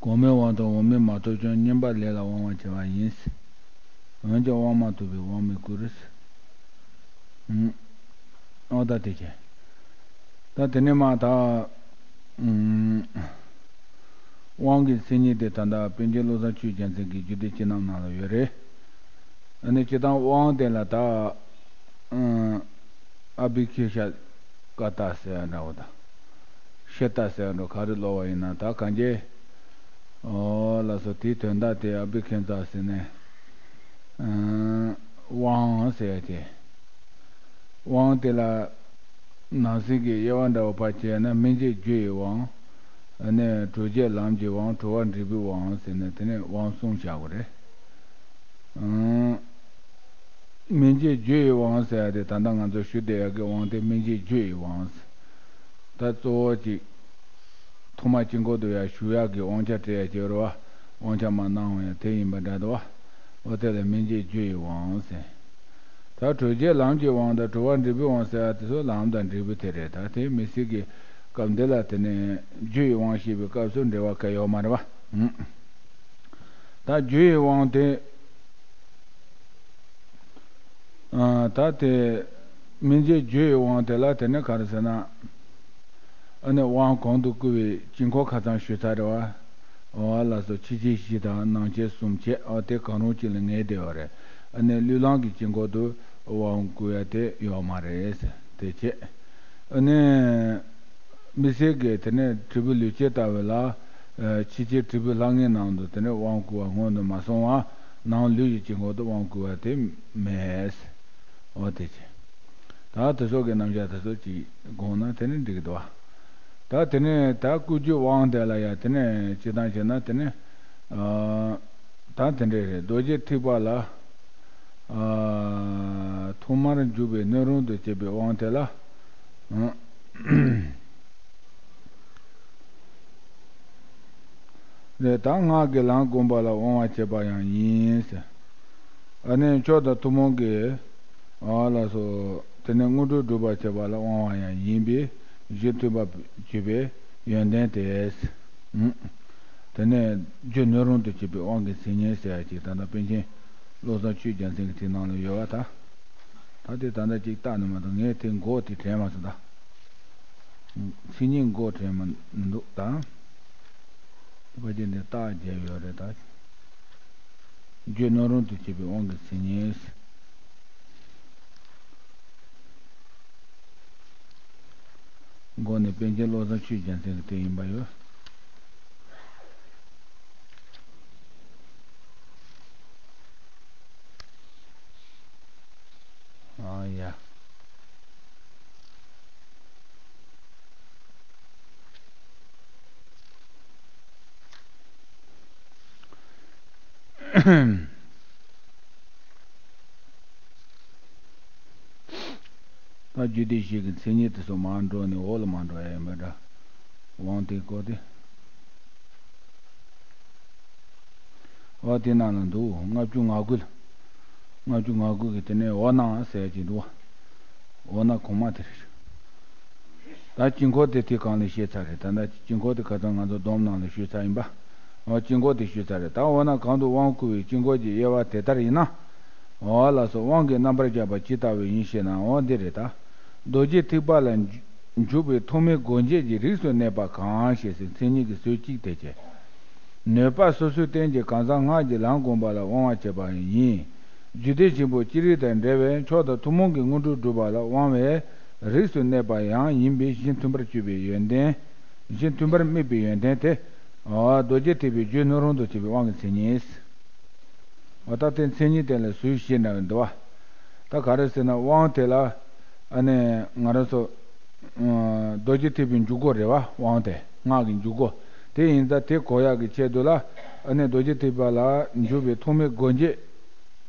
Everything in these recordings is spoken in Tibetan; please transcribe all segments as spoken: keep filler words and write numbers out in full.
གོང་མའི་དབང་དུ་འོག་མས་མ་ཐོབ་ཀྱང་། བསྙེན་པ་ལས་ལ་དབང་བར་བྱ་བ་ཡིན། འོན་ཀྱང་དབང་མ་ཐོབ་པས་དབང་མི་བསྐུར། ཨང་། ཨོ་ད་དེ་བྱས། ད་དེ་ནས་མ་ད། ཨུམ། དབང་གི་མཚན་ཉིད་དེ་ད་ལྟ་པཎ་ཆེན་བློ་བཟང་ཆོས་རྒྱལ་མཚན་གྱི་རྒྱུད་སྡེ་བཅུ་རྣམས་ནང་ལ་ཡོད་རེད། ཨ་ནི་སྤྱིར་བཏང་དབང་དེ་ལ་ད། ཨུམ། ཨ་བྷི་ཁ་ཤ་ཀ་ཏ་ཟེར་ཡ་འདྲ་བོ་དང་། ཤི་ཏ་ཟེར་ཡ་འདྲ་བོ་ག་རེ་ཀློག་པ་ཡིན་ན་ད་གང་ཅི། ཨོ་ལགས་སོ། དེའི་དོན་དག་དེ་ཨ་བྷི་ཁ་ཛ་ཟེར་ནས། ཨུམ། དབང་ཟེར་ཡ་དེ། དབང་དེ་ལ་ནང་གསེས་ཀྱི་དབྱེ་བ་འདྲ་བོ་ཕར་བྱས་ན། སྨིན་བྱེད་རྒྱུ་ཡི་དབང་། ཨ་ནི་གྲོལ་བྱེད་ལམ་གྱི་དབང་། གྲོལ་བ་འབྲས་བུའི་དབང་ཟེར་ནས་དེ་ནས་དབང་གསུམ་བྱ་དགོས་རེད། ཨང་། སྨིན་བྱེད་རྒྱུ་ཡི་དབང་ཟེར་ཡ་དེ་ད་ལྟ་ང་ཚོ་ཞུ་བསྡད་ཡག་གི་དབང་དེ་སྨིན་བྱེད་རྒྱུ་ཡི་དབང་ཟེར། ད་གཙོ་བོ་གཅིག་ཐོག་མ་དཀྱིལ་འཁོར་དུ་ཡར་ཞུགས་ཡག་གི་དབང་ཆ་སྤྲད་ཡ་ཅིག་ཡོད་རེད་བ། དབང་ཆ་མར་གནང་འོང་ཡ་དེ་ཡིན་པ་འདྲ་འདུག་བ། འོ་དེ་ལ་སྨིན་བྱེད་རྒྱུ་ཡི་དབང་ཟེར། ད་གྲོལ་བྱེད་ལམ་གྱི་དབང་དང་གྲོལ་བ་འབྲས་བུའི་དབང་ཟེར་ཡ་དེ་ཚོ་ལམ་དང་འབྲས་བུ་དེ་རེད། ད་དེ་མི་སྲིད་ཀྱི་སྐབས་འདི་ལ་དེ་ནས་རྒྱུ་ཡི་དབང་བཤད་པའི་སྐབས་སུ་འབྲེལ་བ་གང་ཡོད་མ་རེད་བ། ཨང་། ད་རྒྱུ་ཡི་དབང་དེ། ཨ། ད་དེ་སྨིན་བྱེད་རྒྱུ་ཡི་དབང་དེ་ལ་དེ་ནས་ག་རེ་ཟེར་ན། ཨ་ནི་དབང་གོང་དུ་བསྐུར་བའི་དཀྱིལ་འཁོར་ཁ་ཚང་ཞུས་ཚར་རེད་བ། འོ་ལགས་སོ། ཕྱི་ཆོས་བཞི་དང་ནང་ཆོས་གསུམ་བྱས། འོ་དེ་གང་རུང་གཅིག་ལ་ངེས་བསྡད་ཡོད་རེད། ཨ་ནི་ལུས་ལམ་གྱི་དཀྱིལ་འཁོར་དུ་དབང་བསྐུར་ཡ་དེ་ཡོད་མ་རེད། དེ་བྱས། ཨ་ནི་མི་སེར་གྱི་དེ་ནས་དྲིལ་བུ་ལུས་སྐྱེས་ལྟ་བུ་ལ། ཨ། ཕྱི་ཆོས་དྲིལ་བུ་ལྷང་ངེ་ནང་དུ་དེ་ནས་དབང་བསྐུར་བ་སྔོན་དུ་མ་སོང་བ། ནང་ལུས་ཀྱི་དཀྱིལ་འཁོར་དུ་དབང་བསྐུར་བ་དེ་མེད། འོ་དེ་བྱས། ད་དེ་ཚོ་གི་རྣམ་གཞག་དེ་ཚོ་ཅིག་དགོངས་ན་དེ་ནི་འགྲིག་གི་འདུག་བ། ད་དེ་ནས་ད་བསྐུར་རྒྱུའི་དབང་དེ་ལ་ཡ་དེ་ནས་སྤྱིར་བཏང་བྱས་ན་དེ་ནས། ཨ། ད་དེ་འདྲས་རེད། རྡོ་རྗེ་ཐེག་པ་ལ། ཨ། ཐོག་མར་འཇུག་པའི་སྣོད་རུང་དུ་བྱེད་པའི་དབང་དེ་ལ། ཨང་། རེད། ད་སྔགས་ཀྱི་ལམ་བསྒོམ་པ་ལ་དབང་བར་བྱེད་པ་ཡང་ཡིན་ཟེར། ཨ་ནི་མཆོག་དང་ཐུན་མོང་གི། ཨ། ལགས་སོ། དེ་ནས་དངོས་གྲུབ་སྒྲུབ་པར་བྱེད་པ་ལ་དབང་བ་ཡང་ཡིན་པས་གཞི་མཐུན་པར་གྱུར་པའི་ཡོན་ཏན་ཏེ། ཨང་། དེ་ནས་རྒྱུ་སྣོད་རུང་དུ་གྱུར་པའི་དབང་གི་མཚན་ཉིད་ཟེར་ཡ་ཅིག་ད་ལྟ་པཎ་ཆེན་བློ་བཟང་ཆོས་རྒྱལ་མཚན་གྱི་དེ་ནང་ལ་ཡོད་པ། ད་ད་དེ་ད་ལྟ་ཅིག་བལྟས་ནས་མ་གཏོགས་ངས་དེ་མགོ་དེ་དྲན་མ་སོང་ད། མཚན་ཉིད་མགོ་དྲན་མི་འདུག་ད། ཕལ་ཆེར་འདི་རྟགས་བརྒྱབ་ཡོད་རེད་ད། རྒྱུ་སྣོད་རུང་དུ་གྱུར་པའི་དབང་གི་མཚན་ཉིད། མགོ་ནི་པཎ་ཆེན་བློ་བཟང་ཆོས་རྒྱལ་མཚན་གྱི་དེ་ཡིན་པ་ཡོད། ཨ་ཡ། ད་རྒྱུད་སྡེ་བཞི་གི་མཚན་ཉིད་དེ་ཚོ་མར་འགྲོ་ནས་འོག་ལ་མར་འགྲོ་ཡ་ཡིན་པ་འདྲ། དབང་དེ་བསྐུར་ཏེ། འོ་དེ་ནང་ལ་འདུག་ལྔ་བཅུ་ང་དགུ་ལ། ལྔ་བཅུ་ང་དགུ་གི་དེ་ནས་འོ་ན་ཟེར་གྱི་འདུག་འོ་ན་གོང་མ་དེ་རེད། ད་དཀྱིལ་འཁོར་དེ་དེ་གོང་ལ་བཤད་ཚར་རེད། ད་ལྟ་དཀྱིལ་འཁོར་དེ་ཁ་སང་ང་ཚོ་སྡོམ་ནང་ལ་ཞུས་ཚར་ཡིན་པ། འོ་དཀྱིལ་འཁོར་དེ་ཞུས་ཚར་རེད། ད་འོ་ན་གང་དུ་དབང་བསྐུར་བའི་དཀྱིལ་འཁོར་གྱི་དབྱེ་བ་དེ་ལྟར་ཡིན་ན། འོ་ལགས་སོ། དབང་གི་རྣམ་པར་བཞག་པ་ཇི་ལྟ་བུ་ཡིན་ཞེ་ན། འོ་འདི་རེད་ད། རྡོ་རྗེ་ཐེག་པ་ལ་འཇུག་པའི་ཐོག་མའི་སྒོ་འབྱེད་ཀྱི་རིགས་སུ་གནས་པ་གང་ཞེས་ཟེར་མཚན་ཉིད་ཀྱི་ཚུལ་གཅིག་དེ་བྱས། ནུས་པ་སོ་སོའི་རྟེན་གྱི་གང་ཟག་སྔགས་ཀྱི་ལམ་བསྒོམ་པ་ལ་དབང་བར་བྱེད་པ་ཡིན། རྒྱུད་སྡེ་ཆེན་པོ་ཅི་རིགས་དང་འབྲེལ་བའི་མཆོག་དང་ཐུན་མོང་གི་དངོས་གྲུབ་སྒྲུབ་པ་ལ་དབང་བའི་རིགས་སུ་གནས་པ་ཡང་ཡིན་པས་གཞི་མཐུན་པར་གྱུར་པའི་ཡོན་ཏན། གཞི་མཐུན་པར་དམིགས་པའི་ཡོན་ཏན་དེ། རྡོ་རྗེ་ཐེག་པའི་རྒྱུ་སྣོད་རུང་དུ་གྱུར་པའི་དབང་གི་མཚན་ཉིད། འོ་ད་དེ་མཚན་ཉིད་དེ་ལ་ཟུར་བཞི་འདྲ་བ་འདུག་བ། ད་ག་རེ་ཟེར་ན་དབང་དེ་ལ། ཨ་ནི་ང་རང་ཚོ། ཨ། རྡོ་རྗེ་ཐེག་པའི་འཇུག་སྒོ་རེད་བ། དབང་དེ་སྔགས་ཀྱི་འཇུག་སྒོ། དེ་ཡིན་ཙང་དེ་གོ་ཡག་གི་ཆེད་དུ་ལ། ཨ་ནི་རྡོ་རྗེ་ཐེག་པ་ལ་འཇུག་པའི་ཐོག་མའི་སྒོ་འབྱེད་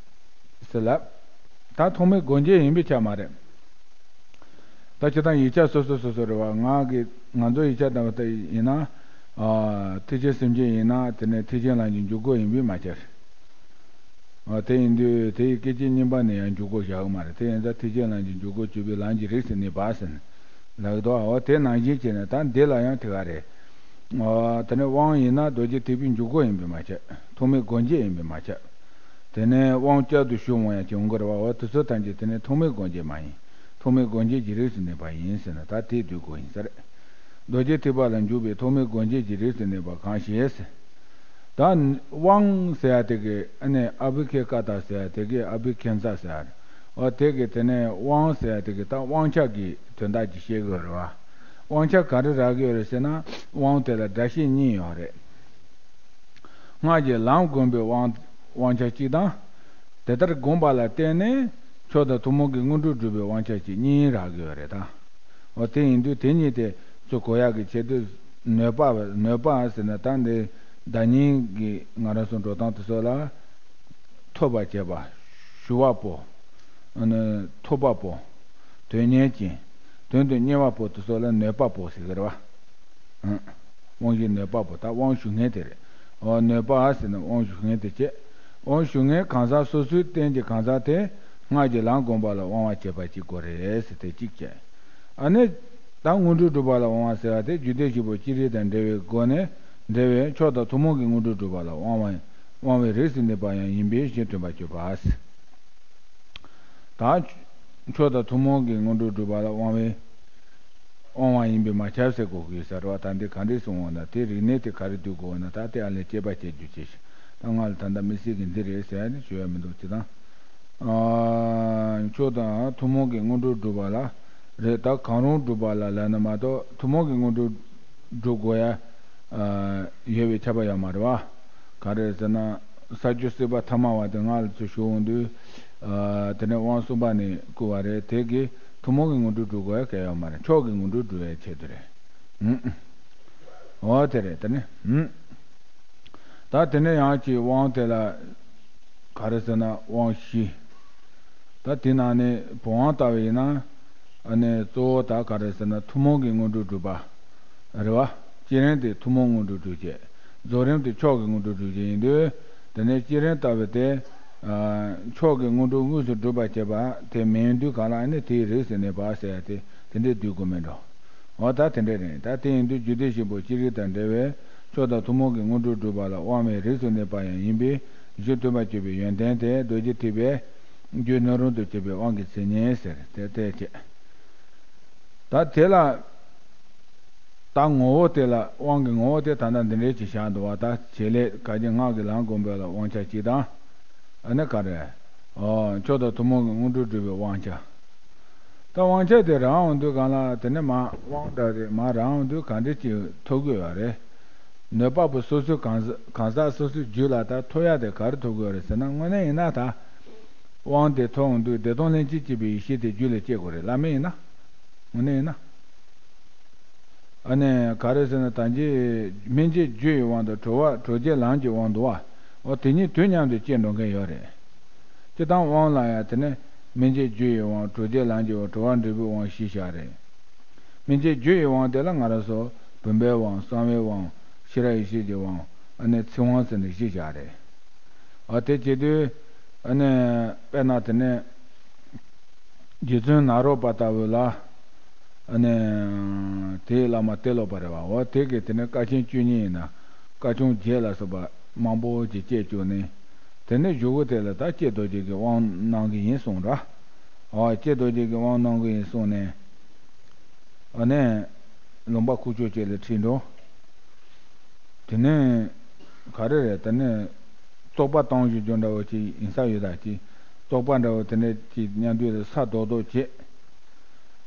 ཟེར་ལ། ད་ཐོག་མའི་སྒོ་འབྱེད་ཡིན་པས་ཁྱབ་མ་རེད། ད་སྤྱིར་བཏང་ཡིག་ཆ་སོ་སོ་སོ་སོ་རེད་བ། ང་གི་ང་ཚོ་ཡིག་ཆ་ལྟ་བུ་ལྟ་ཡིན་ན། ཨ། ཐེག་ཆེན་སེམས་བསྐྱེད་ཡིན་ན་དེ་ནས་ཐེག་ཆེན་ལམ་གྱི་འཇུག་སྒོ་ཡིན་པས་མ་ཁྱབ། ཨ། དེ་ཡིན་དུས་དེ་ཡི་སྐད་ཅིག་གཉིས་པ་ནས་ཡང་འཇུག་སྒོ་བཞག་གི་མ་རེད། དེ་ཡིན་ཙང་ཐེག་ཆེན་ལམ་གྱི་འཇུག་སྒོ་གཅིག་པའི་ལམ་གྱི་རིགས་སུ་གནས་པ་ཟེར་ནས་ལབ་ཀྱི་འདུག་འོ་དེ་ནང་བཞིན་བྱས་ནས་ད་འདི་ལ་ཡང་དེ་ག་རེད། ཨ། དེ་ནས་དབང་ཡིན་ན་རྡོ་རྗེ་ཐེག་པའི་འཇུག་སྒོ་ཡིན་པས་མ་ཁྱབ། ཐོགས་མེད་སྒོ་འབྱེད་ཡིན་པས་མ་ཁྱབ། དེ་ནས་དབང་བསྐྱར་དུ་ཞུ་འོང་ཡང་ཅིག་འོང་གི་རེད་བ། འོ་དེ་ཚོ་ཐམས་ཅད་དེ་ནས་ཐོགས་མེད་སྒོ་འབྱེད་མ་ཡིན། ཐོགས་མེད་སྒོ་འབྱེད་ཀྱི་རིགས་སུ་གནས་པ་ཡིན་ཟེར་ན་ད་དེ་བསྡུ་དགོས་ཡིན་ས་རེད། རྡོ་རྗེ་ཐེག་པ་ལ་འཇུག་པའི་ཐོགས་མེད་སྒོ་འབྱེད་ཀྱི་རིགས་སུ་གནས་པ་གང་ཞེས། ད་དབང་ཟེར་ཡ་དེ་གི་ཨ་ནི་ཨ་བྷི་ཁེ་ཀ་ཏ་ཟེར་ཡ་དེ་གི་ཨ་བྷི་ཁེ་ཛ་ཟེར་ཡ་རེད། འོ་དེ་གི་དེ་ནས་དབང་ཟེར་ཡ་དེ་གི་ད་དབང་ཆ་གི་དོན་དག་ཅིག་བཤད་གི་ཡོད་རེད་བ། དབང་ཆ་ག་རེ་རག་གི་ཡོད་རེད་ཟེར་ན། དབང་དེ་ལ་སྒྲ་བཤད་གཉིས་ཡོད་རེད། སྔགས་ཀྱི་ལམ་བསྒོམ་པའི་དབང་དབང་ཆ་གཅིག་དང་། དེ་ལྟར་བསྒོམས་པ་ལ་བརྟེན་ནས་མཆོག་དང་ཐུན་མོང་གི་དངོས་གྲུབ་སྒྲུབ་པའི་དབང་ཆ་གཅིག་གཉིས་རག་གི་ཡོད་རེད་ད། འོ་དེ་ཡིན་དུས་དེ་གཉིས་དེ་ཚོ་གོ་ཡག་གི་ཆེད་དུ་ནོད་པ། ནོད་པ་ཟེར་ན་ད་འདི་བརྡ་རྙིང་གི་ང་རང་ཚོ་འགྲོ་སྟངས་དེ་ཚོ་ལ། ཐོབ་པར་བྱེད་པ། ཞུ་བ་པོ། ཨ་ནི་ཐོབ་པ་པོ། དོན་གཉེར་ཅན། དོན་དུ་གཉེར་བ་པོ་དེ་ཚོ་ལ་ནོད་པ་པོ་ཟེར་གི་རེད་བ། ཨང་། དབང་བཞི་ནོད་པ་པོ་ད་དབང་ཞུ་མཁན་དེ་རེད། འོ་ནོད་པ་ཟེར་ན་དབང་ཞུ་མཁན་དེ་བྱེད། དབང་ཞུ་མཁན་གང་ཟག་སོ་སོའི་རྟེན་གྱི་གང་ཟག་དེ་སྔགས་ཀྱི་ལམ་བསྒོམ་པ་ལ་དབང་བ་བྱེད་པ་གཅིག་དགོས་རེད་ཟེར་དེ་གཅིག་བྱས། ཨ་ནི། ད་དངོས་གྲུབ་སྒྲུབ་པ་ལ་དབང་བ་ཟེར་བ་དེ་རྒྱུད་སྡེ་བཞི་པོ་ཅི་རིགས་དང་འབྲེལ་བའི་སྒོ་ནས་འབྲེལ་བའི་མཆོག་དང་ཐུན་མོང་གི་དངོས་གྲུབ་སྒྲུབ་པ་ལ་དབང་བ་དབང་བའི་རིགས་སུ་གནས་པ་ཡང་ཡིན་པས་གཞི་མཐུན་པར་གྱུར་པ། ད་མཆོག་དང་ཐུན་མོང་གི་དངོས་གྲུབ་སྒྲུབ་པ་ལ་དབང་བའི་དབང་བ་ཡིན་པས་མ་ཁྱབ་ཟེར་དགོས་ཀྱི་ཡོད་ས་རེད་བ། ད་འདི་ག་འདྲས་གསུང་འོང་ན་དེ་རིག་གནས་དེ་ག་རེ་བསྡུ་དགོས་འོང་ན་ད་དེ་ཨ་ལས་དཔྱད་པ་བྱེད་རྒྱུ་བྱེད་ཤིག་ད་ང་ལ་ད་ལྟ་དམིགས་བསལ་གྱི་འདི་རེད་ཟེར་ཡ་ནི་ཞུ་ཡ་མི་འདུག་ཅི་དང་། ཨ། མཆོག་དང་ཐུན་མོང་གི་དངོས་གྲུབ་སྒྲུབ་པ་ལ་རེད། ད་གང་རུང་སྒྲུབ་པ་ལ་ལབ་ན་མ་གཏོགས་ཐུན་མོང་གི་དངོས་གྲུབ་སྒྲུབ་དགོས་ཡ་ཡོད་པའི་ཁྱབ་པ་ཡོད་མ་རེད་བ། ག་རེ་ཟེར་ན་ས་བཅུ་སྲིད་པ་ཐ་མ་བ་དེ་ང་ལ་ཚུར་ཞུ་འོང་དུས། ཨ། དེ་ནས་དབང་གསུམ་པ་ནས་བསྐུར་བ་རེད། དེ་གིས་ཐུན་མོང་གི་དངོས་གྲུབ་སྒྲུབ་དགོས་ཡ་གལ་ཡོད་མ་རེད། མཆོག་གི་དངོས་གྲུབ་སྒྲུབ་ཡའི་ཆེད་དུ་རེད། ཨུ། འོ་དེ་རེད་དེ་ནི། ཨུ། ད་དེ་ནས་ཡང་ཅིག་དབང་དེ་ལ་ག་རེ་ཟེར་ན་དབང་བཞི། ད་དེ་ནང་ནས་བུམ་དབང་ལྟ་བུ་ཡིན་ན། ཨ་ནི་གཙོ་བོ་ད་ག་རེ་ཟེར་ན་ཐུན་མོང་གི་དངོས་གྲུབ་སྒྲུབ་པ་རེད་བ། བསྐྱེད་རིམ་དེ་ཐུན་མོང་དངོས་གྲུབ་སྒྲུབ་བྱེད། རྫོགས་རིམ་དེ་མཆོག་གི་དངོས་གྲུབ་སྒྲུབ་བྱེད་ཡིན་དུས། དེ་ནས་བསྐྱེད་རིམ་ལྟ་བུ་དེ། ཨ། མཆོག་གི་དངོས་གྲུབ་དངོས་སུ་སྒྲུབ་པར་བྱེད་པ་དེ་མིན་དུས་གང་ལ་ཨ་ནི་དེའི་རིགས་སུ་གནས་པ་ཟེར་ཡ་དེ་དེ་འདྲས་བསྡུ་དགོས་མེད་འགྲོ། འོ་ད་དེ་འདྲ་རེད། ད་དེ་ཡིན་དུས་རྒྱུད་སྡེ་བཞི་པོ་ཅི་རིགས་དང་འབྲེལ་བའི་མཆོག་དང་ཐུན་མོང་གི་དངོས་གྲུབ་སྒྲུབ་པ་ལ་དབང་བའི་རིགས་སུ་གནས་པ་ཡང་ཡིན་པས་གཞི་མཐུན་པར་གྱུར་པའི་ཡོན་ཏན་དེ་རྡོ་རྗེ་ཐེག་པའི་རྒྱུ་སྣོད་རུང་དུ་གྱུར་པའི་དབང་གི་མཚན་ཉིད་ཟེར་ཏེ་དེ་བྱས། ད་དེ་ལ་ད་ངོ་བོ་དེ་ལ་དབང་གི་ངོ་བོ་དེ་ད་ལྟ་འདི་འདྲའི་ཅིག་བཞག་འདུག་བ། ད་བྱེད་ལས་ག་གི་སྔགས་ཀྱི་ལམ་བསྒོམ་པ་ལ་དབང་ཆ་གཅིག་དང་། ཨ་ནི་ག་རེ། ཨོ། མཆོག་དང་ཐུན་མོང་གི་དངོས་གྲུབ་སྒྲུབ་པའི་དབང་ཆ། ད་དབང་ཆ་དེ་རག་འོང་དུས་གང་ལ་དེ་ནས་མ་དབང་འདྲ་རེད། མ་རག་འོང་དུས་ག་འདྲ་ཅིག་ཐོབ་དགོས་ཡོད་རེད། ནོད་པ་པོ་སོ་སོའི་གང་ཟག་གང་ཟག་སོ་སོའི་རྒྱུད་ལ་ད་ཐོབ་ཡ་དེ་ག་རེ་ཐོབ་དགོས་རེད་ཟེར་ན། དངོས་གནས་ཡིན་ན་ད་དབང་དེ་ཐོབ་འོང་དུས་བདེ་སྟོང་ལྷན་སྐྱེས་སྐྱེས་པའི་ཡེ་ཤེས་དེ་རྒྱུད་ལ་སྐྱེ་དགོས་རེད། བླ་མེད་ཡིན་ན། དངོས་གནས་ཡིན་ན། ཨ་ནི་ག་རེ་ཟེར་ན་ད་གིན་སྨིན་བྱེད་རྒྱུ་ཡི་དབང་དང་གྲོལ་བ་གྲོལ་བྱེད་ལམ་གྱི་དབང་འདུག་བ། འོ་དེ་གཉིས་དུས་མཉམ་དུ་སྐྱེ་འགྲོ་མཁན་ཡོད་རེད། སྤྱིར་བཏང་དབང་ལ་ཡང་དེ་ནས་སྨིན་བྱེད་རྒྱུ་ཡི་དབང་གྲོལ་བྱེད་ལམ་གྱི་དབང་གྲོལ་བ་འབྲས་བུའི་དབང་བཞི་བཞག་རེད། སྨིན་བྱེད་རྒྱུ་ཡི་དབང་དེ་ལ་ང་རང་ཚོ་བུམ་པའི་དབང་གསང་བའི་དབང་ཤེས་རབ་ཡེ་ཤེས་ཀྱི་དབང་ཨ་ནི་ཚིག་དབང་ཟེར་ནས་བཞི་བཞག་རེད། འོ་དེ་བྱེད་དུས་ཨ་ནི་དཔེར་ན་དེ་ནས། རྗེ་བཙུན་ནཱ་རོ་པ་ལྟ་བུ་ལ། ཨ་ནི། དེའི་བླ་མ་ཏེ་ལོ་པ་རེད་བ། འོ་དེ་གིས་དེ་ནས་དཀའ་ཆེན་བཅུ་གཉིས་ཡིན་ན། དཀའ་ཆུང་བརྒྱད་ལ་སོགས་པ་མང་པོ་ཅིག་བཅས་བཅུག་ནས། དེ་ནས་གཞུག་གུ་དེ་ལ་ད་ཀྱེ་རྡོ་རྗེ་གི་དབང་གནང་གི་ཡིན་གསུངས་ར། འོ་ཀྱེ་རྡོ་རྗེ་གི་དབང་གནང་གི་ཡིན་གསུངས་ནས། ཨ་ནི། ལུང་པ་ཁུག་ཀྱོག་ཅིག་ལ་ཁྲིད་འགྲོ། དེ་ནས་ག་རེ་རེད། དེ་ནས་བཙོག་པ་བཏང་བཞག་རྒྱུ་འདྲ་བོ་ཅིག་ཡིན་ས་ཡོད་ད་ཅིག་བཙོག་པ་འདྲ་བོ་དེ་འདྲ་ཅིག་མཉམ་དུ་ལ་ས་རྡོག་རྡོག་བྱས།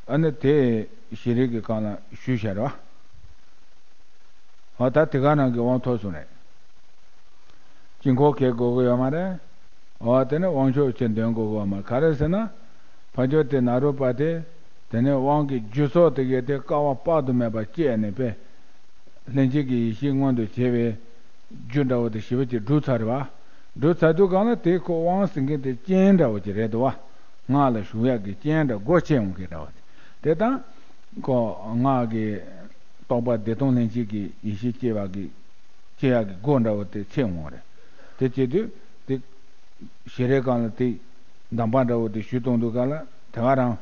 ཨ་ནི་དེ་ཞལ་རས་ཀྱི་སྒང་ལ་བཞུས་བཞག་རེད་བ། འོ་ད་དེ་ག་རང་གི་དབང་ཐོབ་སོང་རེད། དཀྱིལ་འཁོར་གྱི་དགོས་ཀྱི་ཡོད་མ་རེད། འོ་དེ་ནི་དབང་ཕྱུག་ཅིག་འདོན་དགོས་ཀྱི་ཡོད་མ་རེད། ག་རེ་ཟེར་ན། ཕ་ཇོ་དེ་ནཱ་རོ་པ་དེ། དེ་ནས་དབང་གི་རྒྱུ་ཚོགས་དེ་གས་དེ་བསྐལ་པ་དཔག་ཏུ་མེད་པ་སྤྱད་ནས་པས། ལྷན་སྐྱེས་ཀྱི་ཡེ་ཤེས་མངོན་དུ་བྱེད་པའི་རྒྱུ་འདྲ་བོ་དེ་ཞེ་པོ་ཅིག་བསྒྲུབས་ཚར་རེད་བ། བསྒྲུབས་ཚར་དུས་གང་ལ་དེ་ཁོ་དབང་ཟེར་མཁན་དེ་རྐྱེན་འདྲ་བོ་ཅིག་རེད་འདུག་བ། སྔགས་ལ་ཞུགས་ཡག་གི་རྐྱེན་འདྲ་སྒོ་ཕྱེ་འོང་མཁན་འདྲ་བོ་དེ། དེ་དང་། ཁོ་སྔགས་ཀྱི་རྟོགས་པ་བདེ་སྟོང་ལྷན་སྐྱེས་ཀྱི་ཡེ་ཤེས་སྐྱེ་བ་གི་སྐྱེ་ཡག་གི་སྒོ་འདྲ་བོ་དེ་ཕྱེ་འོང་བ་རེད། དེ་བྱེད་དུས་དེ་ཞལ་རས་སྒང་ལ་དེ་གདམས་པ་འདྲ་བོ་དེ་ཞུས་གཏོང་དུས་གང་ལ་དེ་ག་རང་།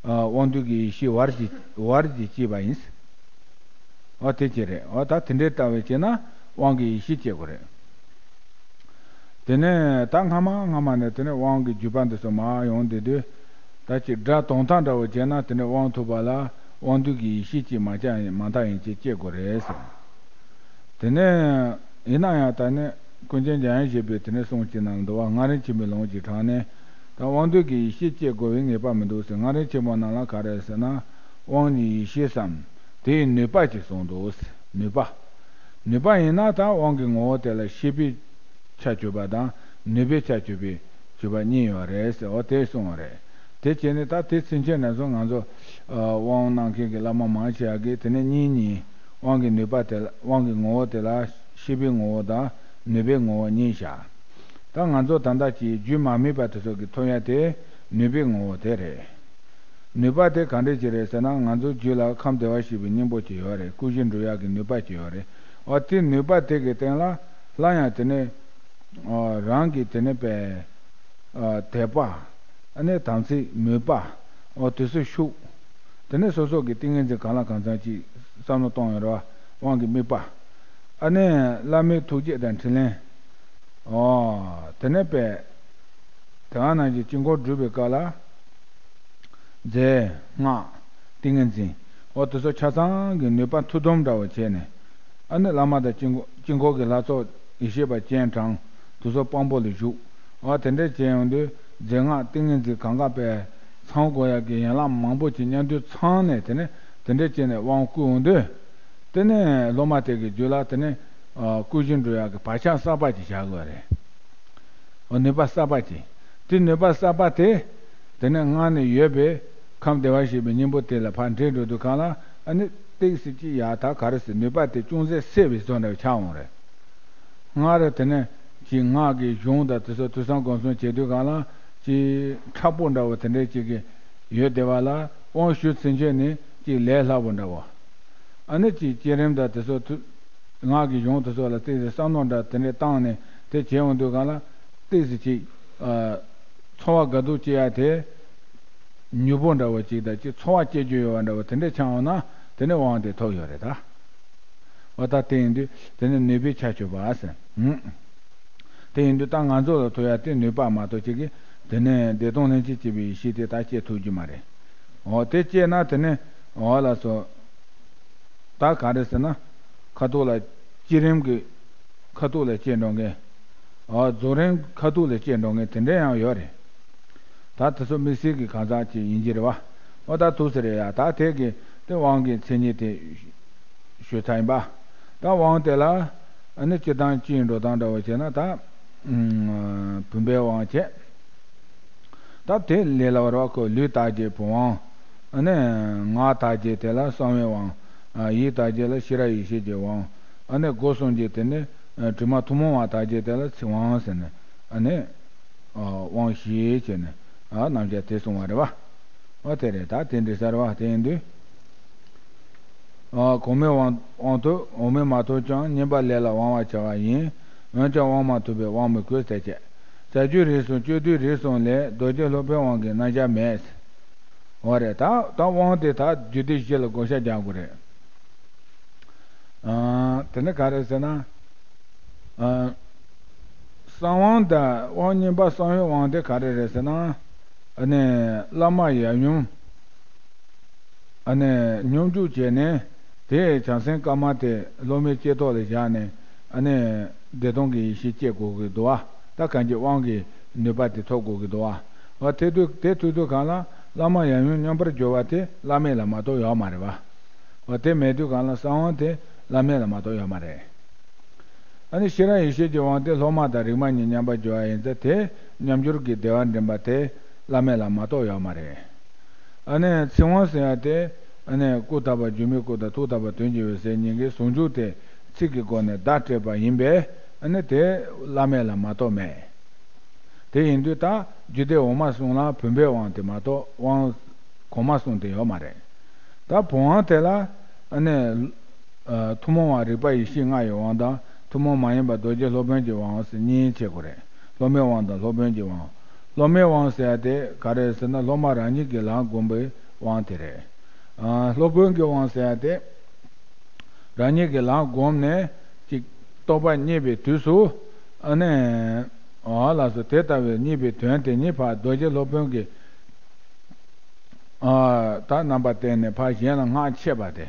ཨ། དབང་སྡུད་ཀྱི་ཡེ་ཤེས་བར་གྱིས་བར་གྱིས་སྐྱེས་པ་ཡིན། འོ་དེ་ཅི་རེད། འོ་ད་དེ་འདྲའི་ལྟ་བས་བྱས་ན་དབང་གི་ཡེ་ཤེས་སྐྱེ་དགོས་རེད། དེ་ནས་ད་སྔ་མ་སྔ་མ་ནས་དེ་ནས་དབང་གི་བརྒྱུད་པ་འདི་ཚོ་མར་ཡོང་བསྡད་དུས། ད་ཅིག་སྒྲ་དོན་དག་འདྲ་བོ་བྱས་ན་དེ་ནས་དབང་ཐོབ་པ་ལ་དབང་སྡུད་ཀྱི་ཡེ་ཤེས་ཀྱིས་མ་ཆགས་ཡིན་མ་མཐའ་ཡན་ཆད་སྐྱེ་དགོས་རེད་ཟེར། དེ་ནས་ཡིན་ན་ཡང་ད་ནི་ཀུན་མཁྱེན་འཇམ་དབྱངས་བཞད་པའི་དེ་ནས་གསུང་གཅིག་ནང་འདུག་བ། ལྔ་རིམ་ཆེན་པོའི་ལུང་གི་གྲངས་ནས་ད་དབང་སྡུད་ཀྱི་ཡེ་ཤེས་སྐྱེ་དགོས་པའི་ངེས་པ་མི་འདུག་ཟེར། ལྔ་རིམ་ཆེན་པོ་ནང་ལ་ག་རེ་ཟེར་ན། དབང་གི་ཡེ་ཤེས་སམ། དེའི་ནུས་པ་ཅིག་གསུངས་འདུག་ཟེར། ནུས་པ། ནུས་པ་ཡིན་ན་ད་དབང་གི་ངོ་བོ་དེ་ལ་ཤེས་པའི་ཆ་གཅོད་པ་དང་ནུས་པའི་ཆ་གཅོད་པའི་གཅོད་པ་གཉིས་ཡོད་རེད་ཟེར། འོ་དེ་གསུངས་པ་རེད། དེ་བྱས་ནས་ད་དེ་ཚུན་ཆད་ནས་བཟུང་ང་ཚོ་ཨ་དབང་གནང་མཁན་གྱི་བླ་མ་མང་ཆེ་བ་གིས་དེ་ནས་གཉིས་གཉིས། དབང་གི་ནུས་པ་དེ་ལ་དབང་གི་ངོ་བོ་དེ་ལ་ཤེས་པའི་ངོ་བོ་དང་ནུས་པའི་ངོ་བོ་གཉིས་བཞག་ད་ང་ཚོ་ད་ལྟ་ཀྱི་རྒྱུད་མ་སྨིན་པ་དེ་ཚོ་གི་ཐོབ་ཡ་དེ་ནུས་པའི་ངོ་བོ་དེ་རེད། ནུས་པ་དེ་ག་འདྲས་ཅིག་རེད་ཟེར་ན། ང་ཚོའི་རྒྱུད་ལ་ཁམས་བདེ་བར་གཤེགས་པའི་སྙིང་པོ་ཅིག་ཡོད་རེད། ཀུན་གཞི་འགྲུབ་ཡག་གི་ནུས་པ་ཅིག་ཡོད་རེད། འོ་དེ་ནུས་པ་དེ་གི་སྟེང་ལ་སླར་ཡང་དེ་ནས་ཨ་རང་གི་དེ་ནས་པའི་ཨ་དད་པ། ཨ་ནི་དམ་ཚིག་མོས་པ། འོ་དེ་ཚོ་ཤུགས། དེ་ནས་སོ་སོ་གི་ཏིང་ངེ་འཛིན་གང་ལ་གང་འཚམ་ཅིག་བསམ་བློ་གཏོང་ཡོང་ར་བ། དབང་གི་དམིགས་པ། ཨ་ནི་བླ་མའི་ཐུགས་བསྐྱེད་དང་འཕྲིན་ལས། འོ་དེ་ནས་པའི་དེ་ག་ནང་བཞིན་དཀྱིལ་འཁོར་སྒྲུབ་པའི་སྐབས་ལ། རྫས་སྔགས། ཏིང་ངེ་འཛིན། འོ་དེ་ཚོ་ཆ་ཚང་གི་ནུས་པ་མཐུ་སྡོམ་འདྲ་བོ་བྱས་ནས། ཨ་ནི་བླ་མ་དང་དཀྱིལ་འཁོར་དཀྱིལ་འཁོར་གྱི་ལྷ་ཚོགས་ཡེ་ཤེས་པ་སྤྱན་དྲངས། དེ་ཚོ་དཔང་པོ་ལ་བཞུགས། འོ་དེ་འདྲ་བྱས་ཡོང་དུས་རྫས་སྔགས་ཏིང་ངེ་འཛིན་གང་ག་པའི་ཚང་དགོས་ཡག་གི་ཡན་ལག་མང་པོ་ཅིག་མཉམ་དུ་ཚང་ནས། དེ་ནས་དེ་འདྲ་བྱས་ནས་དབང་བསྐུར་ཡོང་དུས། དེ་ནས་སློབ་མ་དེ་གི་རྒྱུད་ལ་དེ་ནས་ཨ་ཀུན་གཞི་འགྲུབ་ཡག་གི་བག་ཆགས་གསར་པ་ཅིག་བཞག་དགོས་རེད། འོ་ནུས་པ་གསར་པ་ཅིག་དེ་ནུས་པ་གསར་པ་དེ། དེ་ནས་སྔར་ནས་ཡོད་པའི་ཁམས་བདེ་བར་གཤེགས་པའི་སྙིང་པོ་དེ་ལ་ཕར་འདྲེས་འགྲོ་དུས་གང་ལ། ཨ་ནི་ཏིག་ཙམ་ཅིག་ཡ་ད་ག་རེ་ཟེར། ནུས་པ་དེ་ཅུང་ཟད་སད་པའི་བཟོ་འདྲ་ཆགས་འོང་རེད། སྔར་དེ་ནས་ཀྱི་སྔགས་ཀྱི་གཞུང་དང་དེ་ཚོ་ཐོས་བསམ་སྒོམ་གསུམ་བྱེད་དུས་གང་ལ་ཅིག་མཁྲེགས་པོ་འདྲ་བོ་དེ་འདྲ་ཅིག་གི་ཡོད་བསྡད་པ་ལ། དབང་ཞུ་ཚུན་ཆད་ནས་ཅིག་ལས་སླ་པོ་འདྲ་བོ། ཨ་ནི་ཅིག་བསྐྱེད་རིམ་དང་དེ་ཚོ་ཐོས། སྔགས་ཀྱི་གཞུང་དེ་ཚོ་ལ་ཏིག་ཙམ་བསམ་མནོ་འདྲ་དེ་འདྲ་བཏང་ནས་དེ་བྱས་ཡོང་དུས་གང་ལ་ཏིག་ཙམ་ཅིག་ཨ་ཚོར་བ་དགའ་སྡུག་སྐྱེ་ཡ་དེ་མྱུར་པོ་འདྲ་བོ་ཅིག་དང་ཅིག་ཚོར་བ་སྐྱེ་རྒྱུ་ཡོད་པ་འདྲ་བོ་དེ་འདྲ་ཆགས་འོང་ན། དེ་ནས་དབང་དེ་ཐོབ་ཡོད་རེད་ད། འོ་ད་དེ་ཡིན་དུས་དེ་ནས་ནུས་པའི་ཆ་ཆོད་པ་ཟེར། ཧུམ། དེ་ཡིན་དུས་ད་ང་ཚོ་ལ་ཐོབ་ཡ་དེ་ནུས་པ་མ་གཏོགས་ཅིག་གིས་དེ་ནས་བདེ་སྟོང་ལྷན་ཅིག་སྐྱེས་པའི་ཡེ་ཤེས་དེ་ད་སྐྱེ་ཐུབ་རྒྱུ་མ་རེད། འོ་དེ་སྐྱེས་ན་དེ་ནས་འོ་ལགས་སོ། ད་ག་རེ་ཟེར་ན། ཁ་ཐུག་ལ་བསྐྱེད་རིམ་གྱི་ཁ་ཐུག་ལ་སྐྱེ་འགྲོ་མཁན། ཨ་རྫོགས་རིམ་ཁ་ཐུག་ལ་སྐྱེ་འགྲོ་མཁན་དེ་འདྲ་ཡང་ཡོད་རེད། ད་དེ་ཚོ་དམིགས་བསལ་གྱི་གང་ཟག་ཅིག་ཡིན་གྱི་རེད་བ། འོ་ད་ཐུག་ས་རེད་ཡ། ད་དེ་གི་དེ་དབང་གི་མཚན་ཉིད་དེ་ཞུས་ཚར་ཡིན་པ། ད་དབང་དེ་ལ་ཨ་ནི་སྐྱེ་སྟངས་སྐྱེ་འགྲོ་སྟངས་འདྲ་བོ་བྱས་ན། ད་བུམ་པའི་དབང་བྱས། ད་དེ་ལས་སླ་བ་རེད་བ། ཁོ་ལུས་དག་བྱེད་བུམ་དབང་། ཨ་ནི་ངག་དག་བྱེད་དེ་ལ་གསང་བའི་དབང་། ཨ་ཡིད་དག་བྱེད་ལ་ཤེས་རབ་ཡེ་ཤེས་ཀྱི་དབང་། ཨ་ནི་སྒོ་གསུམ་གྱི་དེ་ནི་ཨ་དྲི་མ་ཐུན་མོང་བ་དག་བྱེད་དེ་ལ་ཚིག་དབང་ཟེར་ནས། ཨ་ནི་ཨ་དབང་བཞི་བྱས་ནས་ཨ་རྣམ་གཞག་དེ་གསུངས་པ་རེད་བ། ཨ་དེ་རེད། ད་དེ་འདྲ་ས་རེད་བ། དེ་ཡིན་དུས། ཨ་གོང་མའི་དབང་དབང་ཐོབ། འོག་མའི་མ་ཐོབ་ཀྱང་། བསྙེན་པ་ལས་ལ་དབང་བར་བྱ་བ་ཡིན། འོན་ཀྱང་དབང་མ་ཐོབ་པས་དབང་མི་དགོས་ཟེར་བྱས། བྱ་རྒྱུད་རིམ་གསུམ་སྤྱོད་བསྡུས་རིམ་གསུམ་ལས་རྡོ་རྗེ་སློབ་དཔོན་དབང་གི་རྣམ་གཞག་མེད། འོ་རེད། ད་ད་དབང་དེ་ད་རྒྱུད་སྡེ་བཞི་ལ་བགོ་བཤའ་རྒྱག་དགོས་རེད། ཨ་དེ་ནི་ག་རེ་ཟེར་ན། ཨ་གསང་དབང་དང་དབང་བསྙེན་པ་གསང་བའི་དབང་དེ་ག་རེ་རེད་ཟེར་ན། ཨ་ནི་བླ་མ་ཡབ་ཡུམ། ཨ་ནི་སྙོམས་འཇུག་བྱས་ནས་དེ་བྱང་སེམས་དཀར་དམར་དེ་སློབ་མའི་ལྕེ་ཐོག་ལ་བཞག་ནས། ཨ་ནི་བདེ་སྟོང་གི་ཡེ་ཤེས་སྐྱེ་དགོས་ཀྱི་འདུག་བ། ད་གང་གི་དབང་གི་ནུས་པ་དེ་ཐོབ་དགོས་ཀྱི་འདུག་བ། འོ་དེ་དུས་དེ་ཐུག་དུས་གང་ལ་བླ་མ་ཡབ་ཡུམ་མཉམ་པར་སྦྱོར་བ་དེ་བླ་མེད་ལ་མ་གཏོགས་ཡོད་མ་རེད་བ། འོ་དེ་མེད་དུས་གང་ལ་གསང་དབང་དེ་བླ་མེད་ལ་མ་གཏོགས་ཡོད་མ་རེད། ཨ་ནི་ཤེས་རབ་ཡེ་ཤེས་ཀྱི་དབང་དེ་སློབ་མ་དང་རིག་མ་གཉིས་མཉམ་པར་སྦྱོར་བ་ཡིན་ཙང་། དེ་མཉམ་སྦྱོར་གྱི་བདེ་བ་འདྲེན་པ་དེ་བླ་མེད་ལ་མ་གཏོགས་ཡོད་མ་རེད། ཨ་ནི་ཚིག་དབང་ཟེར་ཡ་དེ། ཨ་ནི་སྐུ་དག་པ་སྒྱུ་མའི་སྐུ་དང་ཐུགས་དག་པ་དོན་གྱི་འོད་ཟེར་གཉིས་ཀྱི་ཟུང་འཇུག་དེ་ཚིག་གི་སྒོ་ནས་བརྡ་སྤྲད་པ་ཡིན་པས། ཨ་ནི་དེ་བླ་མེད་ལ་མ་གཏོགས་མེད། དེ་ཡིན་དུས་ད་རྒྱུད་སྡེ་འོག་མ་གསུམ་ལ་བུམ་པའི་དབང་དེ་མ་གཏོགས་དབང་གོང་མ་གསུམ་དེ་ཡོད་མ་རེད། ད་བུམ་དབང་དེ་ལ་ཨ་ནི་ཨ་ཐུན་མོང་བ་རིག་པ་ཡེ་ཤེས་ལྔ་ཡི་དབང་དང་། ཐུན་མོང་མ་ཡིན་པ་རྡོ་རྗེ་སློབ་དཔོན་གྱི་དབང་ཟེར་གཉིས་ཕྱེ་དགོས་རེད། སློབ་མའི་དབང་དང་སློབ་དཔོན་གྱི་དབང་། སློབ་མའི་དབང་ཟེར་ཡ་དེ་ག་རེ་ཟེར་ན། སློབ་མ་རང་ཉིད་ཀྱིས་ལམ་བསྒོམ་པའི་དབང་དེ་རེད། ཨ་སློབ་དཔོན་གྱི་དབང་ཟེར་ཡ་དེ། རང་ཉིད་ཀྱི་ལམ་བསྒོམས་ནས་ཅིག་རྟོགས་པ་རྙེད་པའི་དུས་སུ། ཨ་ནི། ཨ་ལགས་སོ། དེ་ལྟ་བུའི་རྙེད་པའི་དོན་དེ་ཉིད་ཕར་རྡོ་རྗེ་སློབ་དཔོན་གྱི། ཨ། ད་རྣམ་པ་བསྟན་ནས་ཕར་གཞན་ལ་སྔགས་འཆད་པ་དེ།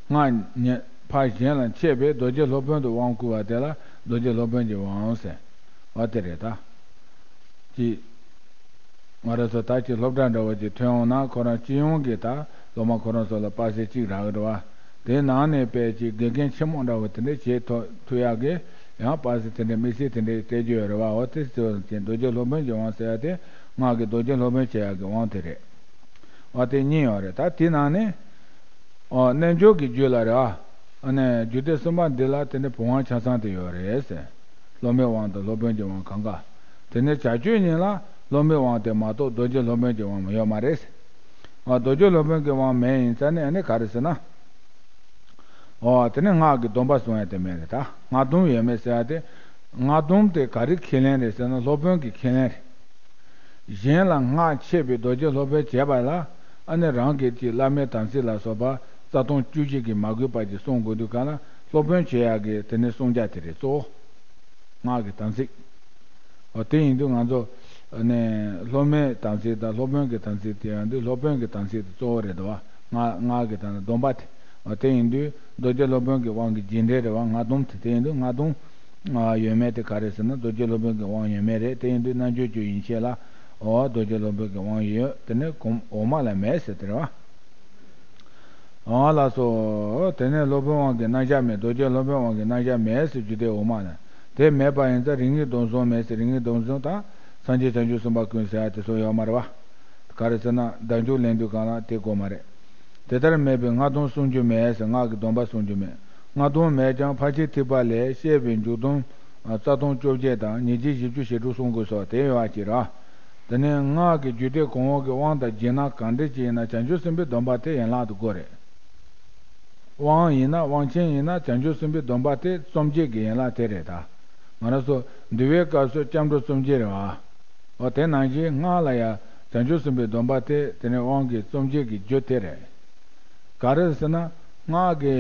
སྔགས་ཉེ་ཕར་གཞན་ལ་འཆད་པས་རྡོ་རྗེ་སློབ་དཔོན་དུ་དབང་བསྐུར་བ་དེ་ལ་རྡོ་རྗེ་སློབ་དཔོན་གྱི་དབང་ཟེར་བ་དེ་རེད་ད། ཅི། ང་རང་ཚོ་ད་ཅི་སློབ་གྲྭ་འདྲ་བོ་ཅིག་ཐོན་འོང་ན་ཁོ་རང་སྤྱི་ཡོངས་ཀྱི་ད་སློབ་མ་ཁོ་རང་ཚོ་ལ་པར་སེ་གཅིག་རག་གི་རེད་བ། དེའི་ནང་ནས་དཔེ་ཅིག་དགེ་རྒན་ཆེན་མོ་འདྲ་བོ་དེ་འདྲས་བྱེད་ཐུབ་ཐུབ་ཡག་གི་ཡང་པར་སེ་དེ་འདྲས་དམིགས་བསལ་དེ་འདྲས་སྤྲད་རྒྱུ་ཡོད་རེད་བ། འོ་དེ་ཚོ་ཅན་རྡོ་རྗེ་སློབ་དཔོན་གྱི་དབང་ཟེར་ཡ་དེ་སྔགས་ཀྱི་རྡོ་རྗེ་སློབ་དཔོན་བྱེད་ཡག་གི་དབང་དེ་རེད། འོ་དེ་གཉིས་ཡོད་རེད་ད་དེའི་ནང་ནས། ཨོ། རྣལ་འབྱོར་གྱི་རྒྱུད་ལ་རེད་བ། ཨ་ནི་རྒྱུད་སྡེ་གསུམ་པ་འདི་ལ་དེ་ནི་བུམ་དབང་ཆ་ཚང་དེ་ཡོད་རེད་ཟེར། སློབ་མའི་དབང་དང་སློབ་དཔོན་གྱི་དབང་གང་ག་དེ་ནི་བྱ་སྤྱོད་གཉིས་ལ་སློབ་མའི་དབང་དེ་མ་གཏོགས་རྡོ་རྗེ་སློབ་དཔོན་གྱི་དབང་ཡོད་མ་རེད་ཟེར། ཨོ། རྡོ་རྗེ་སློབ་དཔོན་གྱི་དབང་མེད་ཡིན་ཙང་ནི་ཨ་ནི་ག་རེ་ཟེར་ན། ཨོ། དེ་ནི་སྔགས་ཀྱི་སྡོམ་པ་སྲུང་ཡ་དེ་མེད་རེད་ད། སྔགས་སྡོམ་ཡོད་མེད་ཟེར་ཡ་དེ། སྔགས་སྡོམ་དེ་ག་རེ་ཁས་ལེན་རེད་ཟེར་ན་སློབ་དཔོན་གྱི་ཁས་ལེན་རེད། གཞན་ལ་སྔགས་འཆད་པའི་རྡོ་རྗེ་སློབ་དཔོན་བྱས་པ་ལ། ཨ་ནི་རང་གི་ཅིག་བླ་མའི་དམ་ཚིག་ལ་སོགས་པ་རྩ་ལྟུང་བཅུ་བཞི་གིས་མ་གོས་པ་ཅིག་སྲུང་དགོས་དུས་གང་ལ་སློབ་དཔོན་བྱེད་ཡག་གི་དེ་ནི་སྲུང་བྱ་དེ་རེད་གཙོ་བོ། སྔགས་ཀྱི་དམ་ཚིག་འོ་དེ་ཡིན་དུས་ང་ཚོ་ནི་སློབ་མའི་དམ་ཚིག་དང་སློབ་དཔོན་གྱི་དམ་ཚིག་དེ་ཡང་དུས་སློབ་དཔོན་གྱི་དམ་ཚིག་དེ་གཙོ་བོ་རེད་དོ། སྔགས་སྔགས་ཀྱི་དམ་སྡོམ་པ་དེ། འོ་དེ་ཡིན་དུས་རྡོ་རྗེ་སློབ་དཔོན་གྱི་དབང་གི་རྗེས་འབྲེལ་རེད་བ། སྔགས་སྡོམ་དེ་དེ་ཡིན་དུས་སྔགས་སྡོམ། ཡོད་མེད་དེ་ག་རེ་ཟེར་ན་རྡོ་རྗེ་སློབ་དཔོན་གྱི་དབང་ཡོད་མེད་རེད། དེ་ཡིན་དུས་རྣལ་འབྱོར་གྱི་ཡིན་ཤེས་ལ། འོ་རྡོ་རྗེ་སློབ་དཔོན་གྱི་དབང་ཡོད་དེ་ནི་གོམས་འོག་མ་ལ་མེད་ཟེར་དེ་རེད་བ། འོ་ལགས་སོ། དེ་ནས་སློབ་དཔོན་དབང་གི་རྣམ་གཞག་མེད། རྡོ་རྗེ་སློབ་དཔོན་དབང་གི་རྣམ་གཞག་མེད་ཟེར་རྒྱུ་དེ་འོག་མ་ལ། དེ་མེད་པ་ཡིན་ཙང་རིགས་ངེས་སྡོམ་བཟུང་མེད་ཟེར་རིགས་ངེས་སྡོམ་བཟུང་དང་སངས་རྒྱས་བྱང་ཆུབ་སེམས་དཔའ་ཀུན་ཟེར་ཡ་དེ་ཚོ་ཡོད་མ་རེད་བ། ག་རེ་ཟེར་ན་བདག་འཇུག་ལེན་དུས་གང་ལ་དེ་དགོས་མ་རེད། དེ་ལྟར་མེད་པའི་སྔགས་སྡོམ་བསྲུང་རྒྱུ་མེད་ཟེར་སྔགས་ཀྱི་སྡོམ་པ་བསྲུང་རྒྱུ་མེད། སྔགས་སྡོམ་མེད་ཀྱང་ཕར་ཕྱིན་ཐེག་པ་ལས་བཤད་པའི་མཇུག་སྡོམ། རྩ་ལྟུང་བཅོ་བརྒྱད་དང་ཉེས་བྱས་བཞི་བཅུ་ཞེ་དྲུག་བསྲུང་དགོས་སོ་དེ་ཡོད་པ་ཅིག་རེད། དེ་ནས་སྔགས་ཀྱི་རྒྱུད་སྡེ་གོང་འོག་གི་དབང་དང་རྗེས་གནང་གང་འདྲ་ཅིག་ཡིན་ན་བྱང་ཆུབ་སེམས་དཔའི་སྡོམ་པ་དེ་ཡན་ལག་ཏུ་དགོས་རེད། དབང་ཡིན་ན་དབང་ཆེན་ཡིན་ན་བྱང་ཆུབ་སེམས་དཔའི་སྡོམ་པ་དེ་རྩོམ་བྱེད་ཀྱི་ཡན་ལག་དེ་རེད་ད། ང་རང་ཚོ་འདུལ་བའི་སྐབས་སུ་སྐྱབས་འགྲོ་རྩོམ་བྱེད་རེད་བ། འོ་དེ་ནང་བཞིན་སྔགས་ལ་ཡང་བྱང་ཆུབ་སེམས་དཔའི་སྡོམ་པ་དེ་དེ་ནས་དབང་གི་རྩོམ་བྱེད་ཀྱི་རྒྱུ་དེ་རེད། ག་རེ་ཟེར་ན་སྔགས་ཀྱི་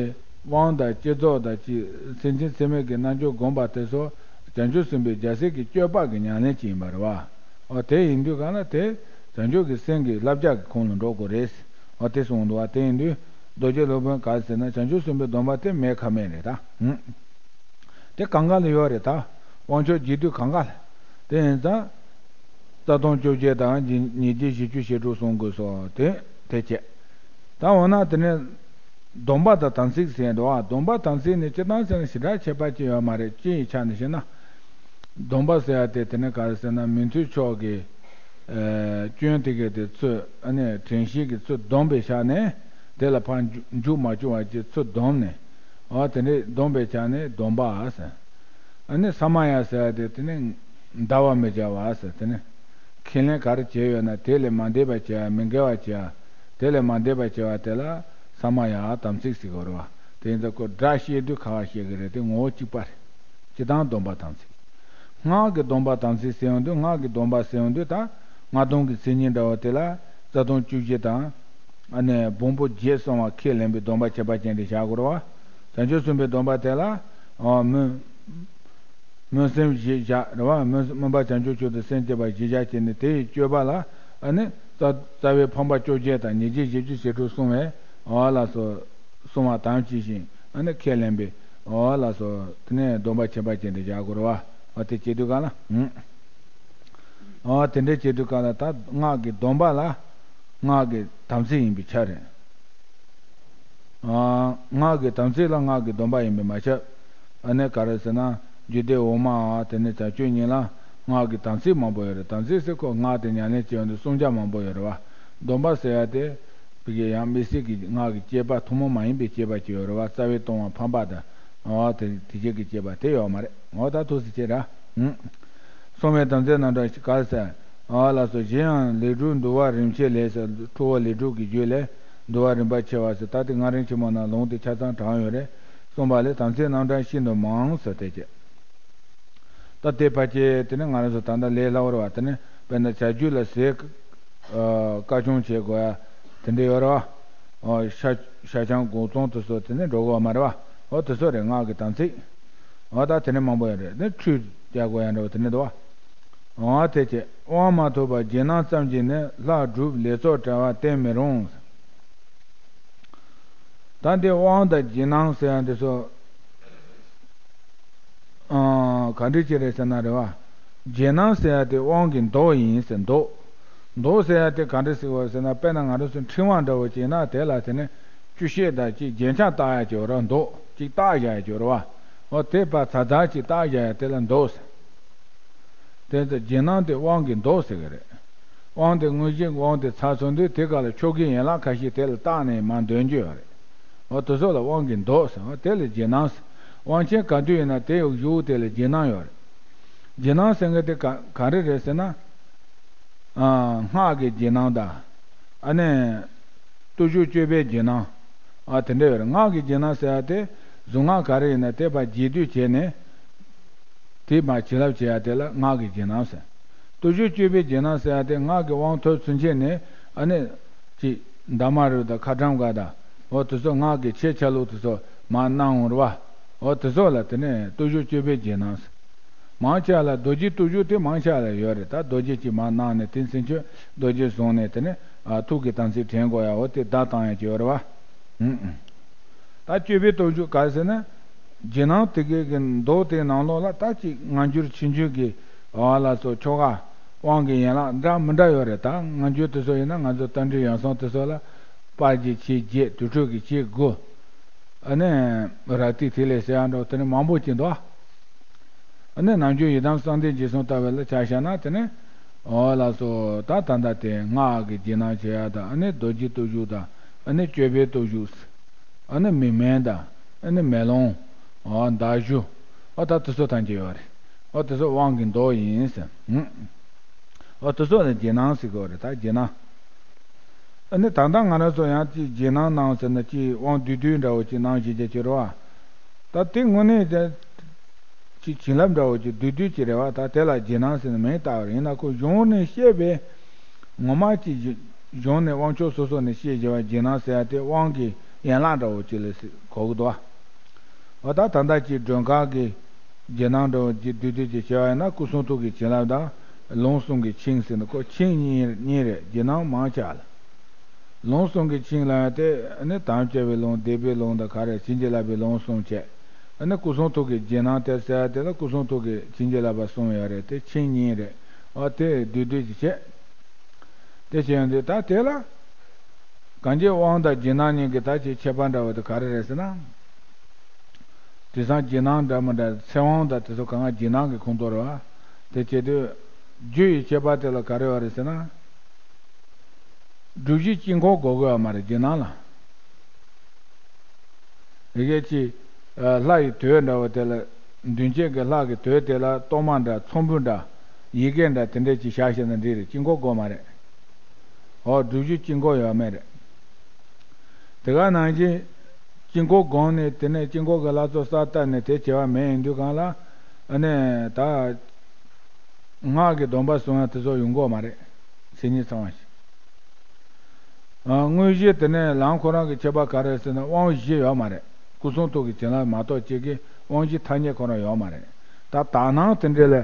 དབང་དང་བསྐྱེད་རྫོགས་དང་ཅི་སེམས་ཅན་ཚད་མེད་ཀྱི་རྣལ་འབྱོར་བསྒོམ་པ་དེ་ཚོ་བྱང་ཆུབ་སེམས་དཔའི་རྒྱལ་སྲས་ཀྱི་སྤྱོད་པ་གི་ཉམས་ལེན་ཅིག་ཡིན་པ་རེད་བ། འོ་དེ་ཡིན་དུས་གང་ལ་དེ་བྱང་ཆུབ་ཀྱི་སེམས་ཀྱི་བསླབ་བྱ་གི་ཁོངས་ལ་འགྲོ་དགོས་རེད། འོ་དེ་གསུངས་འདུག་བ། དེ་ཡིན་དུས་རྡོ་རྗེ་སློབ་དཔོན་ག་རེ་ཟེར་ན་བྱང་ཆུབ་སེམས་དཔའི་སྡོམ་པ་དེ་མེད་ཁ་མེད་རེད་ད། ཧུམ། དེ་གང་ག་ལ་ཡོད་རེད་ད། དབང་ཆོག་རྒྱས་བསྡུས་གང་ག་ལ། དེ་ཡིན་ཙང་། རྩ་ལྟུང་བཅོ་བརྒྱད་དང་ཉེས་བྱས་བཞི་བཅུ་ཞེ་དྲུག་བསྲུང་དགོས་སོ་དེ་དེ་བྱས། ད་འོ་ན་དེ་ནས། སྡོམ་པ་དང་དམ་ཚིག་ཟེར་འདུག་ཨ། སྡོམ་པ་དམ་ཚིག་ནི་སྤྱིར་བཏང་ཟེར་ན་ཞེ་དྲག་ཁྱད་པར་ཅི་ཡོད་མ་རེད། སྤྱི་ཡི་ཆ་ནས་བཤད་ན། སྡོམ་པ་ཟེར་ཡ་དེ་དེ་ནས་ག་རེ་ཟེར་ན་མི་མཐུན་ཕྱོགས་ཀྱི། ཨ། སྐྱོན་དེ་གའི་དེ་ཚུར་ཨ་ནི་དྲན་ཤེས་ཀྱིས་ཚུར་བསྡོམས་པའི་ཆ་ནས་དེ་ལ་ཕར་འཇུག་འཇུག་མ་བཅུག་པ་ཅིག་ཚུར་བསྡོམས་ནས། འོ་དེ་འདྲས་བསྡོམས་པའི་ཆ་ནས་སྡོམ་པ་ཟེར། ཨ་ནི་ས་མ་ཡ་ཟེར་ཡ་དེ་དེ་ནས་འདའ་བར་མི་བྱ་བ་ཟེར་དེ་ནས། ཁས་ལེན་ག་རེ་བྱས་ཡོད་ན་དེ་ལས་མ་འདས་པ་བྱས་པ་མི་འགལ་བ་བྱས་པ། དེ་ལས་མ་འདས་པ་བྱས་པ་དེ་ལ་ས་མ་ཡ་དམ་ཚིག་ཟེར་གྱི་ཡོད་རེད་བ། དེ་ཡིན་ཙང་ཁོ་སྒྲ་བཤད་དུས་ག་བ་བཤད་ཀྱི་རེད་དེ་ངོ་བོ་གཅིག་པ་རེད། སྤྱིར་བཏང་སྡོམ་པ་དམ་ཚིག་སྔགས་ཀྱི་སྡོམ་པ་དམ་ཚིག་ཟེར་ཡོང་དུས་སྔགས་ཀྱི་སྡོམ་པ་ཟེར་ཡོང་དུས་ད་སྔགས་སྡོམ་གྱི་མཚན་ཉིད་འདྲ་བོ་དེ་ལ་རྩ་ལྟུང་བཅུ་བཞི་དང་། ཨ་ནི་བོང་བུ་བརྒྱད་གསུམ་པ་ཁས་ལེན་པའི་སྡོམ་པ་ཁྱད་པར་ཅན་དེ་བཞག་དགོས་རེད་བ། བྱང་ཆུབ་སེམས་དཔའི་སྡོམ་པ་དེ་ལ། ཨ། སྨོན། སྨོན་སེམས་བཞི་བཞག་རེད་བ། སྨོན་སྨོན་པ་བྱང་ཆུབ་མཆོག་ཏུ་སེམས་བསྐྱེད་པ་བཞི་བཞག་བྱས་ནས་དེ་ཡི་སྤྱོད་པ་ལ་ཨ་ནི་རྩ་རྩ་བའི་ཕམ་པ་བཅོ་བརྒྱད་དང་ཉེས་བྱས་བཞི་བཅུ་ཞེ་དྲུག་བསྲུང་བས་འོ་ལགས་སོ། བསྲུང་བ་དང་བཅས་ཤིང་ཨ་ནི་ཁས་ལེན་པའི་འོ་ལགས་སོ། དེ་ནས་སྡོམ་པ་ཁྱད་པར་ཅན་དེ་བཞག་དགོས་རེད་བ། འོ་དེ་བྱེད་དུས་གང་ལ། འོ་དེ་འདྲ་བྱེད་དུས་གང་ལ་ད་སྔགས་ཀྱི་སྡོམ་པ་ལ་སྔགས་ཀྱི་དམ་ཚིག་ཡིན་པའི་ཆ་རེད། ཨ། སྔགས་ཀྱི་དམ་ཚིག་ལ་སྔགས་ཀྱི་སྡོམ་པ་ཡིན་པས་མ་ཁྱབ། ཨ་ནི་ག་རེ་ཟེར་ན། རྒྱུད་སྡེ་འོག་མའམ་དེ་ནི་བྱ་སྤྱོད་གཉིས་ལ་སྔགས་ཀྱི་དམ་ཚིག་མང་པོ་ཡོད་རེད། དམ་ཚིག་ཟེར་ཁོ་སྔགས་དེ་ཉམས་ལེན་བྱེད་ཡོང་དུས་བསྲུང་བྱ་མང་པོ་ཡོད་རེད་བ། སྡོམ་པ་ཟེར་ཡ་དེ། ཕ་གི་ཡང་དམིགས་བསལ་གྱི་སྔགས་ཀྱི་བསྐྱེད་པ་ཐུན་མོང་མ་ཡིན་པའི་བསྐྱེད་པ་ཅིག་ཡོད་རེད་བ། རྩ་བའི་ལྟུང་བ་ཕམ་པ་དང་། འོ་དེ་དེ་བྱེད་ཀྱི་བསྐྱེད་པ་དེ་ཡོད་མ་རེད། འོ་ད་ཐུགས་སུ་ཆེ་ར། ཧུམ། སྲུང་བའི་དམ་ཚིག་རྣམ་གྲངས་ག་རེ་ཟེར། ཨ་ལགས་སོ། གཞན་ཡང་ལས་དྲུག་འདུལ་བ་རིམ་བྱེད་ལས་ཟེར་ཁྲོ་བོ་ལས་དྲུག་གི་རྒྱུད་ལས་འདུལ་བ་རིམ་པ་ཕྱེ་བ་ཟེར་ད་དེ་སྔ་རིང་ཆེན་མོ་ནང་ལུང་དེ་ཆ་ཚང་དྲངས་ཡོད་རེད། གསུངས་པ་ལས་དམ་ཚིག་རྣམ་གྲངས་ཤིན་ཏུ་མང་ཟེར་དེ་བྱས། ད་དེ་ཕལ་ཆེར་དེ་ནི་ང་རང་ཚོ་ད་ལྟ་ལས་སླ་བོ་རེད་བ། དེ་ནི་དཔེར་ན་བྱ་རྒྱུད་ལ་ཟས་བཀའ་ཆུང་བྱེད་དགོས་ཡ་དེ་འདྲ་ཡོད་རེད་བ། ཤ་ཤ་ཆང་དགོང་ཚོང་དེ་ཚོ་དེ་ནི་འགྲོ་དགོས་མ་རེད་བ། འོ་དེ་ཚོ་རེད། སྔགས་ཀྱི་དམ་ཚིག་འོ་ད་དེ་ནས་མང་པོ་ཡོད་རེད། ནི་ཁྲུས་རྒྱག་དགོས་ཡ་འདྲ་བོ་དེ་ནས་འདུག་བ། འོ་དེ་བྱས་དབང་མ་ཐོབ་པར་རྗེས་གནང་ཙམ་གྱིས་ནི་ལྷ་སྒྲུབ་ལས་ཚོགས་བྲལ་བ་བསྟེན་མི་རུང་། ད་འདི་དབང་དང་རྗེས་གནང་ཟེར་ཡ་འདི་ཚོ། ཨ། ག་འདྲ་ཅིག་རེད་ཟེར་ན་རེད་བ། རྗེས་གནང་ཟེར་ཡ་དེ་དབང་གི་མདོག་ཡིན་ཟེར། མདོག་མདོག་ཟེར་ཡ་དེ་ག་འདྲ་ཟེར་བ་ཟེར་ན། དཔེར་ན་ང་རང་ཚོ་ཕྲེང་བ་འདྲ་བོ་ཅིག་ཡིན་ན་དེ་ལ་དེ་ནས་བཅུ་ཤད་དང་ཅིག་རྒྱན་ཆ་བཏགས་ཡ་ཅིག་ཡོད་རེད་བ། མདོག་ཅིག་བཏགས་བཞག་ཡ་ཅིག་ཡོད་རེད་བ། འོ་དེ་ཕར་ཚར་ཚར་ཅིག་བཏགས་བཞག་ཡ་དེ་ལ་མདོག་ཟེར། དེ་ཚོ་རྗེས་གནང་དེ་དབང་གི་མདོག་ཟེར་གི་རེད། དབང་དེ་དངོས་གཞི་དབང་དེ་ཚར་སོང་དུས་དེ་ག་ལ་ཆོ་གའི་ཡན་ལག་ཁ་ཤས་དེ་ལ་བཏགས་ནས་མར་འདོན་རྒྱུ་ཡོད་རེད། འོ་དེ་ཚོ་ལ་དབང་གི་མདོག་ཟེར། འོ་དེ་ལ་རྗེས་གནང་ཟེར། དབང་ཆེན་ག་དུས་ཡིན་ན་དེ་ཡོད་གཞུག་དེ་ལ་རྗེས་གནང་ཡོད་རེད། རྗེས་གནང་ཟེར་མཁན་དེ་ག་ག་རེ་རེད་ཟེར་ན། ཨ། སྔགས་ཀྱི་རྗེས་གནང་དང་། ཨ་ནི། བརྟུལ་ཞུགས་སྤྱོད་པའི་རྗེས་གནང་། ཨ། དེ་འདྲ་ཡོད་རེད། སྔགས་ཀྱི་རྗེས་གནང་ཟེར་ཡ་དེ། གཟུངས་སྔགས་ག་རེ་ཡིན་ན་དེ་ཕར་རྗེས་ཟློས་བྱས་ནས། དེ་མར་བྱིན་རླབས་བྱེད་ཡ་དེ་ལ་སྔགས་ཀྱི་རྗེས་གནང་ཟེར། བརྟུལ་ཞུགས་སྤྱོད་པའི་རྗེས་གནང་ཟེར་ཡ་དེ་སྔགས་ཀྱི་དབང་ཐོབ་ཚུན་ཆད་ནས། ཨ་ནི། ཅིག་འདབ་མ་རུ་དང་ཁ་ཊྭཱཾ་ག་དང་། འོ་དེ་ཚོ་སྔགས་ཀྱི་ཆེ་ཆ་ལུགས་དེ་ཚོ་མར་གནང་འོང་རེད་བ། འོ་དེ་ཚོ་ལ་དེ་ནས་བརྟུལ་ཞུགས་སྤྱོད་པའི་རྗེས་གནང་ཟེར། མང་ཆེ་བ་ལ་རྡོ་རྗེ་བརྟུལ་ཞུགས་དེ་མང་ཆེ་བ་ལ་ཡོད་རེད། ད་རྡོ་རྗེ་ཅིག་མར་གནང་ནས་དེ་ཚུན་ཆད་རྡོ་རྗེ་བཟུང་ནས་དེ་ནས། ཨ། ཐུགས་ཀྱི་དམ་ཚིག་དྲན་དགོས་ཡ། འོ་དེ་བརྡ་བཏང་ཡ་ཅིག་ཡོད་རེད་བ། ཨུ་ཨུ། ད་སྤྱོད་པའི་བརྟུལ་ཞུགས་ག་རེ་ཟེར་ན། རྗེས་གནང་དེ་གའི་གི་མདོག་དེའི་ནང་ལོགས་ལ་ད་ཅིག་སྔ་འགྱུར་ཕྱི་འགྱུར་གྱི། འོ་ལགས་སོ། ཆོ་ག་དབང་གི་ཡན་ལག་འདྲ་མི་འདྲ་ཡོད་རེད། ད་སྔ་འགྱུར་དེ་ཚོ་ཡིན་ན་ང་ཚོ་རྟ་མགྲིན་ཡང་གསང་དེ་ཚོ་ལ་དཔལ་གྱི་ཆས་བརྒྱད། དུར་ཁྲོད་ཀྱི་ཆས་དགུ། ཨ་ནི་རཀྟའི་ཐིག་ལེ་ཟེར་ཡ་འདྲ་དེ་ནི་མང་པོ་ཅིག་འདུག། ཨ་ནི་ནམ་རྒྱུན་ཡི་དམ་གསང་བདེ་འཇིགས་གསུམ་ལྟ་བུ་ལ་ཆ་བཞག་ན་དེ་ནི། འོ་ལགས་སོ། ད་ད་ལྟ་དེ་སྔགས་ཀྱི་རྗེས་གནང་བྱེད་ཡ་དང་། ཨ་ནི་རྡོ་རྗེ་བརྟུལ་ཞུགས་དང་། ཨ་ནི་སྤྱོད་པའི་བརྟུལ་ཞུགས། ཨ་ནི་མིག་སྨན་དང་། ཨ་ནི་མེ་ལོང་། འོ་མདའ་གཞུ། འོ་ད་དེ་ཚོ་ཐམས་ཅད་ཡོད་རེད། འོ་དེ་ཚོ་དབང་གི་མདོག་ཡིན་ཟེར། ཨུ། འོ་དེ་ཚོ་ལ་རྗེས་གནང་ཟེར་གྱི་ཡོད་རེད། ད་རྗེས་གནང་། ཨ་ནི་ད་ལྟ་ང་རང་ཚོ་ཡང་ཅིག་རྗེས་གནང་གནང་ཟེར་ན་ཅིག་དབང་བསྡུས་བསྡུས་འདྲ་བོ་ཅིག་གནང་བཞིན་བྱས་ཀྱི་རེད་བ། ད་དེ་དངོས་གནས་དེ་ཅིག་བྱིན་རླབས་འདྲ་བོ་ཅིག་བསྡུས་བསྡུས་ཅིག་རེད་བ། ད་དེ་ལ་རྗེས་གནང་ཟེར་ནས་མིང་བཏགས་པ་རེད། ཡིན་ན་ཁོ་གཞུང་ནས་བཤད་པའི་ངོ་མ་ཅིག་གཞུང་ནས་དབང་ཕྱུག་སོ་སོ་ནས་བཤད་བཞིན་པ་རྗེས་གནང་ཟེར་ཡ་དེ་དབང་གི་ཡན་ལག་འདྲ་བོ་ཅིག་ལ་གོ་གི་འདུག་བ། འོ་ད་ད་ལྟ་ཅིག་མགྲོན་ཁང་གི་རྗེས་གནང་འདྲ་བོ་ཅིག་བསྡུས་བསྡུས་ཅིག་བྱས་པ་ཡིན་ན། སྐུ་གསུང་ཐུགས་ཀྱི་བྱིན་རླབས་དང་། ལུང་གསུམ་གྱི་ཆིངས་ཟེར་ནས་ཁོ་ཆིངས་གཉིས་གཉིས་རེད། རྗེས་གནང་མང་ཆེ་བ་ལ། ལུང་གསུམ་གྱི་ཆིངས་ལ་ཡང་དེ་ནི་དམ་བཅའ་བའི་ལུང་། སྡིག་པའི་ལུང་དང་ག་རེ། བྱིན་གྱིས་བརླབ་པའི་ལུང་གསུམ་བྱས། ཨ་ནི་སྐུ་གསུང་ཐུགས་ཀྱི་རྗེས་གནང་དེ་ཟེར་ཡ་དེ་ལ་སྐུ་གསུང་ཐུགས་ཀྱི་བྱིན་གྱིས་བརླབ་པ་གསུམ་ཡོད་རེད། དེ་ཆིངས་གཉིས་རེད། འོ་དེ་བསྡུས་བསྡུས་ཅིག་བྱས། དེ་བྱས་ཡོང་དུས་ད་དེ་ལ། གང་ཅི་དབང་དང་རྗེས་གནང་གཉིས་ཀྱི་ད་ཅིག་ཁྱད་པར་འདྲ་བོ་དེ་ག་རེ་རེད་ཟེར་ན། དེང་སང་རྗེས་གནང་འདྲ་མི་འདྲ། ཚེ་དབང་དང་དེ་ཚོ་གང་ག་རྗེས་གནང་གི་ཁོངས་གཏོགས་རེད་བ། དེ་བྱེད་དུས་རྒྱུ་ཡི་ཁྱད་པར་དེ་ལ་ག་རེ་ཡོད་རེད་ཟེར་ན། སྒྲུབ་གཞི་དཀྱིལ་འཁོར་དགོས་ཀྱི་ཡོད་མ་རེད་རྗེས་གནང་ལ། ཡི་གེ་གཅིག་ལྷ་ཡི་དོད་འདྲ་བོ་དེ་ལ། མདུན་བསྐྱེད་ཀྱི་ལྷ་གི་དོད་དེ་ལ་གཏོར་མ་འདྲ་ཚོམ་བུ་འདྲ་ཡི་གེ་འདྲ་དེ་འདྲས་ཅིག་བཞག་ཤེས་ན་འགྲིག་རེད། དཀྱིལ་འཁོར་དགོས་མ་རེད། འོ་སྒྲུབ་གཞི་དཀྱིལ་འཁོར་ཡོད་མེད་རེད། དེ་ག་ནང་བཞིན་དཀྱིལ་འཁོར་བསྒོམས་ནས་དེ་ནས་དཀྱིལ་འཁོར་གྱི་ལྷ་ཚོགས་གསལ་བཏབ་ནས་དེ་བྱེད་པ་མེད་ཡིན་དུས་གང་ལ། ཨ་ནི་ད་སྔགས་ཀྱི་སྡོམ་པ་སྲུང་ཡ་དེ་ཚོ་ཡོང་གི་ཡོད་མ་རེད། མཚན་ཉིད་ཚང་བ་ཞིག་ཨ། དངོས་གཞི་དེ་ནས་ལམ་ཁོ་རང་གི་ཁྱད་པར་ག་རེ་ཟེར་ན་དབང་བཞི་ཡོད་མ་རེད། སྐུ་གསུང་ཐུགས་ཀྱི་བྱིན་རླབས་མ་གཏོགས་གཅིག་གི་དབང་བཞི་ཐ་སྙད་ཁོ་རང་ཡོད་མ་རེད། ད་དག་སྣང་དེ་འདྲ་ལ་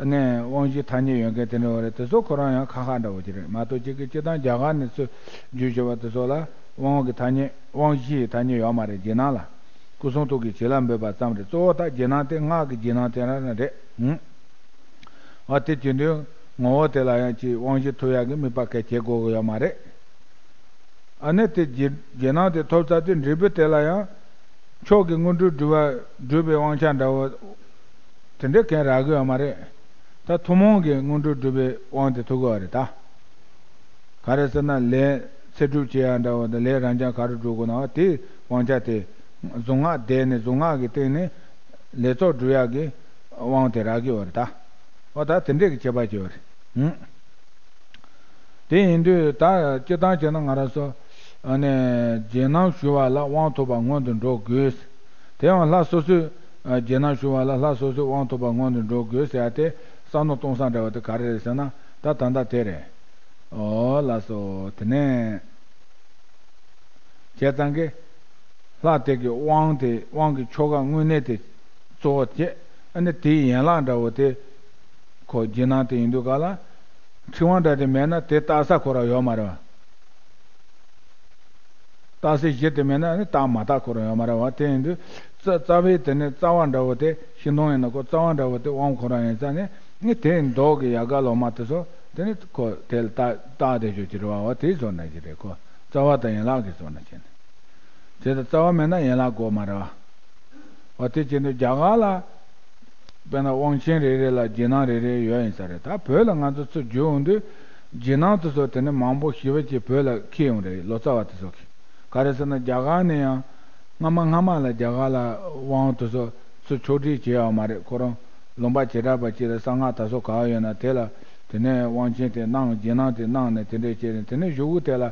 ནས་དབང་བཞི་ཐ་སྙད་ཡོད་མཁན་དེ་འདྲ་བ་རེད། དེ་ཚོ་ཁོ་རང་ཡང་ཁ་ཁ་འདྲ་བོ་ཅིག་རེད་མ་གཏོགས་གཅིག་གི་སྤྱིར་བཏང་རྒྱ་གར་ནས་ཚུར་བརྒྱུད་བྱས་པ་དེ་ཚོ་ལ་དབང་གི་ཐ་སྙད། དབང་བཞི་ཡི་ཐ་སྙད་ཡོད་མ་རེད། རྗེས་གནང་ལ་སྐུ་གསུང་ཐུགས་ཀྱི་བྱིན་རླབས་འབེབས་པ་ཙམ་རེད། གཙོ་བོ་ད་རྗེས་གནང་དེ་སྔགས་ཀྱི་རྗེས་གནང་དེ་རང་རང་རེད། ཨ། དེ་བྱེད་དུས་ངོ་བོ་དེ་ལ་ཡང་ཅིག་དབང་བཞི་ཐོབ་ཡག་གི་དམིགས་པ་གལ་ཆེ་དགོས་ཀྱི་ཡོད་མ་རེད། ཨ་ནི་དེ་རྗེས་རྗེས་གནང་དེ་ཐོབ་ཚར་དུས་འབྲས་བུ་དེ་ལ་ཡང་མཆོག་གི་དངོས་གྲུབ་སྒྲུབ་པ་སྒྲུབ་པའི་དབང་ཆ་འདྲ་བོ་དེ་འདྲ་གང་རག་གི་ཡོད་མ་རེད། ད་ཐུན་མོང་གི་དངོས་གྲུབ་སྒྲུབ་པའི་དབང་དེ་ཐོབ་ཀྱི་ཡོད་རེད་ད། ག་རེ་ཟེར་ན་ལས་ཚེ་སྒྲུབ་བྱེད་ཡ་འདྲ་བོ་དང་ལས་རང་རྐྱང་ག་རེ་སྒྲུབ་དགོས་ན་དེ་དབང་ཆ་དེ་གཟུངས་སྔགས་བཟླས་ནས་གཟུངས་སྔགས་ཀྱི་སྟེང་ནས་ལས་ཚོགས་སྒྲུབ་ཡག་གི་དབང་དེ་རག་གི་ཡོད་རེད་ད། འོ་ད་དེ་འདྲས་ཀྱི་ཁྱད་པར་ཅིག་ཡོད་རེད། ཨུམ། དེ་ཡིན་དུས་ད་སྤྱིར་བཏང་བྱས་ན་ང་རང་ཚོ་ཨ་ནི་རྗེས་གནང་ཞུ་བ་ལ་དབང་ཐོབ་པ་སྔོན་དུ་འགྲོ་དགོས། དེ་ཡང་ལྷ་སོ་སོས་རྗེས་གནང་ཞུ་བ་ལ་ལྷ་སོ་སོས་དབང་ཐོབ་པ་སྔོན་དུ་འགྲོ་དགོས་ཟེར་ཡ་དེ་བསམ་མནོ་གཏོང་ས་འདྲ་བ་དེ་ག་རེ་རེད་ཟེར་ན་ད་ད་ལྟ་དེ་རེད། འོ་ལགས་སོ། དེ་ནས་བྱས་ཙང་གི་ལྷ་དེ་གི་དབང་དེ་དབང་གི་ཆོ་ག་དངོས་གནས་དེ་གཙོ་བོ་བྱས། ཨ་ནི་དེའི་ཡན་ལག་འདྲ་བོ་དེ་ཁོ་རྗེས་གནང་དེ་ཡིན་དུས་ག་ལ། ཕྲེང་བ་འདྲ་དེ་མེད་ན་དེ་བཏགས་ས་ཁོ་རང་ཡོད་མ་རེད་བ། བཏགས་ས་གཞི་དེ་མེད་ན་ནི་བཏགས་མ་བཏགས་ཁོ་རང་ཡོད་མ་རེད་བ། དེ་ཡིན་དུས་རྩ་རྩ་བའི་དེ་ནི་རྩ་བ་འདྲ་བོ་དེ་ཤིང་སྡོང་ཡིན་ན་ཁོ་རྩ་བ་འདྲ་བོ་དེ་དབང་ཁོ་རང་ཡིན་ཙང་ནི་ནི་དེ་མདོག་གི་ཡལ་ག་ལོ་མ་དེ་ཚོ་དེ་ནི་ཁོ་དེ་ལ་བཏགས་བཏགས་དེ་ཞོ་ཅི་རེད་བ། འོ་དེའི་བཟོ་འདྲ་ཅི་རེད། ཁོ་རྩ་བ་དང་ཡན་ལག་གི་བཟོ་འདྲ་བྱས་ནས། དེ་ལ་རྩ་བ་མེད་ན་ཡན་ལག་དགོས་མ་རེད་བ། འོ་དེ་བྱས་ནས་རྒྱ་གར་ལ། དཔེར་ན་དབང་ཆེན་རེ་རེ་ལ་རྗེས་གནང་རེ་རེ་ཡོད་ཡིན་ས་རེད། ད་བོད་ལ་ང་ཚོ་ཚུར་བསྒྱུར་འོང་དུས་རྗེས་གནང་དེ་ཚོ་དེ་ནི་མང་པོ་ཞེ་པོ་ཅིག་བོད་ལ་འཁེལ་ཡོང་རེད། ལོ་ཙཱ་བ་དེ་ཚོ་གིས། ག་རེ་ཟེར་ན་རྒྱ་གར་ནས་ཡང་སྔ་མ་སྔ་མ་ལ་རྒྱ་གར་ལ་དབང་དེ་ཚོ་ཚུར་ཕྱོགས་སྒྲིག་བྱས་ཡོད་མ་རེད། ཁོ་རང་ལུང་པ་བྱེ་བྲག་པ་ཅིག་ལ་གསང་སྔགས་དར་སོ་ག་བ་ཡོད་ན་དེ་ལ་དེ་ནས་དབང་ཆེན་དེ་གནང་། རྗེས་གནང་དེ་གནང་ནས་དེ་འདྲས་བྱས་ནས་དེ་ནས་གཞུག་གུ་དེ་ལ་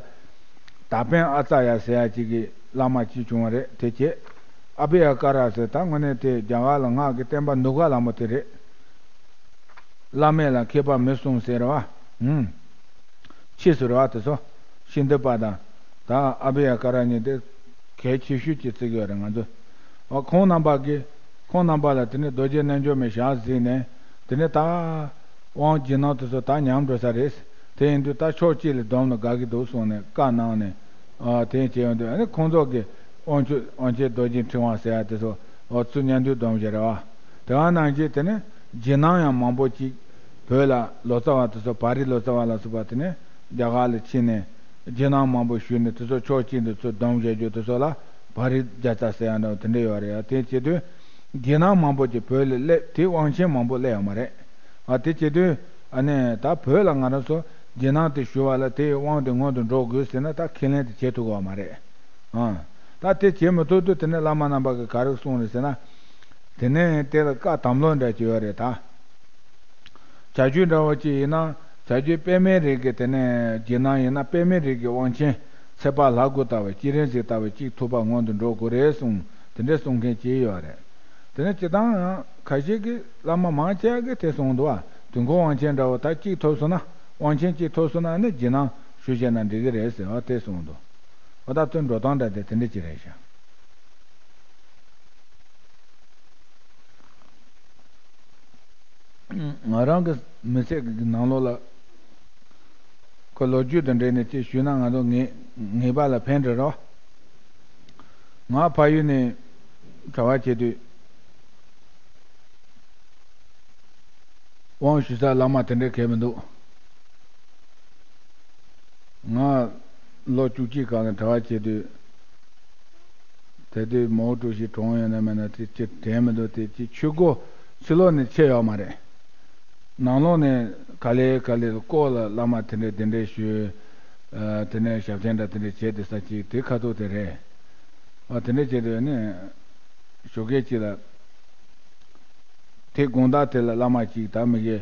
དར་པན་ཨ་ཙརྱ་ཟེར་ཡ་ཅིག་གི་བླ་མ་ཅིག་བྱུང་བ་རེད། དེ་བྱས་ཨ་བྷི་ཡ་ཀ་ར་ཟེར། ད་དངོས་གནས་དེ་རྒྱ་གར་ལ་སྔགས་ཀྱི་བསྟན་པ་ནུབ་ཁ་ལ་མོ་དེ་རེད། བླ་མེད་ལ་མཁས་པ་མི་གསུམ་ཟེར་བ། ཧུམ། ཕྱིས་སུ་རེད་བ་དེ་ཚོ། ཤིན་ཏུ་པ་དང་། ད་ཨ་བྷི་ཡ་ཀ་ར་གཉིས་དེ་གལ་ཆེ་ཤོས་ཀྱི་བརྩི་གི་ཡོད་རེད་ང་ཚོས། འོ་ཁོང་རྣམ་པ་གིས་ཁོང་རྣམ་པ་ལ་དེ་ནས་རྡོ་རྗེ་རྣལ་འབྱོར་མའི་ཞལ་གཟིགས་ནས། དེ་ནས་ད་དབང་རྗེས་གནང་དེ་ཚོ་ད་ཉམས་འགྲོ་ས་རེད། དེ་ཡིན་དུས་ད་ཕྱོགས་གཅིག་ལ་བསྡོམས་ན་དགའ་གི་འདུག་གསུངས་ནས་བཀའ་གནང་ནས། ཨ་དེ་བྱས་ཡོང་དུས་ཨ་ནི་ཁོང་ཚོ་གིས་དབང་ཆོས་དབང་ཆེན་རྡོ་རྗེ་ཕྲེང་བ་ཟེར་ཡ་དེ་ཚོ་འོ་ཚུར་མཉམ་འདུས་བསྡོམས་བྱས་རེད་བ། དེ་ག་ནང་བཞིན་དེ་ནས་རྗེས་གནང་ཡང་མང་པོ་ཅིག་བོད་ལ་ལོ་ཙཱ་བ་དེ་ཚོ་བ་རི་ལོ་ཙཱ་བ་ལ་སོགས་པ་དེ་ནས་རྒྱ་གར་ལ་ཕྱིན་ནས་རྗེས་གནང་མང་པོ་ཞུས་ནས་དེ་ཚོ་ཕྱོགས་གཅིག་ཏུ་ཚུར་བསྡོམས་བྱས་རྒྱུ་དེ་ཚོ་ལ་བ་རི་རྒྱ་ཙ་ཟེར་ཡ་འདྲ་བོ་དེ་འདྲ་ཡོད་རེད་ཡ། དེ་བྱེད་དུས་རྗེས་གནང་མང་པོ་ཅིག་བོད་ལ་སླེབས། དེ་དབང་ཆེན་མང་པོ་སླེབས་ཡོད་མ་རེད། ཨ་དེ་བྱེད་དུས་ཨ་ནི་ད་བོད་ལ་ང་རང་ཚོ་རྗེས་གནང་དེ་ཞུ་བ་ལ་དེའི་དབང་དེ་སྔོན་དུ་འགྲོ་དགོས་ཟེར་ན་ད་ཁས་ལེན་དེ་བྱེད་ཐུབ་ཀྱི་ཡོད་མ་རེད། ཨ་ད་དེ་བྱེད་མི་ཐུབ་དུས་དེ་ནས་བླ་མ་རྣམ་པ་གིས་ག་རེ་གསུངས་རེད་ཟེར་ན། དེ་ནས་དེ་ལ་བཀའ་དམ་ལོ་འདྲ་ཅིག་ཡོད་རེད་ད། བྱ་རྒྱུད་འདྲ་བོ་ཅིག་ཡིན་ན་བྱ་རྒྱུད་པད་མའི་རིགས་ཀྱི་དེ་ནས་རྗེས་གནང་ཡིན་ན་པད་མའི་རིགས་ཀྱི་དབང་ཆེན་ཚེ་དཔག་ལྷ་དགུ་ལྟ་བུ་སྤྱན་རས་གཟིགས་ལྟ་བུ་གཅིག་ཐུབ་པ་སྔོན་དུ་འགྲོ་དགོས་རེད་གསུངས། དེ་འདྲ་གསུང་མཁན་ཅིག་ཡོད་རེད། དེ་ནས་སྤྱིར་བཏང་ཡང་ཁ་ཤས་ཀྱིས་བླ་མ་མང་ཆེ་བ་གིས་དེ་གསུངས་འདུག་བ། དུས་འཁོར་དབང་ཆེན་འདྲ་བོ་ད་གཅིག་ཐོབ་སོང་ན་དབང་ཆེན་གཅིག་ཐོབ་སོང་ན་ནི་རྗེས་གནང་ཞུ་བྱས་ན་འགྲིག་གི་རེད་ཟེར་བ་དེ་གསུངས་འདུག་འོ་ད་དོན་འགྲོ་སྟངས་འདྲ་དེ་དེ་འདྲ་ཅིག་རེད་ཤག་ང་རང་གི་མི་ཚེ་གི་ནང་ལོགས་ལ་ཁོ་ལོ་རྒྱུས་དང་འབྲེལ་ནས་ཅིག་ཞུས་ན་ང་ཚོ་ངེས་ངེས་པ་ལ་ཕན་འདྲ་རོ། ང་ཕ་ཡུལ་ནས་གྲྭ་པ་བྱེད་དུས་དབང་ཞུ་ས་བླ་མ་དེ་འདྲ་གས་མི་འདུག་ང་ལོ་བཅུ་གཅིག་སྒང་ལ་གྲྭ་པ་བྱེད་དུས། དེ་དུས་མའོ་ཀྲུའུ་ཞི་གྲོངས་ཡོད་ན་མེད་ན་དེ་ཅི་དྲན་མི་འདུག་དེ་ཅི་ཆུ་སྒོ་ཕྱི་ལོགས་ནས་ཕྱེ་ཡོད་མ་རེད། ནང་ལོགས་ནས་ག་ལེ་ག་ལེ་ལ་ལྐོག་ལ་བླ་མ་དེ་འདྲས་དེ་འདྲས་ཞུས། ཨ་དེ་ནས་ཞབས་བརྟན་འདྲ་དེ་འདྲས་བྱས་དེ་ས་གཅིག་དེ་ཁ་ཐུག་དེ་རེད། ཨ་དེ་འདྲས་བྱས་དུས་ནི་ཞོགས་ཀས་གཅིག་ལ། དེ་དགོང་དག་དེ་ལ་བླ་མ་གཅིག་ད་མི་གེ་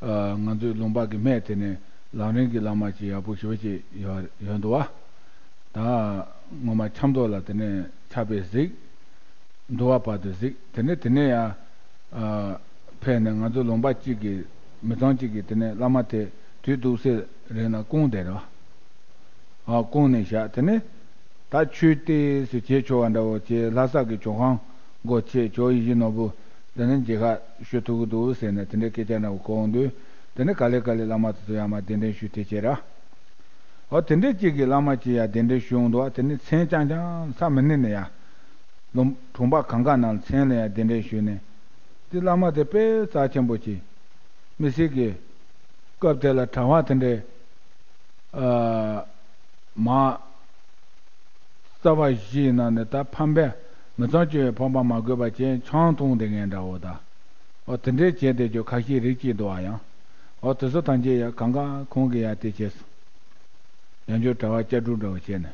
ཨ་ང་ཚོའི་ལུང་པ་གི་སྨད་དེ་ནས་ལམ་རིམ་གྱི་བླ་མ་གཅིག་ཡག་པོ་ཞེ་པོ་ཅིག་ཡོད་ཡོད་འདུག་བ། ད་ངོ་མ་ཆབ་མདོ་ལ་དེ་ནས་ཆབ་པས་གཟིགས། འདུལ་བ་བར་དུ་གཟིགས། དེ་ནས་དེ་ནས་ཡང་ཨ་ཕེབས་ནས་ང་ཚོ་ལུང་པ་གཅིག་གི་མི་ཚང་གཅིག་གིས་དེ་ནས་བླ་མ་དེ་དུས་འདུག་སེ་རེད་ན་སྐུང་དེ་རེད་བ། ཨ་བསྐུངས་ནས་བཞག་དེ་ནས་ད་ཆོས་ཏོག་ཙམ་བྱེད་ཆོག་པ་འདྲ་བོ་བྱས། ལྷ་ས་གི་ཇོ་ཁང་སྒོ་ཕྱེ། ཇོ་ཡིད་བཞིན་ནོར་བུ་དེ་ནས་མཇལ་ཁ་ཞུ་ཐུབ་ཀྱི་འདུག་ཟེར་ནས་དེ་འདྲའི་སྐད་ཆ་འདྲ་བོ་གོ་འོང་དུས། དེ་ནས་ག་ལེ་ག་ལེ་བླ་མ་དེ་ཚོ་ཡར་མར་གདན་འདྲེན་ཞུས་དེ་བྱས་ར། འོ་དེ་འདྲའི་གཅིག་གིས་བླ་མ་གཅིག་ཡར་གདན་འདྲེན་ཞུ་འོང་འདུག་བ། དེ་ནས་མཚན་རྐྱང་རྐྱང་ས་མི་ནས་ནས་ཡར། ལུང་གྲོང་པ་གང་ག་ནང་ལ་མཚན་ལ་ཡར་གདན་འདྲེན་ཞུས་ནས། དེ་བླ་མ་དེ་དཔེ་རྩ་ཆེན་པོ་གྱིས། མི་སེར་གྱི་སྐབས་དེ་ལ་གྲྭ་པ་དེ་འདྲའི་ཨ་མ་རྩ་བ་བཞིའི་ནང་ནས་ད་ཕམ་པས་མི་ཚང་སྐྱོ་བའི་ཕམ་པ་མ་དགོས་པ་བྱས་ཆང་འཐུང་བསྡད་མཁན་འདྲ་བོ་ད། འོ་དེ་འདྲའི་བྱས་བསྡད་རྒྱུ་ཁ་ཤས་རིགས་གཅིག་འདུག་བ་ཡང་། འོ་དེ་ཚོ་ཐམས་ཅད་ཡང་གང་ག་ཁོང་གིས་ཡང་དེ་བྱས་སོང་། ཡང་བསྐྱར་གྲྭ་པ་བསྐྱར་སྒྲུབ་འདྲ་བོ་བྱས་ནས།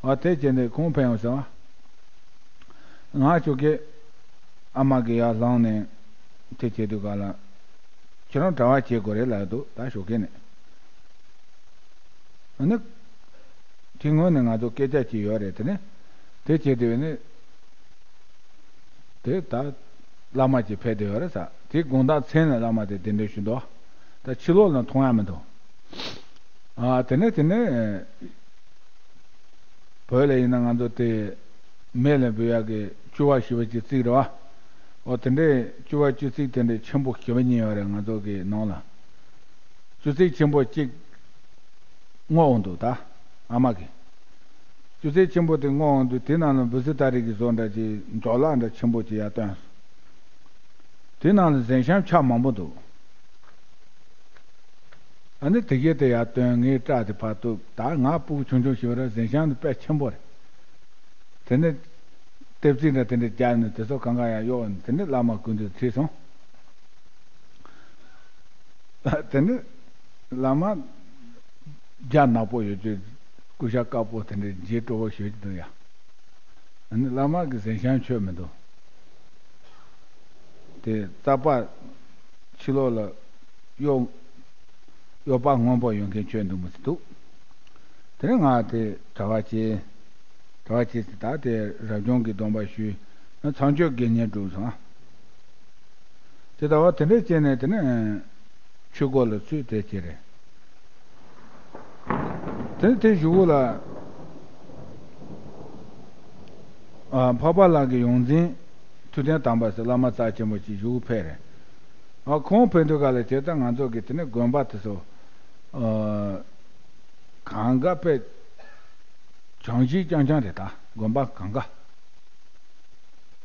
འོ་དེ་བྱས་ནས་ཁོང་ཕེབས་ཡོང་ཟེར་བ། ང་ཞོགས་ཀས་ཨ་མ་གི་ཡར་ལངས་ནས་དེ་བྱེད་དུས་ག་ལ། ཁྱེད་རང་གྲྭ་པ་བྱེད་དགོས་རེད་ལབ་འདུག་ད་ཞོགས་ཀས་ནས། ཨ་ནི། དེ་སྔོན་ནས་ང་ཚོ་སྐད་ཆ་བྱས་ཡོད་རེད་དེ་ནས། དེ་བྱེད་དུས་ནི། དེ་ད་བླ་མ་གཅིག་ཕེབས་བསྡད་ཡོད་རེད་ཟེར། དེ་དགོང་དག་མཚན་ལ་བླ་མ་དེ་གདན་འདྲེན་ཞུས་འདུག་ད་ཕྱི་ལོགས་ལ་མཐོང་ཡ་མི་འདུག་ཨ་དེ་ནས་དེ་ནས་བོད་ལ་ཡིན་ན་ང་ཚོ་དེ་ མེ་ལ་འབུད་ཡག་གི་སྐྱུར་བ་ཞེ་པོ་ཅིག་བརྩིགས་རེད་བ། འོ་དེ་འདྲའི་སྐྱུར་བ་སྐྱུར་རྩི་དེ་འདྲའི་ཆེན་པོ་ཞེ་པོ་གཉིས་ཡོད་རེད། ང་ཚོ་གི་ནང་ལ་སྐྱུར་རྩི་ཆེན་པོ་གཅིག་བརྔོས་འོང་འདུག་ད་ཨ་མ་གིས་སྐྱུར་རྩི་ཆེན་པོ་དེ་བརྔོས་འོང་དུས། དེ་ནང་ལ་འབུ་སྲིན་སྟ་རེ་གི་བཟོ་འདྲ་ཅིག་འཇོག་ལ་འདྲ་ཆེན་པོ་ཅིག་ཡར་བཏོན་སོང་། དེ་ནང་ལ་གཟན་ཤམ་ཆ་མང་པོ་འདུག་ཨ་ནི་དེ་གས་དེ་ཡར་བཏོན། ངའི་སྐྲ་དེ་ཕར་གཏུབ། ད་ང་སྤུ་གུ་ཆུང་ཆུང་ཞིག་རེད། གཟན་ཤམ་དེ་དཔེ་ཆེན་པོ་རེད། དེ་ནས་ལྟེབ་རྩིག་འདྲ་དེ་འདྲ་བརྒྱབ་ནས་དེ་ཚོ་གང་ག་ཡར་གཡོགས་ནས། དེ་ནས་བླ་མ་སྐུ་མདུན་ཁྲིད་སོང་། དེ་ནས་བླ་མ་རྒྱ་ནག་པོ་ཡོད་ཚད། སྐུ་ཞབས་དཀར་པོ་དེ་འདྲའི་རྗེས་སྤྲོ་བོ་ཞེ་པོ་ཅིག་འདུག་ཡ། ཨ་ནི་བླ་མ་གི་གཟན་ཤམ་མཆོད་མི་འདུག་དེ་རྩ་བ་ཕྱི་ལོགས་ལ་གཡོག་གཡོག་པ་སྔོན་པོ་ཡོད་མཁན་མཆོད་འདུག་མི་འདུག་དེ་ནས་ང་དེ་གྲྭ་པ་བྱས། གྲྭ་པ་བྱས་ཚེ་ད་དེ་རབ་བྱུང་གི་སྡོམ་པ་ཞུས། ཚངས་སྤྱོད་དགེ་བསྙེན་བསྒྲུབས་སོང་། དེ་ལྟ་བུ་དེ་འདྲ་བྱས་ནས་དེ་ནས་ཆོས་སྒོ་ལ་ཚུད། དེ་བྱས་རེད། དེ་དེ་གཞུག་གུ་ལ་ཨ་འཕགས་པ་ལགས་ཀྱི་ཡོངས་འཛིན་ཐུབ་བསྟན་དམ་པ་ཟེར་བླ་མ་རྩ་ཆེན་པོ་ཅིག་གཞུག་གུ་ཕེབས་རེད། ཨ་ཁོང་ཕེབས་དུས་ག་ལ་བྱས་ད་ང་ཚོ་གི་དེ་ནས་དགོན་པ་དེ་ཚོ་ཨ་གང་ག་དཔེ་གྲངས་གཞི་རྐྱང་རྐྱང་རེད། ད་དགོན་པ་གང་ག་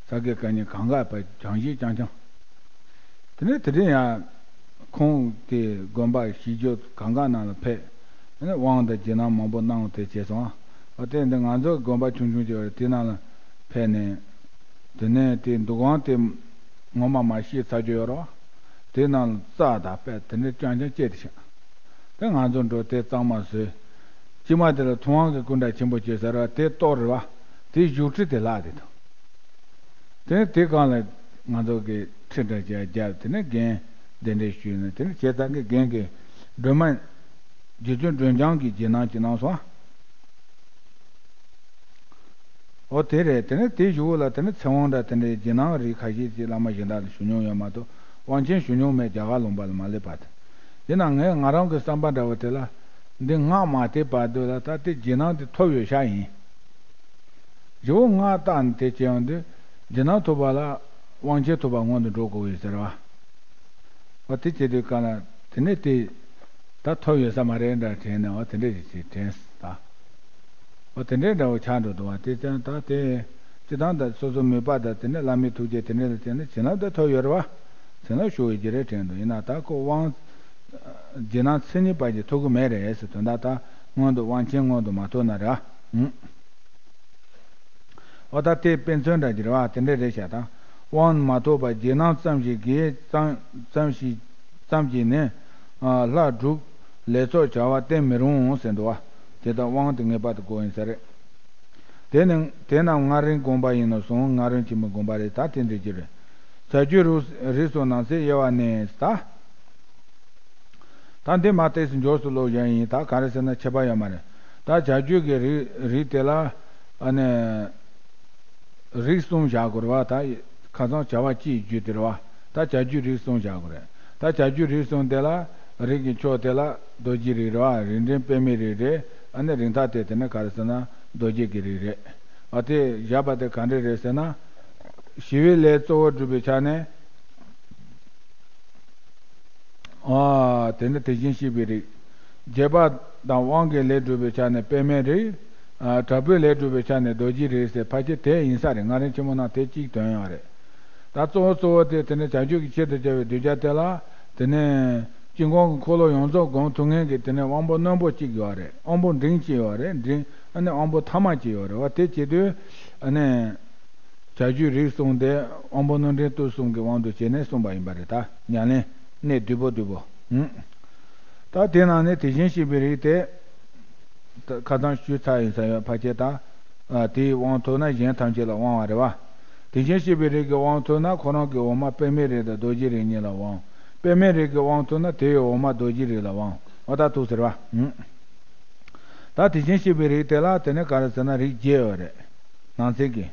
ས་དགེ་བཀའ་རྙིང་གང་ག་པའི་གྲངས་གཞི་རྐྱང་རྐྱང་། དེ་ནས་དེ་རིང་ཡང་ཁོང་དེ་དགོན་པ་གཞིས་བྱེས་གང་ག་ནང་ལ་ཕེབས། དེ་ནས་དབང་དང་རྗེས་གནང་མང་པོ་གནང་། དེ་བྱས་སོང་། ཨ་དེ་འདི་ང་ཚོ་དགོན་པ་ཆུང་ཆུང་ཅིག་ཡོད་རེད། དེ་ནང་ལ་ཕེབས་ནས། དེ་ནས་དེ་འདུ་ཁང་དེ་ངོ་མ་མ་ཤེས་ཚར་རྒྱུ་ཡོད་རེད་བ། དེ་ནང་ལ་རྩྭ་དང་དཔེ་དེ་འདྲ་རྐྱང་རྐྱང་སྐྱེས་བསྡད་ཤག་དེ་ང་ཚོ་འགྲོ་དེ་གཙང་མ་བཟོས། དཀྱིལ་མ་དེ་ལ་ཐུབ་དབང་གི་སྐུ་འདྲ་ཆེན་པོ་བྱས་ཟེར་བ་དེ་གཏོར་རེད་བ། དེའི་བཞུགས་ཁྲི་དེ་ལྷག་བསྡད་འདུག་དེ་ནས་དེ་སྒང་ལ་ང་ཚོ་གི་ཁྲི་འདྲ་ཅིག་བརྒྱབ། དེ་ནས་རྒན་གདན་འདྲེན་ཞུས་ནས། དེ་ནས་བྱས་ཙང་གི་རྒན་གྱིས་སྒྲོལ་མ་རྗེ་བཙུན་སྒྲོལ་ལྗང་གི་རྗེས་གནང་ཅིག་གནང་སོང་། འོ་དེ་རེད། དེ་ནས་དེའི་གཞུག་ལ་དེ་ནས་ཚེ་དབང་འདྲ་དེ་འདྲའི་རྗེས་གནང་རིགས་ཁ་ཤས་ཅིག་བླ་མ་གཞན་དག་ལ་ཞུ་མྱོང་ཡོད་མ་གཏོགས། དབང་ཆེན་ཞུ་མྱོང་མེད། རྒྱ་གར་ལུང་པ་ལ་མ་སླེབས་བར་དུ། ཡིན་ནའང་ངས་ང་རང་གི་བསམ་པ་འདྲ་བོ་དེ་ལ། འདི་སྔགས་མ་བལྟས་བར་དུ་ལ་ད་དེ་རྗེས་གནང་དེ་ཐོབ་ཡོད་ཤག་ཡིན། རི་བོ་སྔགས་བཏགས་ནས་དེ་བྱས་ཡོང་དུས། རྗེས་གནང་ཐོབ་པ་ལ་དབང་ཆེན་ཐོབ་པ་སྔོན་དུ་འགྲོ་དགོས་ཡོད་ཟེར་བ། འོ་དེ་བྱེད་དུས་ག་ལ་དེ་ནས་དེ་ད་ཐོབ་ཡོད་ས་མ་རེད་འདྲ་དྲན་ནས། འོ་དེ་འདྲ་ཞིག་བྱས་དྲན་སོང་ད། འོ་དེ་འདྲའི་འདྲ་བོ་ཆགས་འགྲོ་འདུག་བ། དེ་ཙང་ད་དེ་སྤྱི་བཏང་ད་སོ་སོ་མོས་པ་དང་དེ་ནས་བླ་མའི་ཐུགས་རྗེ་དེ་འདྲ་ལ་བརྟེན་ནས་བྱིན་རླབས་ད་ཐོབ་ཡོད་རེད་བ། བྱིན་རླབས་ཤུགས་ཡོད་ཀྱི་རེད་དྲན་འདུག་ཡིན་ན་ད་ཁོ་དབང་རྗེས་གནང་མཚན་ཉིད་པ་ཞིག་ཐོབ་གི་མེད་རེད་ཟེར། དོན་དག་ད་སྔོན་དུ་དབང་ཆེན་སྔོན་དུ་མ་ཐོབ་ན་རེད་བ། འོ་ད་དེ་དཔེ་མཚོན་འདྲ་ཅིག་རེད་བ། དེ་འདྲ་རེད་ཤག་ད་དབང་མ་ཐོབ་པར་རྗེས་གནང་ཙམ་ཞིག་གིས་ཙམ་ཙམ་ཞིག་ཙམ་གྱིས་ནི་ལྷ་སྒྲུབ་ལས་ཚོགས་བྱ་བ་བསྟན་མི་རུང་ཟེར་འདུག་བ། དེ་ལྟར་དབང་དེ་ངེས་པར་དུ་དགོས་ཡིན་ས་རེད། དེ་ནི་དེ་རྣམས་སྔགས་རིམ་དགོངས་པ་ཡིན་ནོ་གསུངས། སྔགས་རིམ་ཆེན་མོའི་དགོངས་པ་རེད། ད་དེ་འདྲ་ཅིག་རེད། བྱ་རྒྱུད་རིགས་རིགས་གསུམ་ནང་གསེས་དབྱེ་བ་ནི་ད། ད་འདི་མ་ཏོག་ཙམ་མགྱོགས་སུ་ཀློག་བཞག་ཡིན། ད་ག་རེ་ཟེར་ན་ཁྱད་པར་ཡོད་མ་རེད། ད་བྱ་རྒྱུད་ཀྱི་རིགས་རིགས་དེ་ལ་ཨ་ནི་རིགས་གསུམ་བཞག་དགོས་རེད་བ། ད་ཁ་སང་བྱ་བ་སྤྱིའི་རྒྱུད་དེ་རེད་བ། ད་བྱ་རྒྱུད་རིགས་གསུམ་བཞག་དགོས་རེད། ད་བྱ་རྒྱུད་རིགས་གསུམ་དེ་ལ་རིགས་ཀྱི་མཆོག་དེ་ལ་རྡོ་རྗེ་རིགས་རེད་བ། རིགས་འབྲིང་པདྨའི་རིགས་རེད། ཨ་ནི་རིགས་མཐའ་དེ་དེ་ནི་ག་རེ་ཟེར་ན་རྡོ་རྗེ་གི་རིགས་རེད། ཨ་དེ་བཞག་པ་དེ་ག་འདྲ་རེད་ཟེར་ན། ཞི་བའི་ལས་གཙོ་བོར་སྒྲུབ་པའི་ཆ་ནས། ཨ། དེ་ནི་དེ་བཞིན་གཤེགས་པའི་རིགས། རྒྱས་པ་དང་དབང་གི་ལས་སྒྲུབ་པའི་ཆ་ནས་པདྨའི་རིགས། ཨ། དྲག་པོའི་ལས་སྒྲུབ་པའི་ཆ་ནས་རྡོ་རྗེའི་རིགས་ཟེར་ཕལ་ཆེར་དེ་ཡིན་ས་རེད། སྔགས་རིམ་ཆེན་མོ་ནང་དེ་གཅིག་དོན་ཡོད་རེད། ད་གཙོ་བོ་གཙོ་བོ་དེ་དེ་ནི་བྱ་རྒྱུད་ཀྱི་ཆེད་དུ་བྱ་བའི་གདུལ་བྱ་དེ་ལ། དེ་ནི་དཀྱིལ་འཁོར་གྱི་འཁོར་ལོ་ཡོངས་རྫོགས་སྒོམ་ཐུབ་མཁན་གྱི་དེ་ནི་དབང་པོ་རྣོན་པོ་གཅིག་ཡོད་རེད། དབང་པོ་འབྲིང་གཅིག་ཡོད་རེད། འབྲིང་ཨ་ནི་དབང་པོ་ཐ་མ་གཅིག་ཡོད་རེད་བ། དེ་བྱེད་དུས་ཨ་ནི། བྱ་རྒྱུད་རིགས་གསུམ་དེ་དབང་པོ་རྣོན་འབྲིང་སྟོབས་གསུམ་གྱི་དབང་དུ་བྱས་ནས་གསུངས་པ་ཡིན་པ་རེད། ད་ཉམས་ལེན་གནད་བསྡུས་པོ་བསྡུས་པོ། ཨུམ། ད་དེ་ནང་ནས་དེ་བཞིན་གཤེགས་པའི་རིགས་དེ། ད་ཁ་སང་ཞུས་ཚར་ཡིན་ས་ཡོད་ཕལ་ཆེར་ད། ཨ། དེའི་དབང་ཐོབ་ན་གཞན་ཐམས་ཅད་ལ་དབང་བ་རེད་བ། དེ་བཞིན་གཤེགས་པའི་རིགས་ཀྱི་དབང་ཐོབ་ན་ཁོ་རང་གི་འོག་མ་པདྨའི་རིགས་དང་རྡོ་རྗེ་རིགས་གཉིས་ལ་དབང་། པདྨའི་རིགས་ཀྱི་དབང་ཐོབ་ན་དེའི་འོག་མ་རྡོ་རྗེ་རིགས་ལ་དབང་། འོ་ད་ཐུགས་ཟེར་བ། ཨུམ། ད་དེ་བཞིན་གཤེགས་པའི་རིགས་དེ་ལ་དེ་ནི་ག་རེ་ཟེར་ན་རིགས་བརྒྱད་ཡོད་རེད། ནང་གསེས་ཀྱི།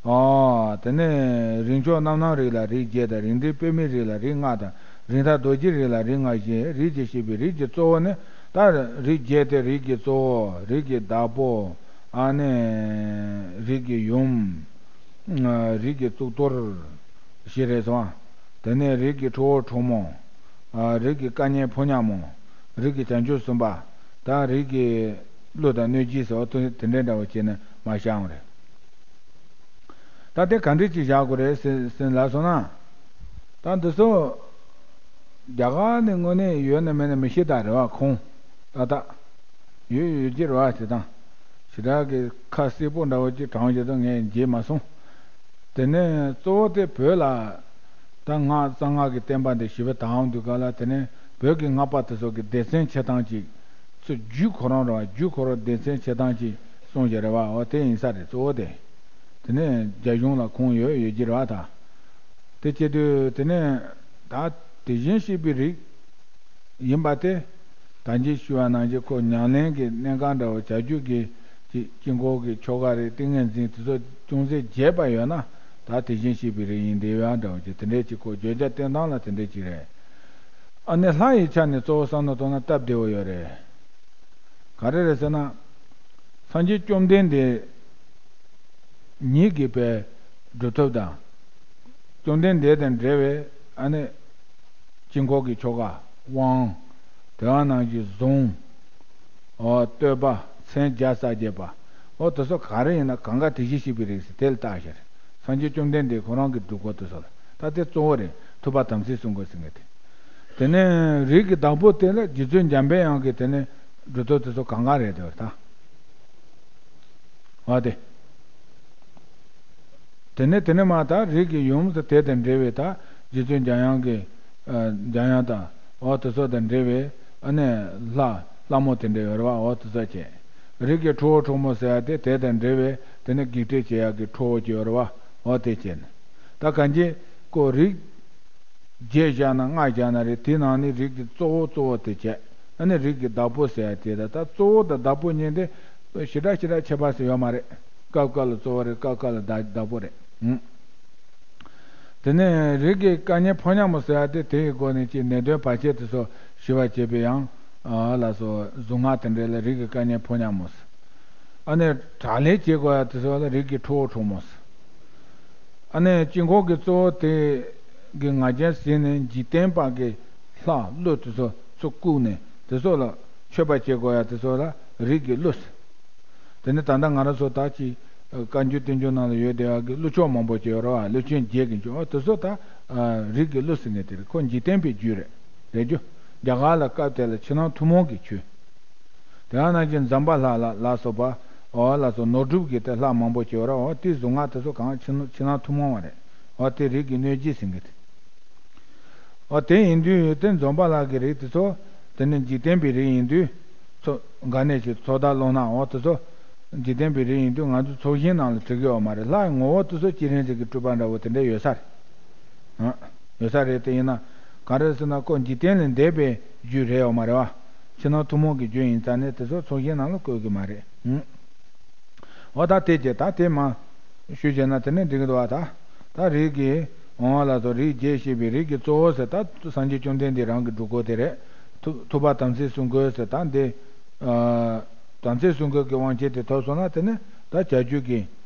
ཨོ། དེ་ནས་རིགས་མཆོག་རྣམ་སྣང་རིགས་ལ་རིགས་བརྒྱད་དང་། རིགས་འབྲིང་པདྨའི་རིགས་ལ་རིགས་ལྔ་དང་། རིགས་མཐའ་རྡོ་རྗེ་རིགས་ལ་རིགས་ལྔ་བཞི། རིགས་ཀྱི་གཤེགས་པའི་རིགས་ཀྱི་གཙོ་བོ་ནི། ད་རིགས་བརྒྱད་དེ་རིགས་ཀྱི་གཙོ་བོ། རིགས་ཀྱི་བདག་པོ། ཨ་ནི་རིགས་ཀྱི་ཡུམ། ཨ་རིགས་ཀྱི་གཙུག་ཏོར་བཞི་རེད་སོང་། དེ་ནས་རིགས་ཀྱི་ཁྲོ་བོ་ཁྲོ་མོ། ཨ་རིགས་ཀྱི་སྐལ་བརྙན་ཕོ་ཉ་མོ། རིགས་ཀྱི་བྱང་ཆུབ་སེམས་དཔའ། ད་རིགས་ཀྱི་ཀླུ་དང་གནོད་སྦྱིན་ཟེར་བ་དེ་དེ་འདྲའི་འདྲ་བོ་བྱས་ནས་མར་བཞག་ཡོང་རེད། ད་དེ་ག་འདྲས་ཅིག་བཞག་དགོས་རེད་ཟེར་ཟེར་ལབ་སོང་ན། ད་འདི་ཚོ་རྒྱ་གར་ནས་དངོས་གནས་ཡོད་ན་མེད་ན་མི་ཤེས་ད་རེད་བ། ཁུངས་ཏག་ཏག་ཡོད་ཡོད་ཀྱི་རེད་བ། དེ་དང་ཞེ་དྲག་གི་ཁ་གསལ་པོ་འདྲ་བོ་ཅིག་དྲངས་བྱས་ད་ངས་མཇལ་མ་སོང་། དེ་ནས་གཙོ་བོ་དེ་བོད་ལ་ད་སྔགས་གཙང་སྔགས་ཀྱི་བསྟན་པ་འདི་ཞི་བ་དྭངས་དུས་སྐབས་ལ། དེ་ནས་བོད་ཀྱི་སྔགས་པ་དེ་ཚོ་གི་སྡེ་ཚན་ཕྱེ་སྟངས་ཅིག་ཚུར་རྒྱུད་ཁོ་རང་རེད་བ། རྒྱུད་ཁོ་རང་སྡེ་ཚན་ཕྱེ་སྟངས་ཅིག་གསུངས་བཞག་རེད་བ། འོ་དེ་ཡིན་ས་རེད། གཙོ་བོ་དེ། དེ་ནས་རྒྱ་གཞུང་ལ་ཁུངས་ཡོད་ཡོད་ཀྱི་རེད་བ། ད་དེ་བྱེད་དུས་དེ་ནས་ད་དེ་བཞིན་གཤེགས་པའི་རིགས་ཡིན་པ་དེ། ད་གིན་ཞུས་པ་ནང་བཞིན་ཁོ་ཉམས་ལེན་གྱི་གནད་འགག་འདྲ་བོ་བྱ་རྒྱུད་ཀྱི་ཀྱི་དཀྱིལ་འཁོར་གྱི་ཆོ་ག་རེད། ཏིང་ངེ་འཛིན་དེ་ཚོ་ཅུང་ཟད་རྒྱས་པ་ཡོད་ན། ད་དེ་བཞིན་གཤེགས་པའི་རིགས་ཡིན་བསྡད་ཡ་འདྲ་བོ་ཅིག་དེ་འདྲས་ཅིག་ཁོ་བརྗོད་བྱ་བསྟན་སྟངས་ལ་དེ་འདྲས་ཅིག་རེད། ཨ་ནི་ལྷ་ཡི་ཆ་ནས་གཙོ་བོ་བསམ་བློ་གཏོང་ན་སྟབས་བདེ་བོ་ཡོད་རེད། ག་རེ་རེད་ཟེར་ན། སངས་རྒྱས་བཅོམ་ལྡན་འདས་ཉིད་ཀྱིས་པའི་སྒྲུབ་ཐབས་དང་། བཅོམ་ལྡན་འདས་དང་འབྲེལ་བའི་ཨ་ནི་དཀྱིལ་འཁོར་གྱི་ཆོ་ག་དབང་། དེ་བ་ནང་བཞིན་གཟུངས། འོ་བསྟོད་པ། མཚན་བརྒྱ་རྩ་བརྒྱད་པ། འོ་དེ་ཚོ་ག་རེ་ཡིན་ན་གང་ག་དེ་བཞིན་གཤེགས་པའི་རིགས་ཟེར་དེ་ལ་བཏགས་ཤར། སངས་རྒྱས་བཅོམ་ལྡན་འདས་ཁོ་རང་གི་སྒྲུབ་སྐོར་དེ་ཚོ་ལ་ད་དེ་གཙོ་བོ་རེད། ཐུབ་པ་དམ་ཚིག་སྲུང་དགོས་ཟེར་མཁན་དེ། དེ་ནས་རིགས་ཀྱི་བདག་པོ་དེ་ལ་རྗེ་བཙུན་འཇམ་པའི་དབྱངས་ཀྱི་དེ་ནས་སྒྲུབ་ཐབས་དེ་ཚོ་གང་ག་རེད་དེ་བར་ད། འོ་དེ། དེ་ནས་དེ་ནས་མ་ད་རིགས་ཀྱི་ཡུམ་ཟེར་དེ་དང་འབྲེལ་བའི་ད་རྗེ་བཙུན་འཇམ་དབྱངས་ཀྱི། ཨ་འཇམ་དབྱངས་དང་འོ་དེ་ཚོ་དང་འབྲེལ་བའི་ཨ་ནི་ལྷ་ལྷ་མོ་དེ་འདྲ་ཡོད་རེད་བ། འོ་དེ་ཚོ་བྱས། རིགས་ཀྱི་ཁྲོ་བོ་ཁྲོ་མོ་ཟེར་ཡ་དེ་དེ་དང་འབྲེལ་བའི་དེ་ནི་བགེགས་བསྐྲད་བྱེད་ཡ་གི་ཁྲོ་བོ་ཅིག་ཡོད་རེད་བ། འོ་དེ་བྱས་ནས་ད་གང་ཅི་ཀོ་རིགས། བརྒྱད་བཞག་ན་ལྔ་བཞག་ན་རེད། དེ་ནང་ནས་རིགས་ཀྱི་གཙོ་བོ་གཙོ་བོ་དེ་བྱས། ཨ་ནི་རིགས་ཀྱི་བདག་པོ་ཟེར་ཡ་དེ་ད་ད་གཙོ་བོ་དང་བདག་པོ་གཉིས་དེ་ཞེ་དྲག་ཞེ་དྲག་ཁྱད་པར་ཟེར་ཡོད་མ་རེད། སྐབས་སྐབས་ལ་གཙོ་བོ་རེད། སྐབས་སྐབས་ལ་བདག་བདག་པོ་རེད། ཨུམ། དེ་ནས་རིགས་ཀྱི་སྐལ་བརྙན་ཕོ་ཉ་མོ་ཟེར་ཡ་དེ་དེ་ཡི་སྒོ་ནས་ཀྱི་ནད་གདོན་བར་ཆད་དེ་ཚོ་ཞི་བར་བྱེད་པའི་ཡང་ལ་སོགས་གཟུངས་སྔགས་དེ་འདྲ་ལ་རིགས་ཀྱི་སྐལ་བརྙན་ཕོ་ཉ་མོ་ཟེར། ཨ་ནི་དྲག་ལས་བྱེད་དགོས་ཡ་དེ་ཚོ་ལ་རིགས་ཀྱི་ཁྲོ་བོ་ཁྲོ་མོ་ཟེར། ཨ་ནི་དཀྱིལ་འཁོར་གྱི་གཙོ་བོ་དེ་གི་ང་རྒྱལ་ཟིན་ནས་འཇིག་རྟེན་པ་གི་ལྷ་ཀླུ་དེ་ཚོ་ཚུར་བཀུག་ནས་དེ་ཚོ་ལ་མཆོད་པ་བྱེད་དགོས་ཡ་དེ་ཚོ་ལ་རིགས་ཀྱི་ཀླུ་ཟེར། དེ་ནི་ད་ལྟ་ང་རང་ཚོ་ད་ཅི་བཀའ་འགྱུར་བསྟན་འགྱུར་ནང་ལ་ཡོད་བསྡད་ཡ་གི་ཀླུ་མཆོག་མང་པོ་ཅིག་ཡོད་རེད་བ། ཀླུ་ཆེན་བརྒྱད་ཀྱི་མཆོག་དེ་ཚོ་ད་རིགས་ཀྱི་ཀླུ་ཟེར་ནས་དེ་རེད། ཁོ་འཇིག་རྟེན་པའི་རྒྱུད་རེད། རེད་རྒྱུ། རྒྱ་གར་ལ་སྐབས་དེ་ལ་ཕྱི་ནང་ཐུན་མོང་གི་ཆོས། དེ་ཡང་ནང་བཞིན་ཛམ་བྷ་ལ་ལ་ལ་སོགས་པ། འོ་ལ་སོགས་ནོར་སྒྲུབ་ཀྱི་དེ་ལྷ་མང་པོ་ཅིག་ཡོད་རེད། འོ་དེའི་གཟུངས་སྔགས་དེ་ཚོ་གང་ཕྱི་ནང་ཕྱི་ནང་ཐུན་མོང་བ་རེད། འོ་དེ་རིགས་ཀྱི་གནོད་སྦྱིན་ཟེར་གི་དེ། འོ་དེ་ཡིན་དུས་དེ་ཛམ་བྷ་ལ་གི་རིགས་དེ་ཚོ་དེ་ནི་འཇིག་རྟེན་པའི་རིགས་ཡིན་དུས། ཚོ་ག་ནས་ཅིག་ཚོགས་བདག་བློ་སྣ། འོ་དེ་ཚོ་འཇིག་རྟེན་པའི་རིགས་ཡིན་དུས་ང་ཚོ་ཚོགས་ཞིང་ནང་ལ་བྲི་གི་ཡོད་མ་རེད། ལྷ་ཡི་ངོ་བོ་དེ་ཚོ་སྤྱི་རིང་ཟེར་གི་སྤྲུལ་པ་འདྲ་བོ་དེ་འདྲ་ཡོད་ས་རེད། ཨ་ཡོད་ས་རེད། དེ་ཡིན་ན་ག་རེ་ཟེར་ན་ཁོ་འཇིག་རྟེན་ལས་འདས་པའི་རྒྱུད་རེད་ཡོད་མ་རེད་བ། ཕྱི་ནང་ཐུན་མོང་གི་རྒྱུད་ཡིན་ཙང་ནས་དེ་ཚོ་ཚོགས་ཞིང་ནང་ལ་བཀོད་གི་མ་རེད། ཨུ། འོ་ད་དེ་རྗེས་ད་དེ་མ་ཞུས་བྱས་ན་དེ་ནས་འགྲིག་གི་འདུག་བ། ད་ད་རིགས་ཀྱི་འོང་བ་ལ་སོགས་རིགས་བརྒྱད་བཤད་པའི་རིགས་ཀྱི་གཙོ་བོ་ཟེར། ད་སངས་རྒྱས་བཅོམ་ལྡན་འདས་རང་གི་སྒྲུབ་སྐོར་དེ་རེད། ཐུབ་ཐུབ་པ་དམ་ཚིག་སྲུང་དགོས་ཟེར། ད་འདི་ཨ་དམ་ཚིག་སྲུང་དགོས་ཀྱི་དབང་ཆེན་དེ་ཐོབ་སོང་ན་དེ་ནས་ད་བྱ་རྒྱུད་ཀྱི་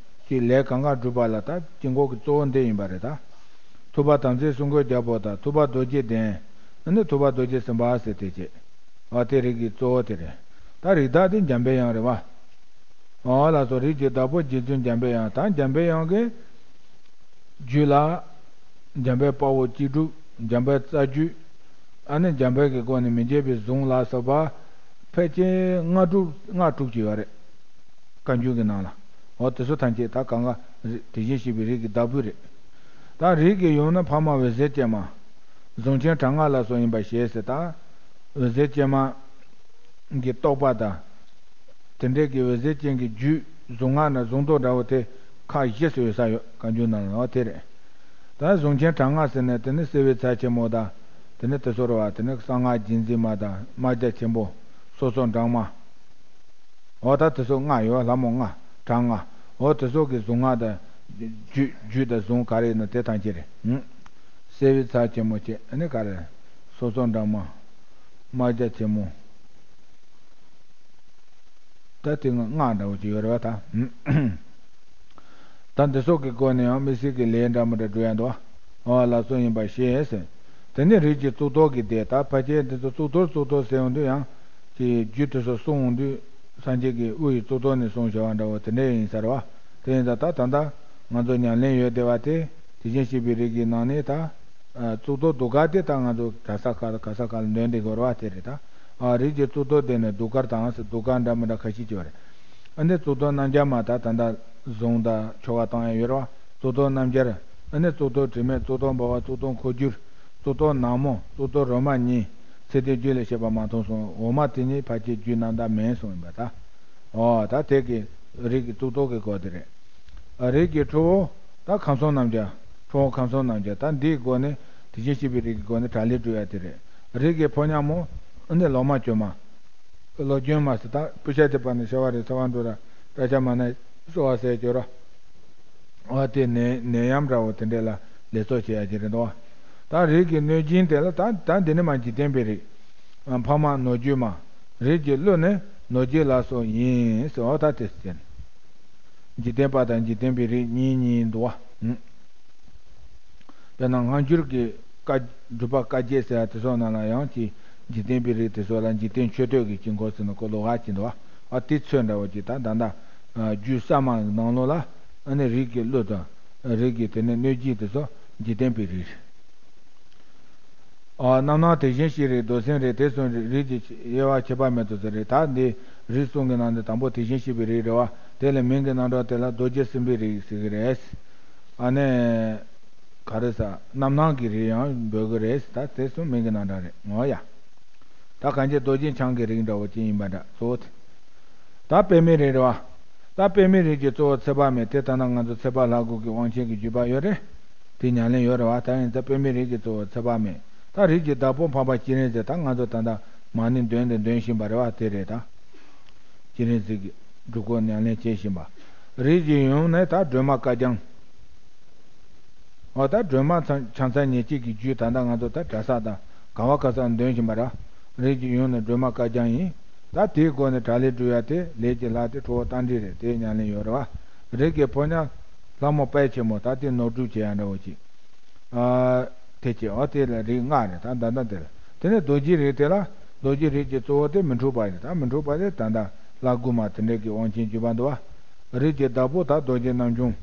ཀྱི་ལས་གང་ག་སྒྲུབ་པ་ལ་ད་དཀྱིལ་འཁོར་གྱི་གཙོ་བོ་འདི་ཡིན་པ་རེད། ད་ཐུབ་པ་དམ་ཚིག་སྲུང་དགོས་རྒྱལ་པོ་དང་ཐུབ་པ་རྡོ་རྗེ་གདན། ཨ་ནི་ཐུབ་པ་རྡོ་རྗེ་སེམས་དཔའ་ཟེར་དེ་བྱས། འོ་དེ་རིགས་ཀྱི་གཙོ་བོ་དེ་རེད། ད་རིགས་བདག་དེ་འཇམ་པའི་དབྱངས་རེད་བ། འོ་ལགས་སོ། རིགས་ཀྱི་བདག་པོ་རྗེ་བཙུན་འཇམ་པའི་དབྱངས། ད་འཇམ་པའི་དབྱངས་ཀྱི་རྒྱུད་ལ་འཇམ་དཔལ་དཔའ་བོ་སྤྱི་སྒྲུབ། འཇམ་དཔལ་རྩ་རྒྱུད། ཨ་ནི་འཇམ་དཔལ་གྱི་སྒོ་ནས་མི་འབྱེད་པའི་གཟུངས་ལ་སོགས་པ་ཕལ་ཆེར་ལྔ་དྲུག་ལྔ་དྲུག་ཅིག་ཡོད་རེད། བཀའ་འགྱུར་གྱི་ནང་ལ། འོ་དེ་ཚོ་ཐམས་ཅད་ད་གང་ག་རིགས་དེ་བཞིན་གཤེགས་པའི་རིགས་ཀྱི་བདག་པོ་རེད། ད་རིགས་ཀྱི་ཡུམ་ནི་འཕགས་མ་འོད་ཟེར་ཅན་མ། གཟུངས་ཆེན་དྲག་སྔགས་ལ་སོགས་ཡིན་པར་བཞེད་ཟེར། ད་འོད་ཟེར་ཅན་མ་གི་རྟོགས་པ་དང་། དེ་འདྲའི་གི་འོད་ཟེར་ཅན་གྱི་རྒྱུད་གཟུངས་སྔགས་ན་གཟུངས་རྟོག་འདྲ་བོ་དེ་ཁག་བཞི་སུ་ཡོད་ས་ཡོད། བཀའ་འགྱུར་ནང་ལ་འོ་དེ་རེད། ད་གཟུངས་ཆེན་དྲག་སྔགས་ཟེར་ནས་དེ་ནི་གསེར་འོད་ཚལ་ཆེན་མོ་དང་། དེ་ནི་དེ་ཚོ་རེད་བ། དེ་ནི་གསང་སྔགས་རྗེས་འཛིན་མ་དང་དམར་རྒྱ་ཆེན་པོ། སོ་སོ་འབྲང་མ། འོ་ད་དེ་ཚོ་ལྔ་ཡོད། ལྷ་མོ་ལྔ། དྲག་སྔགས། འོ་དེ་ཚོ་གི་གཟུངས་སྔགས་དང་། རྒྱུད་རྒྱུད་དང་གཟུངས་ག་རེ་ཡིན་ན་དེ་ཐམས་ཅད་རེད། ཨུ། གསེར་འོད་ཚལ་ཆེན་མོ་བྱས། ཨ་ནི་ག་རེ། སོ་སོ་འབྲང་མ། དམར་རྒྱ་ཆེན་མོ། ད་དེ་སྔགས་འདྲ་བོ་ཅིག་ཡོད་རེད་བ་ད། ད་འདི་སོགས་ཀྱི་སྒོ་ནས་ཡང་དམིགས་བསལ་གྱི་ལས་འདྲ་མི་འདྲ་སྒྲུབ་ཡ་འདུག་བ། ཨོ་ལ་སོགས་ཡིན་པར་ཤེས་ཟེར། དེ་ནས་རིགས་ཀྱི་གཙུག་ཏོར་གྱི་སྡེ། ད་ཕལ་ཆེར་འདི་ཚོ་གཙུག་ཏོར་གཙུག་ཏོར་ཟེར་ཡོང་དུས་ཡང་ཀྱི་རྒྱུད་དེ་ཚོ་གསུང་ཡོང་དུས་སངས་རྒྱས་ཀྱི་དབུ་ཡི་གཙུག་ཏོར་ནས་གསུངས་བྱ་བ་འདྲ་བོ་དེ་འདྲ་ཡིན་ས་རེད་བ། དེ་ཡིན་ཙང་ད་ད་ལྟ་ང་ཚོ་ཉམས་ལེན་ཡོད་བསྡད་པ་དེ་དེ་བཞིན་གཤེགས་པའི་རིགས་ཀྱི་ནང་ནས་ད། ཨ་གཙུག་ཏོར་གདུགས་དཀར་དེ་ད་ང་ཚོ་ག་ས་ག་ལ་ག་ས་ག་ལ་འདོན་བསྡད་དགོས་རེད་བ། དེ་རེད་ད། ཨ་རིགས་ཀྱི་གཙུག་ཏོར་དེ་ནི་གདུགས་དཀར་དང་ཟེར་གདུགས་དཀར་འདྲ་མི་འདྲ་ཁ་ཤས་ཅིག་ཡོད་རེད། ཨ་ནི་གཙུག་ཏོར་སྣམ་སྦྱར་མ་ད་ད་ལྟ་བཟུང་ད་ཆོ་ག་བཏང་ཡ་ཡོད་རེད་བ། གཙུག་ཏོར་སྣམ་སྦྱར། ཨ་ནི་གཙུག་ཏོར་དྲི་མེད། གཙུག་ཏོར་འབུལ་བ། གཙུག་ཏོར་འཁོར་སྒྱུར། གཙུག་ཏོར་ནག་མོ། གཙུག་ཏོར་རོ་མ་གཉིས། ཚེ་འདིའི་རྒྱུད་ལས་སྐྱེས་པ་མ་མཐོང་གསུངས། འོག་མ་དེ་གཉིས་ཕལ་ཆེར་རྒྱུད་རྣམ་དག་མིན་གསུངས་ཡིན་པ་ད། ཨོ་ད་དེ་གི་རིགས་ཀྱི་གཙུག་ཏོར་གྱི་སྐོར་དེ་རེད། ཨ་རིགས་ཀྱི་ཁྲོ་བོ་ད་ཁམས་གསུམ་རྣམ་རྒྱལ། ཁྲོ་བོ་ཁམས་གསུམ་རྣམ་རྒྱལ། ད་འདིའི་སྒོ་ནས་དེ་བཞིན་གཤེགས་པའི་རིགས་ཀྱི་སྒོ་ནས་གྲ་ལས་སྒྲུབ་ཡ་དེ་རེད། རིགས་ཀྱི་ཕོ་ཉ་མོ་ཨ་ནི་ལོ་མ་གྱོན་མ། ལོ་གྱོན་མ་ཟེར་ད་སྤུ་ཤ་དེ་བར་ནས་ཤ་བ་རེ་ཚ་བ་འགྲོ་ར་སྐྲ་ཤ་མ་ན་གསོ་བ་ཟེར་གྱུར་ར། ཨ་དེ་ནད་ནད་ཡམས་འདྲ་བོ་དེ་འདྲས་ལ་ལས་ཚོགས་བྱེད་ཡ་ཅིག་རེད་འདུག་བ། ད་རིགས་ཀྱི་གནོད་སྦྱིན་དེ་ལ་ད་ད་འདི་ནི་མ་འཇིག་རྟེན་པའི་རིགས། ཨ་ཕ་མ་ནོར་རྒྱུ་མ། རིགས་ཀྱི་ཀླུ་ནི་ནོར་རྒྱུ་ལ་སོགས་ཡིན་ཟེར་བ་ད་དེ་ཟེར། འཇིག་རྟེན་པ་དང་འཇིག་རྟེན་པའི་རིགས་གཉིས་གཉིས་འདུག་བ། དཔེར་ན་སྔ་འགྱུར་གྱི་བཀའ་སྒྲུབ་པ་བཀའ་བརྒྱད་ཟེར་བ་དེ་ཚོ་ནང་ལ་ཡང་ཅིག་འཇིག་རྟེན་པའི་རིགས་དེ་ཚོ་ལ་འཇིག་རྟེན་མཆོད་བསྟོད་ཀྱི་དཀྱིལ་འཁོར་ཟེར་ནས་ཁོ་ལོ་ཧ་ཅིག་འདུག་བ། ཨ་དེ་ཚོད་འདྲ་བོ་ཅིག་ད་ད་ལྟ་རྒྱུད་གསར་མ་གི་ནང་ལོགས་ལ་ཨ་ནི་རིགས་ཀྱི་ཀླུ་དང་རིགས་ཀྱི་དེ་ནས་གནོད་སྦྱིན་དེ་ཚོ་འཇིག་རྟེན་པའི་རིགས། ཨ་རྣམ་སྣང་དེ་བཞིན་གཤེགས་རིགས། རྡོར་སེམས་རིགས། དེ་གསུམ་རིགས། རིགས་ཀྱི་དབྱེ་བ་ཁྱད་པར་མེད་དུ་ཟེར་རེད། ད་འདི་རིགས་གསུམ་གྱི་ནང་ནས་དང་པོ་དེ་བཞིན་གཤེགས་པའི་རིགས་རེད་བ། དེ་ལ་མིང་གི་རྣམ་གྲངས་དེ་ལ་རྡོ་རྗེ་སེམས་དཔའི་རིགས་ཟེར་གྱི་རེད། ཨ་ནི་ག་རེ་ཟ་རྣམ་སྣང་གི་རིགས་ཡང་འབོད་གི་རེད། ད་དེ་གསུམ་མིང་གི་རྣམ་གྲངས་རེད་ངོ་ཡ། ད་གང་ཅི་རྡོ་རྗེ་འཆང་གི་རིགས་འདྲ་བོ་ཅིག་ཡིན་པ་འདྲ་གཙོ་བོ་དེ། ད་པདྨའི་རིགས་རེད་བ། ད་པདྨའི་རིགས་ཀྱི་གཙོ་བོ་ཚེ་དཔག་མེད་དེ་ལྟ་ན་ང་ཚོ་ཚེ་དཔག་ལྷ་སྐུ་གི་དབང་ཆེན་གྱི་བརྒྱུད་པ་ཡོད་རེད། དེ་ཉམས་ལེན་ཡོད་རེད་བ། ད་ཡིན་ད་པདྨའི་རིགས་ཀྱི་གཙོ་བོ་ཚེ་དཔག་མེད། ད་རིགས་ཀྱི་བདག་པོ་འཕགས་པ་སྤྱན་རས་གཟིགས། ད་ང་ཚོ་ད་ལྟ་མ་ཎི་འདོན་དང་འདོན་བཞིན་པ་རེད་བ། དེ་རེད་ད། སྤྱན་རས་གཟིགས་ཀྱི་སྒྲུབ་སྐོར་ཉམས་ལེན་བྱེད་བཞིན་པ། རིགས་ཀྱི་ཡུམ་ནི་ད་སྒྲོལ་མ་དཀར་རྐྱང་། འོ་ད་སྒྲོལ་མ་ཚང་ཕྱག་འཚལ་ཉེར་གཅིག་གི་རྒྱུད་ད་ལྟ་ང་ཚོ་ད་གྲྭ་ས་དང་ག་བ་ག་ས་འདོན་བཞིན་པ་ར། རིགས་ཀྱི་ཡུམ་ནི་སྒྲོལ་མ་དཀར་རྐྱང་ཡིན། ད་དེའི་སྒོ་ནས་གྲ་ལས་སྒྲུབ་ཡ་དེ་ལས་ཀྱི་ལྷ་དེ་ཁྲོ་བོ་རྟ་མགྲིན་རེད། དེ་ཉམས་ལེན་ཡོད་རེད་བ། རིགས་ཀྱི་ཕོ་ཉ་ལྷ་མོ་དཔལ་ཆེན་མོ། ད་དེ་ནོར་སྒྲུབ་བྱེད་ཡ་འདྲ་བོ་ཅིག་ཨ་དེ་ཅི་ཨོ་དེ་ལ་རིགས་ལྔ་རེད། ད་ད་ལྟ་དེ་ལ་དེ་ནས་རྡོ་རྗེ་རིགས་དེ་ལ་རྡོ་རྗེ་རིགས་ཀྱི་གཙོ་བོ་དེ་མི་འཁྲུགས་པ་རེད། ད་མི་འཁྲུགས་པ་དེ་ད་ལྟ་ལྷ་དགུ་མ་དེ་འདྲས་ཀྱི་དབང་ཆེན་བརྒྱུད་པ་འདུག་བ། རིགས་ཀྱི་བདག་པོ་ད་རྡོ་རྗེ་རྣམ་འབྱུང་།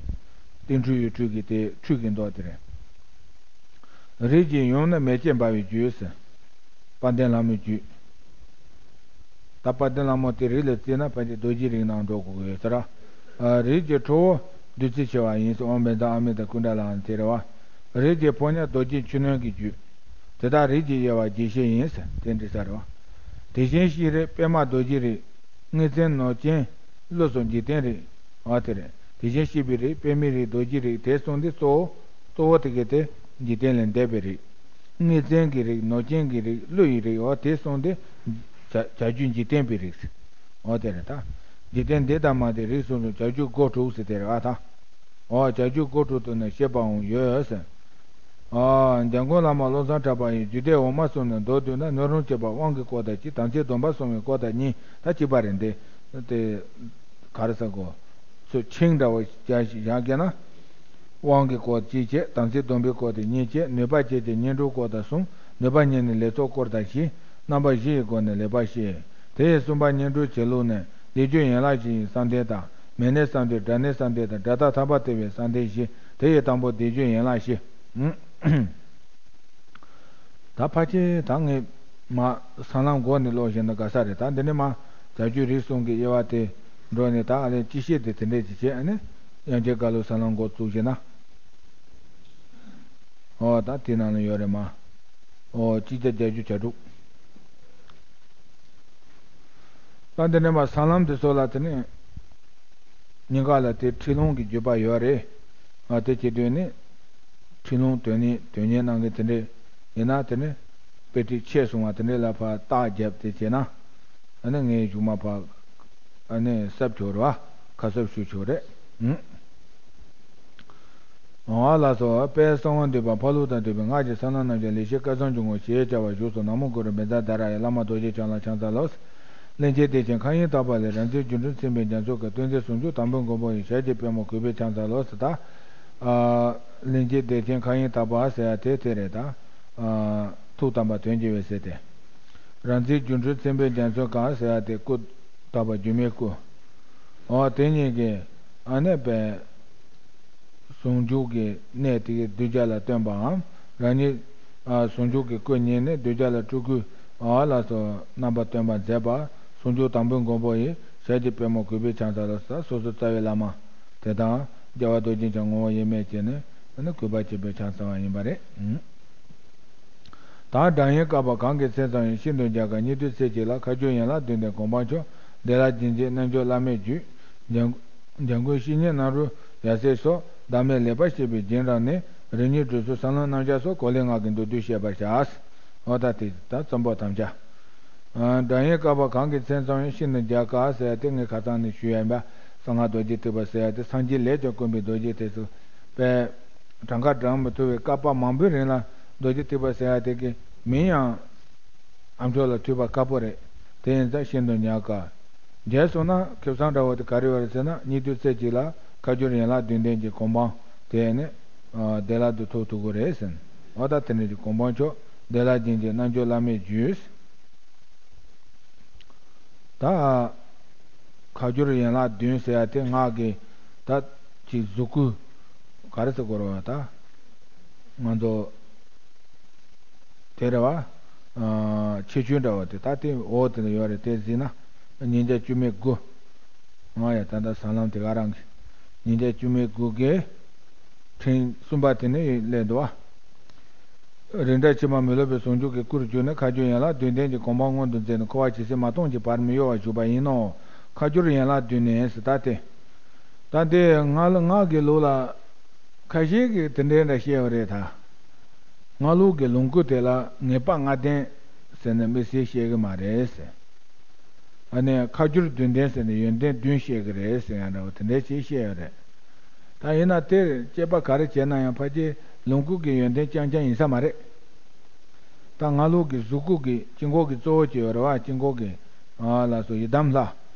ཏིང་འཕྲུལ་ཡུལ་འཕྲུལ་གྱི་དེ་འཕྲུལ་གྱི་མདོ་དེ་རེད། རིགས་ཀྱི་ཡུམ་ནི་མེ་ལྕེ་འབར་བའི་རྒྱུད་ཟེར། དཔལ་ལྡན་ལྷ་མོའི་རྒྱུད། ད་དཔལ་ལྡན་ལྷ་མོ་དེ་རིགས་ལ་བརྩིས་ན་ཕལ་ཆེར་རྡོ་རྗེ་རིགས་ནང་འགྲོ་དགོས་ཀྱི་ཡོད་ས་ར། ཨ་རིགས་ཀྱི་ཁྲོ་བོ་བདུད་རྩི་ཆེ་བ་ཡིན་ཟེར། ཨོཾ་བཛྲ་ཨ་མི་དང་ཀུན་ཌ་ལའང་དེ་རེད་བ། རིགས་ཀྱི་ཕོ་ཉ་རྡོ་རྗེ་མཆུ་སྣོན་གྱི་རྒྱུད། དེ་དག་རིགས་ཀྱི་དབྱེ་བ་རྒྱས་བཤད་ཡིན་ཟེར་དེ་འདྲི་ས་རེད་བ། དེ་བཞིན་གཤེགས་རིགས་པདྨ་རྡོ་རྗེ་རིགས། དངོས་མཚན་ནོར་སྐྱེན་ཀླུ་སོགས་འཇིག་རྟེན་རིགས། འོ་དེ་རེད། དེ་བཞིན་གཤེགས་པའི་རིགས་པདྨའི་རིགས་རྡོ་རྗེ་རིགས་དེ་གསུམ་དེ་གཙོ་བོ་གཙོ་བོ་དེ་གའི་དེ་འཇིག་རྟེན་ལས་འདས་པའི་རིགས། དངོས་མཚན་གྱི་རིགས་ནོར་སྐྱེན་གྱི་རིགས་ཀླུ་ཡི་རིགས། འོ་དེ་གསུམ་དེ་བྱ་བྱ་རྒྱུད་འཇིག་རྟེན་པའི་རིགས། འོ་དེ་རེད་ད། འཇིག་རྟེན་འདི་ལྟ་མ་འདི་རིགས་གསུམ་དུ་བྱ་རྒྱུད་སྒོ་དྲུག་ཟེར་དེ་རེད་ཨ་ད། འོ་བྱ་རྒྱུད་སྒོ་དྲུག་ཏུ་ནི་བཤད་པའང་ཡོད་ཟེར། ཨ་འཇམ་མགོན་བླ་མ་བློ་བཟང་གྲགས་པ་ཡིས་རྒྱུད་སྡེ་འོག་མ་གསུམ་ནས་མདོར་བསྡུས་ན་སྣོད་རུང་བྱེད་པ་དབང་གི་སྐོར་དང་གཅིག་དམ་ཚིག་སྡོམ་པ་སྲུང་བའི་སྐོར་དང་གཉིས། ད་གཅིག་པ་རེད་འདི། དེ་ག་རེ་ཟེར་དགོས། ཚུལ་ཆིངས་འདྲ་བོ་བཞག་བཞག་གི་ན། དབང་གི་སྐོར་གཅིག་བྱས། དམ་ཚིག་སྡོམ་པའི་སྐོར་དེ་གཉིས་བྱས། ནུས་པ་བྱས་ཏེ་བསྙེན་སྒྲུབ་སྐོར་དང་གསུམ། ནུས་པ་ཉིད་ནི་ལས་ཚོགས་སྐོར་དང་བཞི། རྣམ་པ་བཞི་ཡི་སྒོ་ནས་ལེགས་པར་བཤད། དེ་ཡི་གསུམ་པ་བསྙེན་སྒྲུབ་བྱེད་ལུགས་ནི། བཟླས་བརྗོད་ཡན་ལག་བཞི་ཡི་བསམ་གཏན་དང་། མེ་ནས་བསམ་གཏན། སྒྲ་ནས་བསམ་གཏན་དང་། སྒྲ་དག་ཐར་པ་སྟེར་བའི་བསམ་གཏན་བཞི། དེ་ཡི་དང་པོ་བཟླས་བརྗོད་ཡན་ལག་བཞི། ད་ཕལ་ཆེར་ད་ངས་མ་ས་ལམ་འགོ་ནས་ཀློག་བཞིན་ན་དགའ་ས་རེད། ད་འདི་ནས་མ་བྱ་རྒྱུད་རིགས་གསུམ་གྱི་དབྱེ་བ་དེ་འགྲོ་ནས་ད་ཨ་ལས་སྤྱི་བཤད་དེ་དེ་འདྲས་ཅིག་བྱས། ཨ་ནི་དབྱངས་ཅན་རྒྱ་ལོ་ས་ལམ་འགོ་བཙུགས་བཞིན་ན། ཨོ་ད་དེ་ནང་ལ་ཡོད་རེད་མ། ཨོ་སྤྱི་རྒྱ་བརྒྱད་ཅུ་གྱ་དྲུག་ད་འདི་ནས་མ་ས་ལམ་དེ་ཚོ་ལ་དེ་ནས་སྙིང་ག་ལ་དེ་ཁྲིད་ལུང་གི་བརྒྱུད་པ་ཡོད་རེད། ཨ་དེ་བྱེད་དུས་ནི་ཁྲིད་ལུང་དོན་གཉེར་དོན་གཉེར་གནང་མཁན་དེ་འདྲས་ཡིན་ན་དེ་ནི་དཔེ་ཁྲིད་ཆེ་སོང་བ་དེ་འདྲས་ལ་ཕར་རྟགས་བརྒྱབ་དེ་བྱས་ན། ཨ་ནི་ངའི་གཞུག་མ་ཕར་ཨ་ནི་གསབ་ཆོག་རེད་བ། ཁ་གསབ་ཞུ་ཆོག་རེད། ཨུ། ཨོ་ལགས་སོ། དཔལ་གསང་བ་འདུས་པ་འཕགས་ལུགས་དང་འདུས་པའི་སྔགས་ཀྱི་ས་ལམ་རྣམ་གཞག་ལེགས་བཤད་སྐལ་བཟང་འབྱུང་ཁུངས་ཞེས་བྱ་བ་བཞུགས་སོ། ན་མོ་གུ་རུ་བཛྲ་དྷ་ར་ཡ། བླ་མ་རྡོ་རྗེ་འཆང་ལ་ཕྱག་འཚལ་ལོ། ལྷན་སྐྱེས་བདེ་ཆེན་མཁའ་དབྱིངས་དག་པ་ལས། རང་རྩལ་སྒྱུ་འཕྲུལ་མཚན་པའི་རྒྱ་མཚོ་གི། སྟོན་མཛད་ཟུང་འཇུག་དང་པོའི་མགོན་པོ་ཡི། ཞལ་གྱི་པད་མོ་གུས་པས་ཕྱག་འཚལ་ལོ་ཟེར། ད་ཨ་ལྷན་སྐྱེས་བདེ་ཆེན་མཁའ་དབྱིངས་དག་པ་ཟེར་ཡ་དེ་དེ་རེད། ད་ཨ་ཐུགས་དམ་པ་དོན་བགྱི་བའི་ཟེར་ཏེ། རང་རྩལ་སྒྱུ་འཕྲུལ་མཚན་པའི་རྒྱ་མཚོ་གང་ཟེར་ཡ་དེ་སྐུ་དག་པ་སྒྱུ་མའི་སྐུ། འོ་དེ་གཉིས་ཀྱི་ཨ་ནི་པའི་ཟུང་འཇུག་གི་གནས་དེ་གདུལ་བྱ་ལ་སྟོན་པའམ། རང་ཉིད་ཨ་ཟུང་འཇུག་གི་སྐུ་ཉིད་ནི་གདུལ་བྱ་ལ་སྤྲུལ་སྐུ་ཨ་ལ་སོགས་རྣམ་པ་སྟོན་པར་མཛད་པ། ཟུང་འཇུག་དང་པོའི་མགོན་པོ་ཡི། ཞལ་གྱི་པད་མོ་གུས་པས་ཕྱག་འཚལ་ལོ་ཟེར། སོ་སོའི་རྩ་བའི་བླ་མ་དེ་དང་རྒྱལ་བ་རྡོ་རྗེ་འཆང་ངོ་བོ་དབྱེར་མེད་ཅན་ནི་ཨ་ནི་གུས་པ་ཆེན་པོས་ཕྱག་འཚལ་བ་ཡིན་པ་རེད། ད་སྒྲ་དབྱངས་དཀར་པོ་གང་གི་མཚན་ཙམ་ཡང་། ཤིན་ཏུ་མཇལ་དཀའ་སྙིགས་དུས་ཚེ་གཅིག་ལ། ཁ་སྦྱོར་ཡན་ལག་བདུན་ལྡན་གོ་འཕང་མཆོག། བདེ་བླག་སྦྱིན་བྱེད་རྣལ་འབྱོར་བླ་མེད་རྒྱུད། འཇམ་འཇམ་མགོན་བཤེས་གཉེན་རྣམ་རོལ་ཡབ་སྲས་སོགས། བདག་མེད་ལེགས་པར་ཤེས་པའི་རྒྱན་རབ་གནས། རིམ་གཉིས་སྒྲུབ་ཚུལ་ས་ལམ་རྣམ་གཞག་སོགས། གོ་ལེགས་ངག་གི་མདོར་བསྡུས་བཤད་པར་བྱ། འོ་ད་དེ་ད་རྩོམ་པོ་དམ་བཅའ། ཨ་སྒྲ་དབྱངས་དཀར་པོ་གང་གི་མཚན་ཙམ་ཡང་། ཤིན་ཏུ་མཇལ་དཀའ་ཟེར་ཡ་དེ་ངས་ཁ་སང་ནས་ཞུས་ཡ་ཡིན་པ། གསང་སྔགས་རྡོ་རྗེ་ཐེག་པ་ཟེར་ཡ་དེ་སངས་རྒྱས་ལས་ཀྱང་དཀོན་པའི་རྡོ་རྗེ་ཐེག་པ་པས་གྲངས་ཀ་བགྲང་མི་ཐུབ་པའི་བསྐལ་པ་མང་པོའི་རིང་ལ་རྡོ་རྗེ་ཐེག་པ་ཟེར་ཡ་དེ་གི་མིང་ཡང་ཨ་མཆོག་ལ་ཐོས་པ་དཀའ་པོ་རེད། དེ་ཡིན་ཙང་ཤིན་ཏུ་མཇལ་དཀའ། མཇལ་སོང་ན་ཁེ་བཟང་འདྲ་བོ་དེ་ག་རེ་ཡོད་རེད་ཟེར་ན། སྙིགས་དུས་ཚེ་གཅིག་ལ་ཁ་སྦྱོར་ཡན་ལག་བདུན་ལྡན་གྱི་གོ་འཕང་དེ་ནི་བདེ་བླག་ཏུ་ཐོབ་ཐུབ་ཀྱི་རེད་ཟེར། འོ་ད་དེ་འདྲ་གི་གོ་འཕང་མཆོག། བདེ་བླག་སྦྱིན་བྱེད་རྣལ་འབྱོར་བླ་མེད་རྒྱུད། ད་ཁ་སྦྱོར་ཡན་ལག་བདུན་ཟེར་ཡ་དེ་སྔགས་ཀྱི་ད་ཅིག་གཟུགས་སྐུ་ག་རེ་ཟེར་དགོས་རེད་བ། ད་ང་ཚོ་དེ་རེད་བ། ཨ་ཁྱད་ཆོས་འདྲ་བ་དེ་ད་དེ་འོ་དེ་ལ་ཡོད་རེད། དེ་གཟིགས་ན་ཉིས་བརྒྱ་བཅུ་མེད་དགུ། ང་ཡ་ད་ལྟ་ཟ་ལམ་དེ་ག་རང་གི་ཉིས་བརྒྱ་བཅུ་མེད་དགུ་གི་ཕྲེང་གསུམ་པ་དེ་ནས་སླེབས་འདུག་བ། རིགས་འདྲ་ཕྱི་མ་མི་སློབ་པའི་ཟུང་འཇུག་གི་སྐུར་གྱུར་ནས། ཁ་སྦྱོར་ཡན་ལག་བདུན་ལྡན་གྱི་གོ་འཕང་མངོན་དུ་མཛད་ནས། འཁོར་བ་ཇི་སྲིད་མ་སྟོངས་ཀྱི་བར་མི་གཡོ་བར་བཞུགས་པ་ཡིན་ནོ། ཁ་སྦྱོར་ཡན་ལག་བདུན་ནས་ཟེར། ད་དེ་ད་དེ་སྔགས་ལ་སྔགས་ཀྱི་ལུགས་ལ་ཁ་ཤས་ཀྱིས་དེ་འདྲའི་འདྲ་བཤད་པ་རེད། ད་སྔགས་ལུགས་ཀྱི་ལོངས་སྐུ་དེ་ལ་ངེས་པ་ལྔ་ལྡན་ཟེར་ནས་དམིགས་བསལ་བཤད་གི་མ་རེད་ཟེར། ཨ་ནི་ཁ་སྦྱོར་བདུན་ལྡན་ཟེར་ནས་ཡོན་ཏན་བདུན་བཤད་གི་རེད་ཟེར་ཡང་འདྲ་བོ་དེ་འདྲའི་ཅིག་བཤད་ཡོད་རེད། ད་ཡིན་ན་དེར་དཔྱད་པ་ག་རེ་བྱས་ན་ཡང་ཕལ་ཆེར་ལོངས་སྐུ་གི་ཡོན་ཏན་རྐྱང་རྐྱང་ཡིན་ས་མ་རེད། ད་སྔགས་ལུགས་ཀྱི་གཟུགས་སྐུ་གི་དཀྱིལ་འཁོར་གྱི་གཙོ་བོ་ཅིག་ཡོད་རེད་བ། དཀྱིལ་འཁོར་གྱི་ཨ་ལ་སོགས་ཡི་དམ་ལྷ།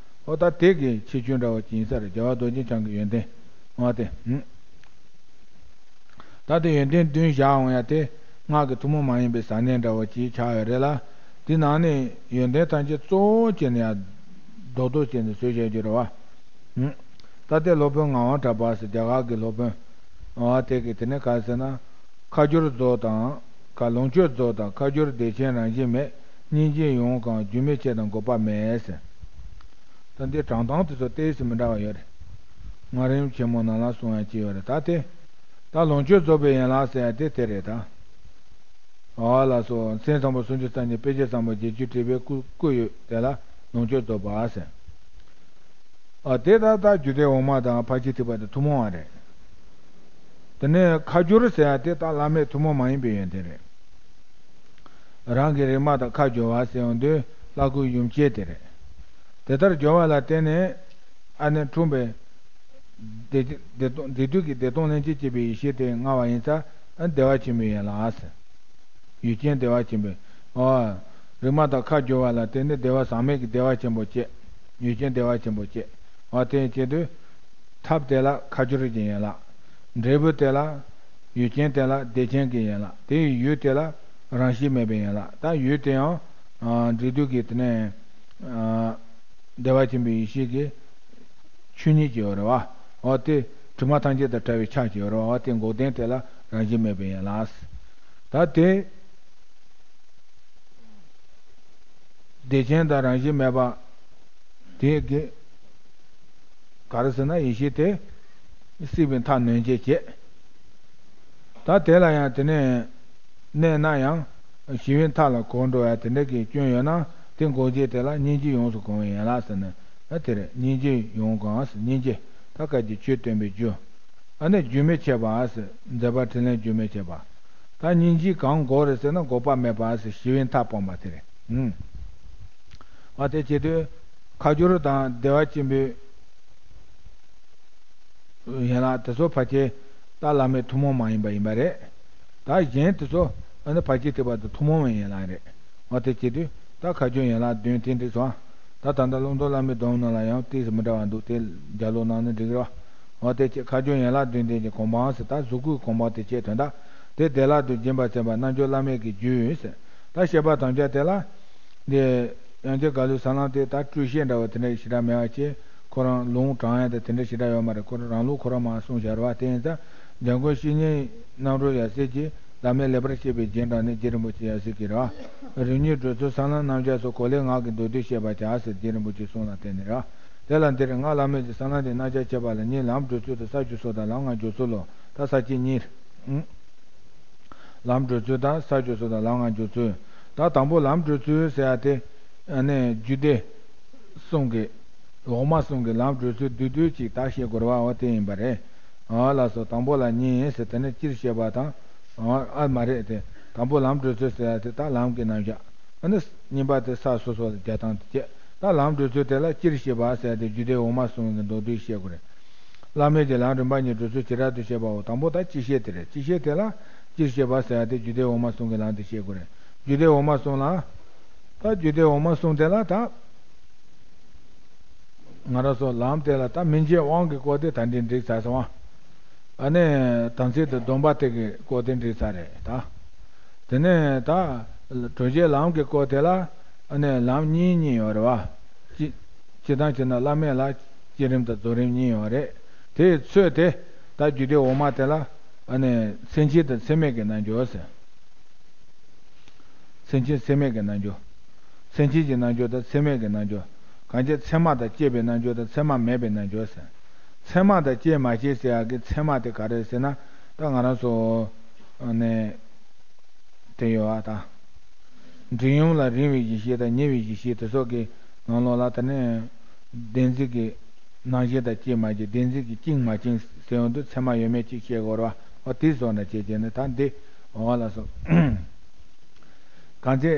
ཨོ་ད་དེ་གི་ཁྱད་ཆོས་འདྲ་བོ་ཅིག་ཡིན་ས་རེད། རྒྱལ་བ་རྡོ་རྗེ་འཆང་གི་ཡོན་ཏན་ཨོ་དེ། ད་དེ་ཡོན་ཏན་བདུན་བཞག་འོང་ཡ་དེ་སྔགས་ཀྱི་ཐུན་མོང་མ་ཡིན་པའི་ཟབ་གནད་འདྲ་བོ་ཅིག་ཆགས་ཡོད་རེད་ལ། དེ་ནང་ནས་ཡོན་ཏན་ཐམས་ཅད་གཙོ་བོ་བྱས་ནས་ཡ་རྡོག་རྡོག་བྱས་ནས་བཟོས་བཞག་རྒྱུ་རེད་བ། ད་ལྟའི་སློབ་དཔོན་ངག་དབང་གྲགས་པ་ཟེར་རྒྱ་གར་གྱི་སློབ་དཔོན་ཨ་དེ་གིས་དེ་ནས་ག་རེ་ཟེར་ན། ཁ་སྦྱོར་རྫོགས་དང་། ཁ་ལོངས་སྤྱོད་རྫོགས་དང་། ཁ་སྦྱོར་བདེ་ཆེན་རང་བཞིན་མེད། སྙིང་རྗེ་ཡོངས་གང་རྒྱུན་མི་འཆད་དང་འགོག་པ་མེད་ཟེར། ད་འདི་དྲངས་སྟངས་དེ་ཚོ་ཏོག་ཙམ་མི་འདྲ་བ་ཡོད་རེད། ངག་རིམ་ཆེན་མོ་ནང་ལ་གསུང་ཡ་ཅིག་ཡོད་རེད། ད་དེ་ད་ལོངས་སྤྱོད་རྫོགས་པའི་ཡན་ལག་ཟེར་ཡ་དེ་དེ་རེད་ད། ཨ་ལ་སོགས་མཚན་བཟང་པོ་སུམ་ཅུ་རྩ་གཉིས། དཔེ་བྱད་བཟང་པོ་བརྒྱད་ཅུ་དྲིལ་བའི་སྐུ་སྐུ་ཡོད་དེ་ལ་ལོངས་སྤྱོད་རྫོགས་པ་ཟེར། ཨ་དེ་ད་ལྟ་རྒྱུད་སྡེ་འོག་མ་དང་ཕར་ཕྱིན་ཐེག་པ་དེ་ཐུན་མོང་བ་རེད། དེ་ནས་ཁ་སྦྱོར་ཟེར་ཡ་དེ་ད་བླ་མེད་ཐུན་མོང་མ་ཡིན་པའི་ཡོན་ཏན་རེད། རང་གི་རིག་མ་དང་ཁ་སྦྱོར་བ་ཟེར་ཡོང་དུས་བླ་སྐུའི་ཡུམ་ཆེན་དེ་རེད། དེ་ལྟར་སྦྱོར་བ་ལ་བརྟེན་ནས་ཨ་ནི་འཁྲུངས་པའི་བདེ་བདེ་སྟོང་བདེ་སྡུག་གི་བདེ་སྟོང་ལྷན་ཅིག་སྐྱེས་པའི་ཡེ་ཤེས་དེ་མངའ་བ་ཡིན་ཙང་བདེ་བ་ཆེན་པོའི་ཡན་ལག་ཟེར། ཡུལ་ཅན་བདེ་བ་ཆེན་པོའི། ཨོ། རིག་མ་དང་ཁ་སྦྱོར་བ་ལ་བརྟེན་ནས་བདེ་བ་ཟག་མེད་ཀྱི་བདེ་བ་ཆེན་པོ་སྐྱེ། ཡུལ་ཅན་བདེ་བ་ཆེན་པོ་སྐྱེ། ཨོ་དེ་བྱེད་དུས། ཐབས་དེ་ལ་ཁ་སྦྱོར་གྱི་ཡན་ལག་འབྲས་བུ་དེ་ལ། ཡུལ་ཅན་དེ་ལ་བདེ་ཆེན་གྱི་ཡན་ལག་དེ་ཡི་ཡུལ་དེ་ལ་རང་བཞིན་མེད་པའི་ཡན་ལག་ད་ཡུལ་དེ་ཡང་། ཨ་འབྲས་རྡུལ་གྱི་དེ་ནས། ཨ་བདེ་བ་ཆེན་པོའི་ཡེ་ཤེས་ཀྱི་ཆོས་ཉིད་ཀྱི་ཡོད་རེད་བ། འོ་དེ་དྲི་མ་ཐམས་ཅད་དང་བྲལ་བའི་ཆ་ཀྱི་ཡོད་རེད་བ། འོ་དེ་འགོག་བདེན་དེ་ལ་རང་བཞིན་མེད་པའི་ཡན་ལག་ད་དེ་བདེ་ཆེན་དང་རང་བཞིན་མེད་པ་དེ་གི་ག་རེ་ཟེར་ན་ཡེ་ཤེས་དེ་སྲིད་པའི་མཐའ་ནོན་བྱེད་བྱེད། ད་དེ་ལ་ཡང་དེ་ནས་གནས་ན་ཡང་ཞི་བའི་མཐའ་ལ་གོལ་འགྲོ་ཡ་དེ་འདྲ་གི་སྐྱོན་ཡོད་ན་དེ་འགོག་བྱེད་དེ་ལ་སྙིང་རྗེ་ཡོངས་སུ་གང་བའི་ཡན་ལག་ཟེར་ནས་ཨ་དེ་རེད། སྙིང་རྗེ་ཡོངས་གང་ཟེར་སྙིང་རྗེ་ད་སྐབས་ཀྱི་ཆོས་སྟོན་པའི་རྒྱུ། ཨ་ནི་རྒྱུན་མི་འཆད་པ་ཟེར་མཛད་པ་དྲིན་ལན་རྒྱུན་མི་འཆད་པ། ད་སྙིང་རྗེ་གང་འགོག་རེད་ཟེར་ན་འགོག་པ་མེད་པ་ཟེར་ཞི་བའི་མཐའ་སྤངས་པ་དེ་རེད། ཨ་དེ་བྱེད་དུས་ཁ་སྦྱོར་དང་བདེ་བ་ཆེན་པོའི་ཡན་ལག་དེ་ཚོ་ཕལ་ཆེར་ད་བླ་མེད་ཐུན་མོང་མ་ཡིན་པ་ཡིན་པ་རེད། ད་གཞན་དེ་ཚོ་ཨ་ནི་ཕར་ཕྱིན་ཐེག་པ་དེ་ཐུན་མོང་བའི་ཡན་ལག་རེད། འོ་དེ་བྱེད་དུས་ད་ཁ་སྦྱོར་ཡན་ལག་བདུན་དེ་འདྲ་སོང་། ད་ ད་ད་ལྟ་ཀློང་རྡོལ་བླ་མའི་སྡོམ་ནང་ལ་ཡང་ཏོག་ཙམ་མི་འདྲ་བ་འདུག་དེ་རྒྱབ་ལོག་གནང་ན་འགྲིག་གི་རེད་བ། འོ་དེ་ཁྱེད་ཁ་སྦྱོར་ཡན་ལག་བདུན་ལྡན་གྱི་གོ་འཕང་ཟེར། ད་གཟུགས་སྐུའི་གོ་འཕང་དེ་ཁྱེད་དོན་དག་དེ་བདེ་བླག་ཏུ་སྦྱིན་པར་བྱེད་པ་རྣལ་འབྱོར་བླ་མེད་ཀྱི་རྒྱུ་ཡིན་ཟེར། ད་བཤད་པ་དམ་བཅའ་དེ་ལ། འདི་ཡང་རྒྱལ་ག་ལུ་ས་ལམ་དེ་ད་སྤྲོས་བཤད་འདྲ་བོ་དེ་འདྲ་ཞེ་དྲག་མེད་པ་ཅིག་ཁོ་རང་ལུང་དྲངས་ཡ་དེ་དེ་འདྲ་ཞེ་དྲག་ཡོད་མ་རེད། ཁོ་རང་རང་ལུགས་ཁོ་རང་མར་གསུངས་བཞག་རེད་བ། དེ་ཡིན་ཙང་འཇམ་མགོན་བཤེས་གཉེན་རྣམ་གྲོལ་ཡབ་སྲས་ཀྱིས་བླ་མའི་ལེགས་པར་བཤད་པའི་རྒྱན་དྲངས་ནས་རྗེ་རིན་པོ་ཆེ་ཡབ་སྲས་ཀྱིས་རེད་བ། རིམ་གཉིས་སྒྲུབ་ཚུལ་ས་ལམ་རྣམ་གཞག་སོགས་གོ་ལའི་ངག་གི་མདོར་བསྡུས་བཤད་པར་བྱ་ཟེར་རྗེ་རིན་པོ་ཆེའི་གསུང་ལ་བརྟེན་ནས་རེད་བ། དེ་ལ་འདིར་སྔགས་བླ་མེད་ཀྱི་ས་ལམ་གྱི་རྣམ་གཞག་འཆད་པ་ལ་གཉིས། ལམ་སྒྲུབ་ཚུལ་དང་ས་བཅུ་སོགས་དང་ལམ་ལྔ་འཇུག་ཚུལ་ལོ། ད་ས་བཅད་གཉིས། ལམ་སྒྲུབ་ཚུལ་དང་ས་བཅུ་སོགས་དང་ལམ་ལྔ་འཇུག་ཚུལ། ད་དང་པོ་ལམ་སྒྲུབ་ཚུལ་ཟེར་ཡ་དེ། ཨ་ནི་རྒྱུད་སྡེ་གསུམ་གྱི། འོག་མ་གསུམ་གྱི་ལམ་སྒྲུབ་ཚུལ་བསྡུས་བསྡུས་ཅིག་ད་བཤད་དགོས་རེད་བ། འོ་དེ་ཡིན་པ་རེད། ཨ་ལགས་སོ། དང་པོ་ལ་གཉིས་ཟེར་དེ་ནི་སྤྱིར་བཤད་པ་དང་། ཨ་མ་རེད་དེ། དང་པོ་ལམ་སྒྲུབ་ཚུལ་ཟེར་ཡ་དེ་ད་ལམ་གྱི་རྣམ་གཞག་ཨ་ནི་གཉིས་པ་དེ་ས་སོ་སོ་ལ་རྒྱག་སྟངས་དེ་བྱས། ད་ལམ་སྒྲུབ་ཚུལ་དེ་ལ་སྤྱིར་བཤད་པ་ཟེར་ཡ་དེ་རྒྱུད་སྡེ་འོག་མ་གསུམ་གྱི་མདོར་བསྡུས་བཤད་དགོས་རེད། བླ་མེད་ཀྱི་ལམ་རིམ་པ་གཉིས་སྒྲུབ་ཚུལ་བྱེ་བྲག་ཏུ་བཤད་པའོ། དང་པོ་ད་སྤྱི་བཤད་དེ་རེད། སྤྱི་བཤད་དེ་ལ་སྤྱིར་བཤད་པ་ཟེར་ཡ་དེ་རྒྱུད་སྡེ་འོག་མ་གསུམ་གྱི་ལམ་དེ་བཤད་དགོས་རེད། རྒྱུད་སྡེ་འོག་མ་གསུམ་ལ། ད་རྒྱུད་སྡེ་འོག་མ་གསུམ་དེ་ལ་ད། ང་རང་ཚོ་ལམ་དེ་ལ་ད་སྨིན་བྱེད་དབང་གི་སྐོར་དེ་ད་འདི་འགྲིག་ཚར་སོང་ཨ། ཨ་ནི་དམ་ཚིག་དང་སྡོམ་པ་དེ་གི་སྐོར་དེ་འགྲིག་ཚར་རེད་ད། དེ་ནས་ད་གྲོལ་བྱེད་ལམ་གྱི་སྐོར་དེ་ལ་ཨ་ནི་ལམ་གཉིས་གཉིས་ཡོད་རེད་བ། སྤྱི་སྤྱིར་བཏང་བྱས་ན་བླ་མེད་ལ་བསྐྱེད་རིམ་དང་རྫོགས་རིམ་གཉིས་ཡོད་རེད། དེའི་ཚོད་དེ་ད་རྒྱུད་སྡེ་འོག་མ་དེ་ལ་ཨ་ནི་མཚན་ཕྱེད་དང་མཚན་མེད་ཀྱི་རྣལ་འབྱོར་ཟེར། མཚན་ཕྱེད་མཚན་མེད་ཀྱི་རྣལ་འབྱོར། མཚན་ཕྱེད་ཀྱི་རྣལ་འབྱོར་དང་མཚན་མེད་ཀྱི་རྣལ་འབྱོར། གང་བྱས་མཚན་མ་དང་བཅས་པའི་རྣལ་འབྱོར་དང་མཚན་མ་མེད་པའི་རྣལ་འབྱོར་ཟེར། མཚན་མ་དང་བཅས་མ་བཅས་ཟེར་ཡག་གི་མཚན་མ་དེ་ག་རེ་ཟེར་ན། ད་ང་རང་ཚོ་ནས་དེ་ཡོད་ཨ་ད། འབྲིང་ཡོངས་ལ་རིང་བའི་གཞི་ཤེས་དང་ཉེ་བའི་གཞི་ཤེས་དེ་སོགས་ཀྱི་ནང་ལོགས་ལ་ད་ནས་བདེན་འཛིན་གྱི་རྣམ་ཤེས་དང་བཅས་མ་བཅས། བདེན་འཛིན་གྱི་བཅིངས་མ་བཅིངས་ཟེར་ཡོང་དུས་མཚན་མ་ཡོད་མེད་ཅིག་བཤད་དགོས་རེད་བ། འོ་དེ་སོགས་ནས་བྱས་བྱས་ནས་ད་འདི་འོ་ལ་སོགས། གང་ཚེ་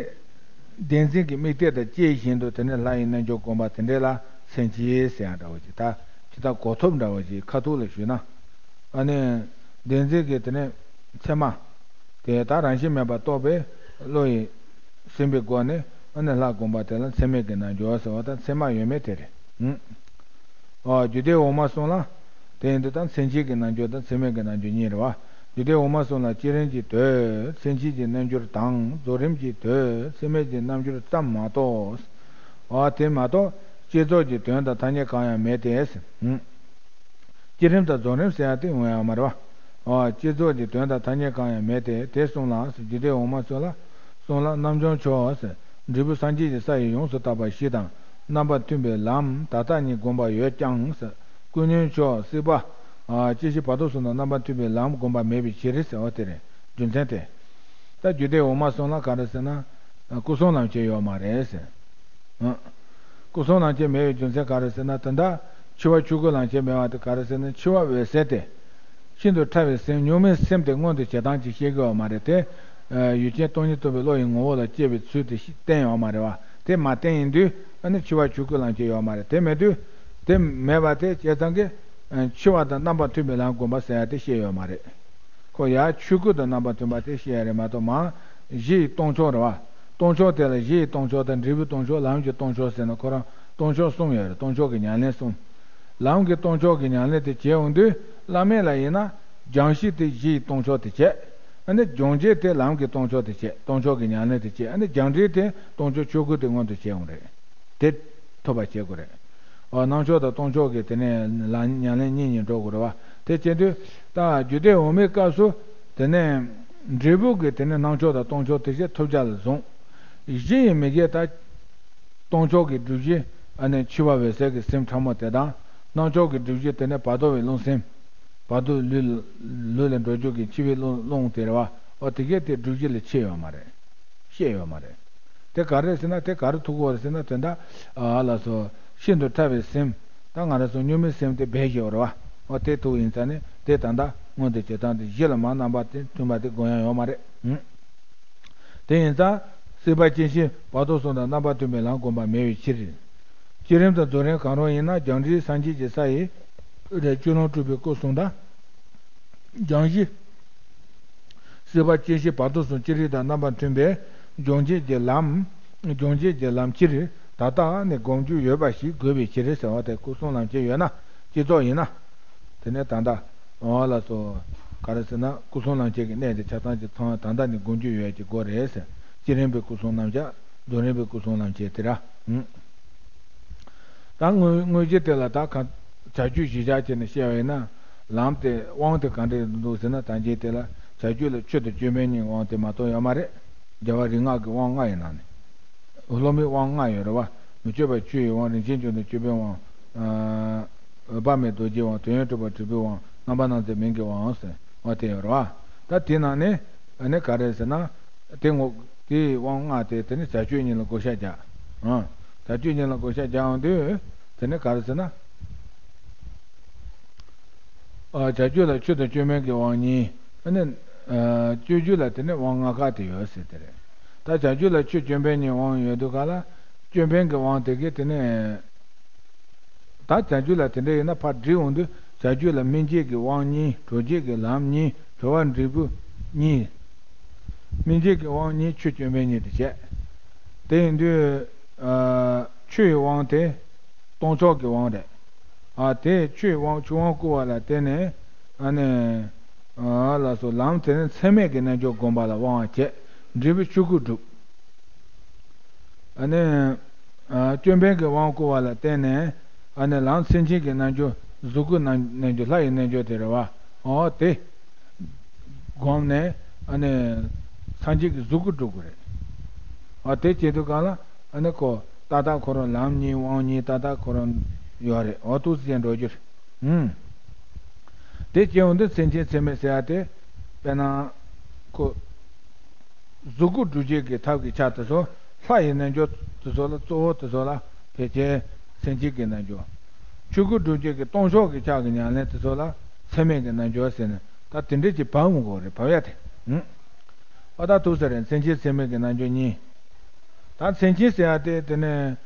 བདེན་འཛིན་གྱི་དམིགས་གཏད་དང་བཅས་བཞིན་དུ་དེ་ནས་ལྷ་ཡི་རྣལ་འབྱོར་བསྒོམ་པ་དེ་འདྲས་ལ་མཚན་ཕྱེད་ཟེར་ཡང་འདྲ་བོ་ཅིག་ད་ཇི་ལྟར་གོ་ཐོབ་འདྲ་བོ་ཅིག་ཁ་ཐུག་ལ་ཞུས་ན། ཨ་ནི་བདེན་འཛིན་གྱི་དེ་ནས་མཚན་མ་དེ་ད་རང་བཞིན་མེད་པར་རྟོགས་པའི་བློ་ཡིས་ཟིན་པའི་སྒོ་ནས་ཨ་ནི་ལྷ་བསྒོམ་པ་དེ་ལ་མཚན་མེད་ཀྱི་རྣལ་འབྱོར་ཟེར་བ་དང་མཚན་མ་ཡོད་མེད་དེ་རེད། ཨ་རྒྱུད་སྡེ་འོག་མ་གསུམ་ལ། དེ་ཡིན་དུས་ད་མཚན་ཕྱེད་ཀྱི་རྣལ་འབྱོར་དང་མཚན་མེད་ཀྱི་རྣལ་འབྱོར་གཉིས་རེད་བ། རྒྱུད་སྡེ་འོག་མ་གསུམ་ལ་བསྐྱེད་རིམ་གྱི་དོན་མཚན་ཕྱེད་ཀྱི་རྣལ་འབྱོར་དང་རྫོགས་རིམ་གྱི་དོན་མཚན་མེད་ཀྱི་རྣལ་འབྱོར་ཙམ་མ་གཏོགས། ཨ་དེ་མ་གཏོགས་བསྐྱེད་རྫོགས་ཀྱི་དོན་དང་ཐ་སྙད་གང་ཡང་མེད་དེ། ཨུམ། བསྐྱེད་རིམ་དང་རྫོགས་རིམ་ཟེར་ཡ་དེ་ཡོང་ཡ་མ་རེད་བ། ཨ་བསྐྱེད་རྫོགས་ཀྱི་དོན་དང་ཐ་སྙད་གང་ཡང་མེད་དེ། དེ་གསུམ་ལ་རྒྱུད་སྡེ་འོག་མ་གསུམ་ལ་གསུམ་ལ་རྣམ་བྱང་ཕྱོགས། འབྲས་བུ་སངས་རྒྱས་ཀྱི་ས་ཡི་ཡོངས་སུ་དག་པ་བཞི་དང་རྣམ་པ་མཐུན་པའི་ལམ་ད་ལྟ་ཉིད་བསྒོམ་པ་ཡོད་ཀྱང་། ཀུན་ཉོན་ཕྱོགས་སྲིད་པ་སྐྱེ་ཤི་བར་དོ་གསུམ་དང་རྣམ་པ་མཐུན་པའི་ལམ་བསྒོམ་པ་མེད་པའི་ཕྱིར་ཟེར་བ་དེ་རེད། རྒྱུ་མཚན་དེ། ད་རྒྱུད་སྡེ་འོག་མ་གསུམ་ལ་ག་རེ་ཟེར་ན། སྐུ་གསུམ་ལམ་ཁྱེར་ཡོད་མ་རེད་ཟེར། ཨ། སྐུ་གསུམ་ལམ་ཁྱེར་མེད་པའི་རྒྱུ་མཚན་ག་རེ་ཟེར་ན། དེ་འདྲ་འཆི་བ་ཆོས་སྐུའི་ལམ་ཁྱེར་མེད་པ་དེ་ག་རེ་ཟེར་ན། འཆི་བ་འོད་གསལ་དེ། ཤིན་ཏུ་ཕྲ་བའི་སེམས་གཉུག་མའི་སེམས་དེ་མངོན་དུ་བྱེད་སྟངས་ཅིག་ཤེས་ཀྱི་ཡོད་མ་རེད་དེ། ཡུལ་ཅན་སྟོང་ཉིད་རྟོགས་པའི་བློ་ཡི་ངོ་བོ་ལ་སྐྱེ་བའི་ཚུལ་དེ་ཤེས་བསྟན་ཡོད་མ་རེད་བ། དེ་མ་བསྟན་ཡིན་དུས་ཨ་ནི་འཆི་བ་ཆོས་སྐུའི་ལམ་ཁྱེར་ཡོད་མ་རེད། དེ་མེད་དུས། དེ་མེད་པ་དེ་བྱས་ཙང་གི། འཆི་བ་དང་རྣམ་པ་མཐུན་པའི་ལམ་བསྒོམ་པ་ཟེར་ཡ་དེ་ཤེས་ཡོད་མ་རེད། ཁོ་ཡར་ཆོས་སྐུ་དང་རྣམ་པ་མཐུན་པ་དེ་བཤད་ཡ་རེད་མ་གཏོགས། མར་གཞི་ཡི་སྟོང་ཕྱོགས་རེད་བ། སྟོང་ཕྱོགས་དེ་ལ་གཞི་ཡི་སྟོང་ཕྱོགས་དང་། འབྲས་བུའི་སྟོང་ཕྱོགས། ལམ་གྱི་སྟོང་ཕྱོགས་ཟེར་ན་ཁོ་རང་སྟོང་ཕྱོགས་གསུམ་ཡོད་རེད། སྟོང་ཕྱོགས་ཀྱི་ཉམས་ལེན་གསུམ། ལམ་གྱི་སྟོང་ཕྱོགས་ཀྱི་ཉམས་ལེན་དེ་བྱེད་འོང་དུས་བླ་མེད་ལ་ཡིན་ན་སྦྱང་གཞི་དེ་གཞི་ཡི་སྟོང་ཕྱོགས་དེ་བྱས། ཨ་ནི་སྦྱོང་བྱེད་དེ་ལམ་གྱི་སྟོང་ཕྱོགས་དེ་བྱས། སྟོང་ཕྱོགས་ཀྱི་ཉམས་ལེན་དེ་བྱས། ཨ་ནི་སྦྱང་འབྲས་དེ་སྟོང་ཕྱོགས་ཆོས་སྐུ་དེ་མངོན་དུ་བྱེད་འོང་རེད། དེ་ཐོབ་པ་བྱེད་དགོས་རེད། ཨ་རྣམ་ཕྱོགས་དང་སྟོང་ཕྱོགས་ཀྱི་དེ་ནས་ལམ་ཉམས་ལེན་གཉིས་གཉིས་འགྲོ་དགོས་རེད་བ། དེ་བྱེད་དུས་ད་རྒྱུད་སྡེ་འོག་མའི་སྐབས་སུ་དེ་ནས་འབྲས་བུ་གི་དེ་ནས་རྣམ་ཕྱོགས་དང་སྟོང་ཕྱོགས་དེ་བཞིན་ཐོབ་བྱ་ལ་བཟུང་། གཞི་ཡི་མི་དགེ་ད་སྟོང་ཕྱོགས་ཀྱི་སྒྲིབ་གཞི་ཨ་ནི་འཆི་བ་འོད་གསལ་གྱི་སེམས་ཕྲ་མོ་དེ་དང་། རྣམ་ཕྱོགས་ཀྱི་སྒྲིབ་གཞི་དེ་ནས་བར་དོ་བའི་རླུང་སེམས། བར་དོ་ལུས་ལུས་ལ་འགྲོ་རྒྱུ་གི་འཆི་བའི་རླུང་རླུང་དེ་རེད་བ། ཨོ་དེ་གས་དེ་སྒྲིབ་གཞི་ལ་ཕྱེ་ཡོད་མ་རེད། བཤད་ཡོད་མ་རེད། དེ་ག་རེ་ཟེར་ན། དེ་ག་རེ་ཐུག་གི་ཡོད་རེད་ཟེར་ན། དེ་འདྲ་ཨ་ལ་སོ་ཤིན་ཏུ་ཕྲ་བའི་སེམས། ད་ང་རང་ཚོ་གཉུག་མའི་སེམས་དེ་སྦས་ཡོད་རེད་བ། ཨོ་དེ་ཐུག་ཡིན་ཙང་ནི་དེ་ད་ལྟ་མངོན་དུ་བྱེད་སྟངས་དེ་གཞི་ལ་མར་རྣམ་པ་དེ་མཐུན་པ་དེ་དགོས་ཡ་ཡོད་མ་རེད། ཨུམ། དེ་ཡིན་ཙང་སྲིད་པ་སྐྱེ་ཤི་བར་དོ་གསུམ་དང་རྣམ་པ་མཐུན་པའི་ལམ་བསྒོམ་པ་མེད་པའི་ཕྱིར། བསྐྱེད་རིམ་དང་རྫོགས་རིམ་གང་རུང་ཡིན་ན་སྦྱང་འབྲས་སངས་རྒྱས་ཀྱི་ས་ཡི་རེ་སྤྱོད་ལམ་སྤྲུལ་པའི་སྐུ་གསུམ་དང་། སྦྱང་གཞི། སྲིད་པ་སྐྱེ་ཤི་བར་དོ་གསུམ་ཅི་རིགས་དང་རྣམ་པ་མཐུན་པའི་སྦྱོང་བྱེད་ཀྱི་ལམ། སྦྱོང་བྱེད་ཀྱི་ལམ་སྤྱིར། ད་ལྟ་ནས་སྒོམ་རྒྱུ་ཡོད་པ་ཞིག་དགོས་པའི་ཕྱིར་ཟེར་བ་དེ། སྐུ་གསུམ་ལམ་ཁྱེར་ཡོད་ན། སྤྱི་ཚོགས་ཡིན་ན། དེ་ནས་ད་ལྟ་འོ་ལགས་སོ། ག་རེ་ཟེར་ན། སྐུ་གསུམ་ལམ་ཁྱེར་གྱི་གནས་དེ་ཆ་ཚང་གཅིག་མཐོང་བ་ད་ལྟ་ནས་སྒོམ་རྒྱུ་ཡོད་ཀྱི་སྒོ་རེད་ཟེར། སྤྱི་རིམ་པའི་སྐུ་གསུམ་ལམ་ཁྱེར། རྫོགས་རིམ་པའི་སྐུ་གསུམ་ལམ་ཁྱེར་དེ་ར། ཨུ། ད་དངོས་དངོས་གཞི་དེ་ལ་ད་ག་བྱ་སྤྱོད་གཞིར་བཞག་བྱས་ནས་བཤད་པ་ཡིན་ན། ལམ་དེ་དབང་དེ་ག་འདྲས་འདུག་ཟེར་ན། ད་ཅི་དེ་ལ་བྱ་སྤྱོད་ལ་ཆོས་དང་ཅོད་པན་གཉིས་དབང་དེ་མ་གཏོགས་ཡོད་མ་རེད། རྒྱལ་བ་རིགས་ལྔ་གི་དབང་ལྔ་ཡི་ནང་ནས། སློབ་མའི་དབང་ལྔ་ཡོད་རེད་བ། མི་བསྐྱོད་པ་ཆུ་ཡི་དབང་། རིན་ཆེན་འབྱུང་ལྡན་ཅོད་པན་དབང་། ཨ། འོད་དཔག་མེད་རྡོ་རྗེའི་དབང་། དོན་ཡོད་གྲུབ་པ་དྲིལ་བུའི་དབང་། རྣམ་པར་སྣང་མཛད་མིང་གི་དབང་ཟེར་བ་དེ་ཡོད་རེད་བ། ད་དེ་ནང་ནས་ཨ་ནི་ག་རེ་ཟེར་ན། དེ་ངོ་། དེའི་དབང་ལྔ་དེ་དེ་ནི་བྱ་སྤྱོད་གཉིས་ལ་བགོ་བཤའ་རྒྱག་ཨང་། བྱ་སྤྱོད་གཉིས་ལ་བགོ་བཤའ་རྒྱག་ཡོང་དུས་དེ་ནི་ག་རེ་ཟེར་ན། ཨ། བྱ་སྤྱོད་ལ་ཆོས་དང་ཅོད་པན་གྱི་དབང་གཉིས། ཨ་ནི། ཨ། སྤྱོད་རྒྱུ་ལ་དེ་ནི་དབང་ལྔ་ཀ་དེ་ཡོད་ཟེར་དེ་རེད། ད་བྱ་སྤྱོད་ལ་ཆོས་ཅོད་པན་གཉིས་དབང་ཡོད་དུས་ག་ལ། ཅོད་པན་གྱི་དབང་དེ་གས་དེ་ནི། ད་བྱ་སྤྱོད་ལ་དེ་འདྲ་ཡིན་ན་ཕར་སྒྲིལ་འོང་དུས། བྱ་སྤྱོད་ལ་སྨིན་བྱེད་ཀྱི་དབང་གཉིས། གྲོལ་བྱེད་ཀྱི་ལམ་གཉིས། གྲོལ་བ་འབྲས་བུ་གཉིས། སྨིན་བྱེད་ཀྱི་དབང་གཉིས་ཆོས་ཅོད་པན་གཉིས་དེ་བྱས། དེ་ཡིན་དུས། ཨ། ཆོས་ཀྱི་དབང་དེ་སྟོང་ཕྱོགས་ཀྱི་དབང་རེད། ཨ། དེ་ཆོས་ཀྱི་དབང་ཆོས་དབང་བསྐུར་བ་ལ་བརྟེན་ནས། ཨ་ནི། ཨ། ལགས་སོ། ལམ་དེ་ནི་མཚན་མེད་ཀྱི་རྣལ་འབྱོར་བསྒོམ་པ་ལ་དབང་བ་བྱས། འབྲས་བུ་ཆོས་སྐུ་འགྲུབ། ཨ་ནི། ཨ། ཅོད་པན་གྱི་དབང་བསྐུར་བ་ལ་བརྟེན་ནས། ཨ་ནི་ལམ་སེམས་ཅན་གྱི་རྣལ་འབྱོར། གཟུགས་སྐུའི་རྣལ་རྣལ་འབྱོར། ལྷ་ཡི་རྣལ་འབྱོར་དེ་རེད་བ། འོ་དེ་བསྒོམས་ནས། ཨ་ནི་སངས་རྒྱས་ཀྱི་གཟུགས་སྐུ་འགྲུབ་དགོས་རེད། འོ་དེ་བྱེད་དུས་གང་ལ། ཨ་ནི་ཁོ་ཏག་ཏག་ཁོ་རང་ལམ་གཉིས་དབང་གཉིས་ཏག་ཏག་ཁོ་རང་ཡོད་རེད། འོ་ཐུགས་སུ་ཅན་འགྲོ་རྒྱུ་རེད། ཨུམ། དེ་སྐྱེ་བོ་འདི་མཚན་ཅན་མཚན་མེད་ཟེར་ཡ་དེ། དཔེར་ན། ཁོ། གཟུགས་སྐུ་སྒྲུབ་བྱེད་ཀྱི་ཐབས་ཀྱི་ཆ་དེ་ཚོ། ལྷ་ཡི་རྣལ་འབྱོར་དེ་ཚོ་ལ། གཙོ་བོ་དེ་ཚོ་ལ་ཕལ་ཆེར་མཚན་ཅན་གྱི་རྣལ་འབྱོར། ཆོས་སྐུ་སྒྲུབ་བྱེད་ཀྱི་སྟོང་ཕྱོགས་ཀྱི་ཕྱག་གི་ཉམས་ལེན་དེ་ཚོ་ལ་མཚན་མེད་ཀྱི་རྣལ་འབྱོར་ཟེར་ནས། ད་དེ་འདྲས་ཀྱི་བབས་འོང་གི་རེད། བབས་ཡ་དེ། ཨུམ། ཨ། ད་ཐུགས་ས་རེད། མཚན་ཅན་མཚན་མེད་ཀྱི་རྣལ་འབྱོར་གཉིས། ད་མཚན་ཅན་ཟེར་ཡ་དེ། དེ་ནས་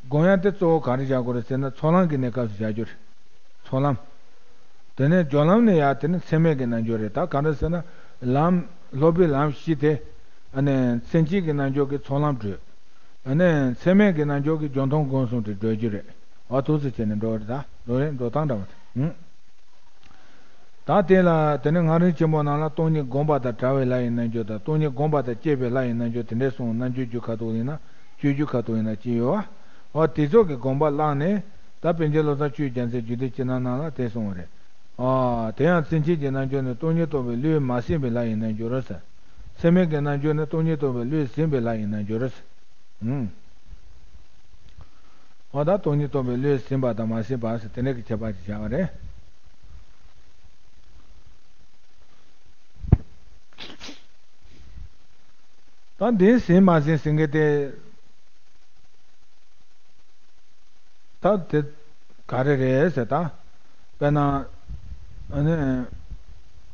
སྒོམ་ཡ་དེ་གཙོ་བོ་ག་རེ་བྱ་དགོས་རེད་ཟེར་ན། ཚོགས་ལམ་གྱི་གནས་སྐབས་སུ་བྱ་རྒྱུ་རེད། ཚོགས་ལམ། དེ་ནས་སྦྱོར་ལམ་ནི་ཡང་དེ་ནི་མཚན་མེད་ཀྱི་རྣལ་འབྱོར་རེད། ད་གང་འདྲ་ཟེར་ན། ལམ། སློབ་པའི་ལམ་བཞི་དེ། ཨ་ནི་མཚན་ཅན་གྱི་རྣལ་འབྱོར་གྱི་ཚོགས་ལམ་བགྲོད། ཨ་ནི་མཚན་མེད་ཀྱི་རྣལ་འབྱོར་གྱི་སྦྱོར་མཐོང་སྒོམ་གསུམ་དེ་བགྲོད་རྒྱུ་རེད། འོ་ཐུགས་སུ་བྱས་ནས་འགྲོ་བ་རེད། ད་འགྲོ་རེད། འགྲོ་སྟངས་འདྲ་བ་དེ། ཨུ། ད་དེ་ལ་དེ་ནི་སྔགས་རིམ་ཆེན་མོ་ནང་ལ། སྟོང་ཉིད་བསྒོམ་པ་དང་བྲལ་བའི་ལྷ་ཡི་རྣལ་འབྱོར་དང་། སྟོང་ཉིད་བསྒོམ་པ་དང་བཅས་པའི་ལྷ་ཡི་རྣལ་འབྱོར། དེ་འདྲས་གསུངས། རྣལ་འབྱོར་རྒྱུད་ཁ་ཐོག་ཡིན་ན། སྤྱོད་རྒྱུད་ཁ་ཐོག་ཡིན་ན་ཅི་ཡོད་བ། འོ་དེ་ཚོ་གི་དགོངས་པ་བླངས་ནས། ད་པཎ་ཆེན་བློ་བཟང་ཆོས་ཀྱི་རྒྱལ་མཚན་རྒྱུད་སྡེ་བཅུ་ནང་ནང་ལ་དེ་གསུངས་པ་རེད། ཨ། དེ་ཡང་མཚན་ཅན་གྱི་རྣལ་འབྱོར་ནི། སྟོང་ཉིད་རྟོགས་པའི་བློས་མ་ཟིན་པའི་ལྷ་ཡི་རྣལ་འབྱོར་རོ་ཟེར། མཚན་མེད་ཀྱི་རྣལ་འབྱོར་ནི། སྟོང་ཉིད་རྟོགས་པའི་བློས་ཟིན་པའི་ལྷ་ཡི་རྣལ་འབྱོར་རོ་ཟེར། ཨུམ། འོ་ད་སྟོང་ཉིད་རྟོགས་པའི་བློས་ཟིན་པ་དང་མ་ཟིན་པ་ཟེར། དེ་འདྲ་གི་ཁྱད་པར་ཅིག་བྱ་བ་རེད། ད་འདི་ཟིན་མ་ཟིན་ཟེར་མཁན་དེ། ད་དེ་ག་རེ་རེད་ཟེར། ད་དཔེར་ན། ཨ་ནི་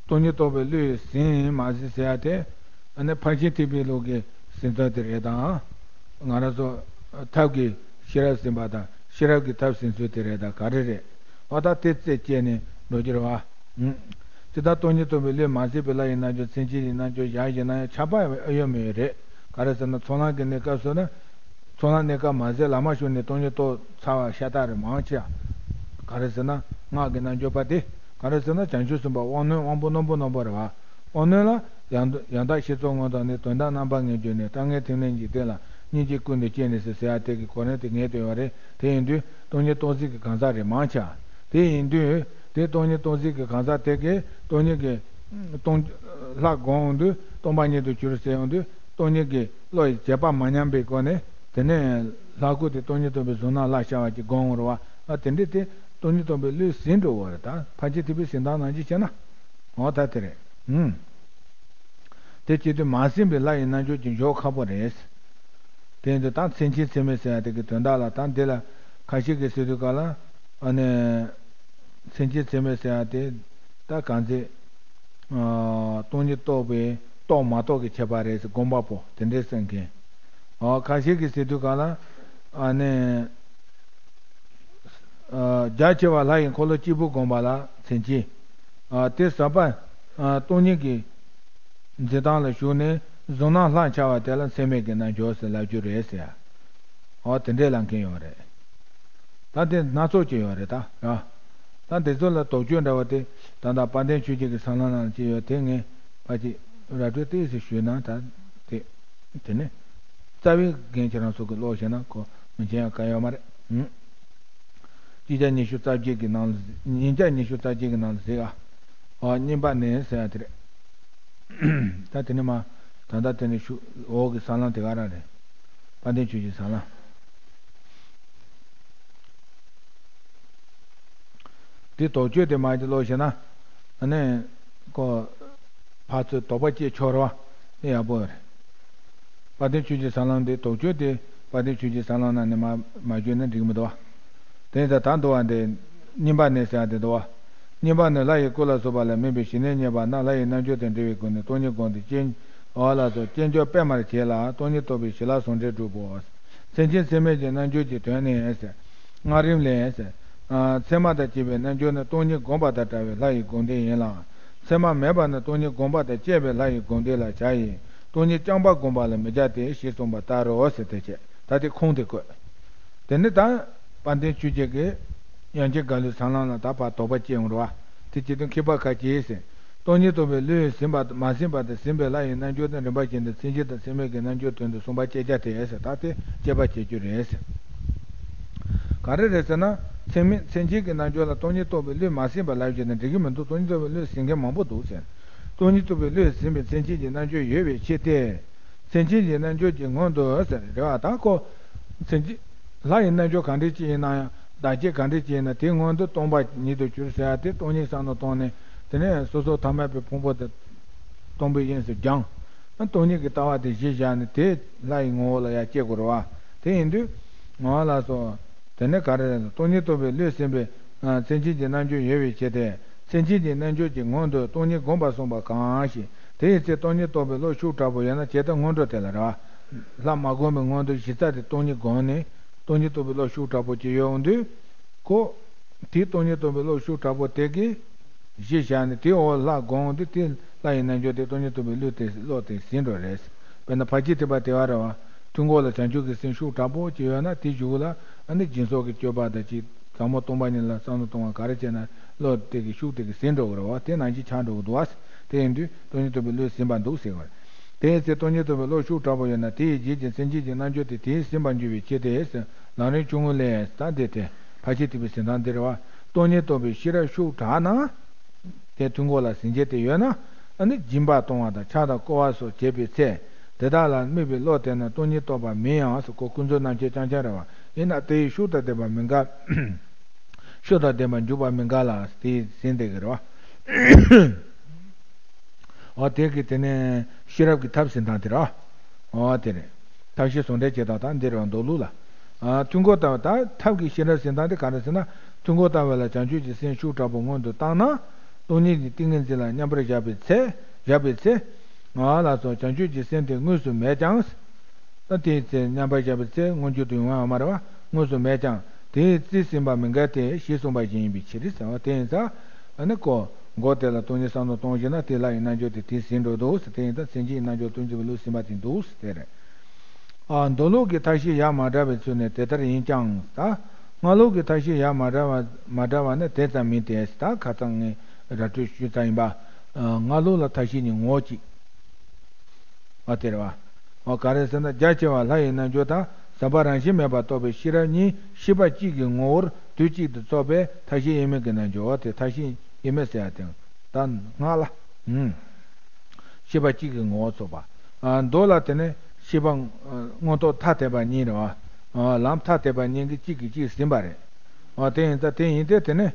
སྟོང་ཉིད་རྟོགས་པའི་བློས་ཟིན་མ་ཟིན་ཟེར་ཡ་དེ། ཨ་ནི་ཕར་ཕྱིན་ཐེག་པའི་ལུགས་ཀྱི་ཟིན་ཚུལ་དེ་རེད་དང་། ང་རང་ཚོ་ཐབས་ཀྱིས་ཤེས་རབ་ཟིན་པ་དང་། ཤེས་རབ་ཀྱིས་ཐབས་ཟིན་ཚུལ་དེ་རེད་དང་། ག་རེ་རེད། འོ་ད་དེ་རྩད་བཅད་ནས་འགྲོ་རྒྱུ་རེད་བ། ཨུ། ཇི་ལྟར་སྟོང་ཉིད་རྟོགས་པའི་བློས་མ་ཟིན་པའི་ལྷ་ཡི་རྣལ་འབྱོར། མཚན་ཅན་གྱི་རྣལ་འབྱོར་གཞན་ཞིག་ན་ཡང་ཁྱབ་པ་ཨེ་ཡོད་མེད་རེད། ག་རེ་ཟེར་ན། ཚོགས་ལམ་གྱི་གནས་སྐབས་སུ་ནི། ཚོགས་ལམ་གནས་སྐབས་མ་ཟད་བླ་མ་ཞུགས་ནས་སྟོང་ཉིད་རྟོགས་ཚར་བ་ཤ་སྟག་རེད། མང་ཆེ་བ། ག་རེ་ཟེར་ན། སྔགས་ཀྱི་རྣལ་འབྱོར་པ་དེ། ག་རེ་ཟེར་ན། བྱང་ཆུབ་སེམས་དཔའ་དབང་རྣོན་དབང་པོ་རྣོན་པོ་རྣོན་པོ་རེད་བ། དབང་རྣོན་ལ་ཡང་དག་ཡང་དག་གཞི་རྩ་ངོ་ཐོག་ནས། དོན་དམ་རྣམ་པ་ངེས་གྱུར་ནས། དཀའ་ངལ་ཐིམ་ལེན་འཇིག་རྟེན་ལ། སྙིང་རྗེ་ཀུན་ཏུ་སྐྱེས་ནས་ཟེར་ཟེར་ཡ་དེ་གི་གོ་རིམ་དེ་ངེས་དོན་ཡོད་རེད། དེ་ཡིན་དུས་སྟོང་ཉིད་རྟོགས་ཟིན་གྱི་གང་ཟག་རེད། མང་ཆེ་བ། དེ་ཡིན་དུས་དེ་སྟོང་ཉིད་རྟོགས་ཟིན་གྱི་གང་ཟག་དེ་གིས་སྟོང་ཉིད་ཀྱི་སྟོང་ལྷ་སྒོམ་འོང་དུས། སྟོང་པ་ཉིད་དུ་གྱུར་ཟེར་ཡོང་དུས། སྟོང་ཉིད་ཀྱི་བློ་ཡི་བྱེད་པ་མ་ཉམས་པའི་སྒོ་ནས། དེ་ནས་ལྷ་སྐུ་དེ་སྟོང་ཉིད་རྟོགས་པའི་གཟུགས་སྣང་ལ་ཤར་བ་ཅིག་སྒོམ་འོང་རེད་བ། ཨ། དེ་འདྲས་དེ་སྟོང་ཉིད་རྟོགས་པའི་བློས་ཟིན་འགྲོ་བ་རེད། ད་ཕར་ཕྱིན་ཐེག་པའི་གཞི་གདམས་ནང་བཞིན་བྱས་ན། འོ་ད་དེ་རེད། ཨུམ། དེ་བྱེད་དུས་མ་ཟིན་པའི་ལྷ་ཡི་རྣལ་འབྱོར་གྱི་འཇོག་ཁག་པོ་རེད། དེ་ཡིན་དུས་ད་མཚན་ཅན་མཚན་མེད་ཟེར་ཡ་དེ་གི་དོན་དག་ལ། ད་འདི་ལ་ཁ་ཤས་ཀྱིས་ཟེར་དུས་ག་ལ། ཨ་ནི་མཚན་ཅན་མཚན་མེད་ཟེར་ཡ་དེ་ད་གང་ཚེ། ཨ། སྟོང་ཉིད་རྟོགས་པའི་རྟོགས་མ་རྟོགས་ཀྱི་ཁྱད་པར་རེད་ཟེར། སྒོམ་པ་པོ་དེ་འདྲས་ཟེར་མཁན། ཨ། ཁ་ཤས་ཀྱིས་ཟེར་དུས་ག་ལ། ཨ་ནི། ཨ། རྒྱ་ཆེ་བ་ལྷ་ཡི་འཁོར་ལོ་གཅིག་པུ་བསྒོམས་པ་ལ་མཚན་ཅན། ཨ། དེ་ཟབ་པ། ཨ། སྟོང་ཉིད་ཀྱི་འཛིན་སྟངས་ལ་ཞུགས་ནས་གཟུགས་སྣང་ལྷར་འཆར་བ་དེ་ལ་མཚན་མེད་ཀྱི་རྣལ་འབྱོར་ཟེར་ལབ་རྒྱུ་རེད་ཟེར། འོ་དེ་འདྲའི་ལ་མཁན་ཡོད་རེད། ད་དེ་སྣ་ཚོགས་ཅིག་ཡོད་རེད་ད་ར། ད་དེ་ཚོ་ལ་དོགས་གཅོད་འདྲ་བ་དེ་ད་ལྟ་དཔལ་ལྡན་ཆོས་རྒྱལ་གྱི་གསང་ལམ་ནང་ཅིག་ཡོད་དེ། ངས་ཕལ་ཆེར་ར་སྤྲོད་ཏོག་ཙམ་ཞུས་ན། ད་དེ་དེ་ནི་རྩ་བའི་འགན་ཁྱེད་རང་ཚོ་གི་ཀློག་བྱས་ན་ཁོ་མི་འཆད་ཡག་ག་ཡོད་མ་རེད། ཨུ། སྤྱི་རྒྱ་ཉི་ཤུ་རྩ་བརྒྱད་ཀྱི་ནང་ལ། ཉིས་བརྒྱ་ཉི་ཤུ་རྩ་བརྒྱད་ཀྱི་ནང་ལ་གཟིགས་ཨ། ཨ། བསྙེན་པ་ནི་ཟེར་ཡ་དེ་རེད། ད་དེ་ནི་མ། ད་ལྟ་དེ་ནི་ཤུ་འོག་གི་གསང་ལམ་དེ་ག་རང་རེད། དཔལ་ལྡན་ཆོས་ཀྱི་གསང་ལམ། དེ་དོགས་གཅོད་དེ་མ་ཅིག་ཀློག་བྱས་ན། ཨ་ནི། ཁོ། ཕར་ཚུར་དོགས་པ་སྐྱེ་ཆོག་རེད་བ། ཨེ་ཡག་པོ་རེད། དཔལ་ལྡན་ཆོས་ཀྱི་གསང་ལམ་འདི་དོགས་གཅོད་དེ་དཔལ་ལྡན་ཆོས་ཀྱི་གསང་ལམ་ནང་ནས་མ་མ་བརྗོད་ན་འགྲིག་མི་འདུག་བ། དེ་ནས་ད་ད་འདུག་བ་འདི། བསྙེན་པ་ནི་ཟེར་བ་དེ་འདུག་བ། བསྙེན་པ་ནི་ལྷ་ཡི་སྐུ་ལ་སོགས་པ་ལ་དམིགས་པའི་ཞི་གནས་བསྙེན་པ་ན། ལྷ་ཡི་རྣལ་འབྱོར་དང་འབྲེལ་བའི་སྒོ་ནས་སྟོང་ཉིད་བསྒོམས་ཏེ་སྐྱེ། འོ་ལགས་སོ། སྐྱེ་འགྱུར་སྤེལ་མར་བྱས་ལ་སྟོང་ཉིད་རྟོགས་པའི་ཞི་ལྷག་ཟུང་འབྲེལ་སྒྲུབ་བོ། མཚན་ཅན་མཚན་མེད་ཀྱི་རྣལ་འབྱོར་གྱི་དོན་ནི་ཟེར། སྔགས་རིམ་ལས་ཟེར། ཨ། མཚན་མ་དང་བཅས་པའི་རྣལ་འབྱོར་ནི་སྟོང་ཉིད་བསྒོམ་པ་དང་བྲལ་བའི་ལྷ་ཡི་སྒོམ་བཟླས་ཡིན་ལ། མཚན་མ་མེད་པ་ནི་སྟོང་ཉིད་བསྒོམ་པ་དང་བཅས་པའི་ལྷ་ཡི་སྒོམ་བཟླས་ལ་བྱ་ཡི། སྟོང་ཉིད་རྐྱང་པ་བསྒོམ་པ་ལ་མི་བྱ་སྟེ་ཞེས་གསུངས་པ་ལྟར་རོ་ཟེར། དེ་བྱས་ད་དེ་ཁུངས་དེ་བཀོད། དེ་ནི་ད་དཔལ་ལྡན་ཆོས་རྒྱལ་གྱིས་དབྱངས་ཅན་གངས་ལུས་གསང་ལམ་ལ་ད་ཕར་དོགས་པ་སྐྱེ་འོང་རོ། དེ་སྐྱེ་དུས་མཁས་པ་ཁ་ཅིག་ཟེར། སྟོང་ཉིད་རྟོགས་པའི་བློས་ཟིན་པ་མ་ཟིན་པ་དང་ཟིན་པའི་ལྷ་ཡི་རྣལ་འབྱོར་དང་རིམ་པ་བཞིན་དུ་མཚན་ཅན་དང་མཚན་མེད་ཀྱི་རྣལ་འབྱོར་དོན་དུ་གསུངས་པ་དཔྱད་བྱ་སྟེ་ཟེར། ད་དེ་དཔྱད་པ་བྱེད་རྒྱུ་རེད་ཟེར། ག་རེ་རེད་ཟེར་ན། མཚན་མེད་མཚན་ཅན་གྱི་རྣལ་འབྱོར་ལ་སྟོང་ཉིད་རྟོགས་པའི་བློས་མ་ཟིན་པ་ལབ་བྱས་ན་འགྲིག་གི་མི་འདུག་སྟོང་ཉིད་རྟོགས་པའི་བློས་ཟིན་མཁན་མང་པོ་འདུག་ཟེར། སྟོང་ཉིད་རྟོགས་པའི་བློས་ཟིན་པའི་མཚན་ཅན་གྱི་རྣལ་འབྱོར་ཡོད་པའི་ཕྱིར་ཏེ། མཚན་ཅན་གྱི་རྣལ་འབྱོར་གྱི་སྔོན་དུ་ཟེར་རེད་བ། ད་ཁོ། མཚན་ཅན། ལྷ་ཡི་རྣལ་འབྱོར་ག་འདྲ་ཅིག་ཡིན་ན་ཡང་། བདག་བསྐྱེད་ག་འདྲ་ཅིག་ཡིན་ན་དེའི་སྔོན་དུ་སྟོང་པ་ཉིད་དུ་གྱུར་ཟེར་ཡ་དེ་སྟོང་ཉིད་བསམ་བློ་བཏང་ནས། དེ་ནས་སོ་སོ་ཐ་མལ་པའི་ཕུང་པོ་དེ་སྟོང་པའི་དབྱིངས་སུ་སྦྱངས། སྟོང་ཉིད་ཀྱི་ལྟ་བ་དེ་གཞི་བཞག་ནས་དེ་ལྷ་ཡི་ངོ་བོ་ལ་ཡར་སྐྱེ་དགོས་རེད་བ། དེ་ཡིན་དུས། ང་ལ་སོ། དེ་ནས་ག་རེ་རེད། སྟོང་ཉིད་རྟོགས་པའི་བློས་ཟིན་པའི། ཨ། མཚན་ཅན་གྱི་རྣལ་འབྱོར་ཡོད་པའི་ཕྱིར་ཏེ། མཚན་ཅན་གྱི་རྣལ་འབྱོར་གྱི་སྔོན་དུ་སྟོང་ཉིད་བསྒོམ་པར་གསུངས་པ་གང་ཞིག་དེ་ཡི་ཚེ་སྟོང་ཉིད་རྟོགས་པའི་བློ་ཤུགས་དྲག་པོ་ཡོད་ན། ཇི་ལྟར་སྔོན་འགྲོ་དེ་ལ་རེད་བ། ལྷ་མ་བསྒོམས་པའི་སྔོན་དུ་གཞི་རྩ་དེ་སྟོང་ཉིད་བསྒོམས་ནས་སྟོང་ཉིད་རྟོགས་པའི་བློ་ཤུགས་དྲག་པོ་ཅིག་ཡོད་འོང་དུས། ཁོ། དེ་སྟོང་ཉིད་རྟོགས་པའི་བློ་ཤུགས་དྲག་པོ་དེ་གིས་གཞི་བཞག་ནས་དེའི་འོག་ལྷ་བསྒོམས་དུས། དེ་ལྷ་ཡི་རྣལ་འབྱོར་དེ་སྟོང་ཉིད་རྟོགས་པའི་བློ་དེ་བློ་དེ་ཟིན་འགྲོ་རེད། དཔེར་ན་ཕར་ཕྱིན་ཐེག་པ་དེ་བ་རེད་བ། ཐུན་མགོ་ལ་བྱང་ཆུབ་ཀྱི་སེམས་ཤུགས་དྲག་པོ་ཅིག་ཡོད་ན་དེའི་གཞུག་ལ་ཨ་ནི་སྦྱིན་སོགས་ཀྱི་སྤྱོད་པ་དང་གཅིག་ཟབ་མོ་སྟོང་པ་ཉིད་ལ་བསམ་བློ་གཏོང་བ་ག་རེ་བྱས་ན་བློ་དེ་གི་ཤུགས་དེ་གིས་ཟིན་འགྲོ་གི་རེད་བ། དེ་ནང་བཞིན་ཆགས་འགྲོ་གི་འདུག་བ། དེ་ཡིན་དུས་སྟོང་ཉིད་རྟོགས་པའི་བློས་ཟིན་པ་འདུག་ཟེར་བ་རེད། དེའི་ཚེ་སྟོང་ཉིད་རྟོགས་པའི་བློ་ཤུགས་དྲག་པོ་ཡོད་ན། དེ་ཡི་རྗེས་ཀྱི་མཚན་ཅན་གྱི་རྣལ་འབྱོར་དེ་དེས་ཟིན་པར་འགྱུར་བའི་ཕྱིར་ཏེ། ལམ་རིམ་ཆུང་ངུ་ལས། ད་འདི་དེ་ཕར་ཕྱིན་ཐེག་པའི་ཟིན་སྟངས་འདི་རེད་བ། སྟོང་ཉིད་རྟོགས་པའི་ཤེས་རབ་ཤུགས་དྲག་ན། དེ་ཐུན་མགོ་ལ་ཟིན་བྱས་དེ་ཡོད་ན། ཨ་ནི་སྦྱིན་པ་གཏོང་བ་དང་ཕྱག་དང་བསྐོར་བ་སོགས་བྱེད་པའི་ཚེ། དེ་དག་ལ་དམིགས་པའི་བློ་དེ་ནི་སྟོང་ཉིད་རྟོགས་པ་མིན་ཡང་ཟེར། ཁོ་ཀུན་རྫོབ་རྣམ་མཁྱེན་རྐྱང་རྐྱང་རེད་བ། ཡིན་ན་དེ་ཡི་ཤུགས་དང་ལྡན་པ་མི་འགལ། ཤུགས་དང་ལྡན་པར་འཇུག་པ་མི་འགལ་ལ་དེས་ཟིན་བསྡད་ཀྱི་རེད་བ། འོ་དེ་གིས་དེ་ནས་ཤེས་རབ་ཀྱི་ཐབས་ཟིན་སྟངས་དེ་རེད་བ། འོ་དེ་རེད། ཐབས་ཤེས་ཟུང་འབྲེལ་བྱེད་སྟངས་ད་འདི་རེད་བ། མདོ་ལུགས་ལ། ཨ། ཐུན་མགོ་ལྟ་བུ། ད་ཐབས་ཀྱི་ཤེས་རབ་ཟིན་སྟངས་དེ་ག་རེ་ཟེར་ན། ཐུན་མགོ་ལྟ་བུ་ལ་བྱང་ཆུབ་ཀྱི་སེམས་ཤུགས་དྲག་པོ་སྔོན་དུ་བཏང་ན། སྟོང་ཉིད་ཀྱི་ཏིང་ངེ་འཛིན་ལ་མཉམ་པར་བཞག་པའི་ཚེ། བཞག་པའི་ཚེ། ང་ལ་སོགས་བྱང་ཆུབ་ཀྱི་སེམས་དེ་དངོས་སུ་མེད་ཀྱང་། ད་དེའི་ཚེ་མཉམ་པར་བཞག་པའི་ཚེ་མངོན་གྱུར་དུ་ཡོང་ཡ་ཡོད་མ་རེད་བ། དངོས་སུ་མེད་ཀྱང་དེའི་རྩིས་ཟིན་པ་མི་འགལ་ཏེ་ཞེས་གསུངས་པ་བཞིན་ཡིན་པའི་ཕྱིར་ཟེར་བ། དེ་ཡིན་ཙང་ཨ་ནི་ཀོ། མགོ་དེ་ལ་སྟོང་ཉིད་བསམ་བློ་གཏོང་བཞིན་ན་དེ་ལྷ་ཡི་རྣལ་འབྱོར་དེ་དེས་ཟིན་འགྲོ་འདུག་ཟེར། དེ་ཡིན་ཙང་མཚན་ཅན་གྱི་རྣལ་འབྱོར་སྟོང་ཉིད་རྟོགས་པའི་བློས་ཟིན་པ་དེ་འདུག་ཟེར་དེ་རེད། ཨ། མདོ་ལུགས་ཀྱི་ཐབས་ཤེས་ཡ་མ་བྲལ་བའི་ཚུལ་ནི་དེ་ལྟར་ཡིན་ཀྱང་། ད་སྔ་ལུགས་ཀྱི་ཐབས་ཤེས་ཡ་མ་བྲལ་བ་མ་བྲལ་བ་ནི་དེ་ཙམ་མིན་ཏེ། ད་ཁ་སང་ངས་ར་སྤྲོད་ཞུས་ཚར་ཡིན་པ། ཨ། སྔ་ལུགས་ལ་ཐབས་ཤེས་གཉིས་ངོ་བོ་གཅིག་འོ་དེ་རེད་བ། འོ་ག་རེ་ཟེར་ན། རྒྱ་ཆེ་བ་ལྷ་ཡི་རྣལ་འབྱོར་དང་ཟབ་པ་རང་བཞིན་མེད་པར་རྟོགས་པའི་ཤེས་རབ་གཉིས་ཤེས་པ་གཅིག་གི་ངོ་བོར་དུས་གཅིག་ཏུ་རྫོགས་པས་ཐབས་ཤེས་དབྱེར་མེད་ཀྱི་རྣལ་འབྱོར། འོ་དེ་ཐབས་ཤེས་དབྱེར་མེད་ཟེར་ཡ་དེ་ད་སྔགས་ལ། ཨུམ། ཤེས་པ་གཅིག་གི་ངོ་བོ་རྫོགས་པ། ཨ། མདོ་ལ་དེ་ནི་ཤེས་པ། ཨ། མངོན་རྟོགས་ཐ་དད་པ་གཉིས་རེད་བ། ཨ། ལམ་ཐ་དད་པ་གཉིས་ཀྱིས་གཅིག་གིས་གཅིག་ཟིན་པ་རེད། འོ་དེ་ཡིན་ཙང་དེ་ཡིན་ཏེ། དེ་ནི་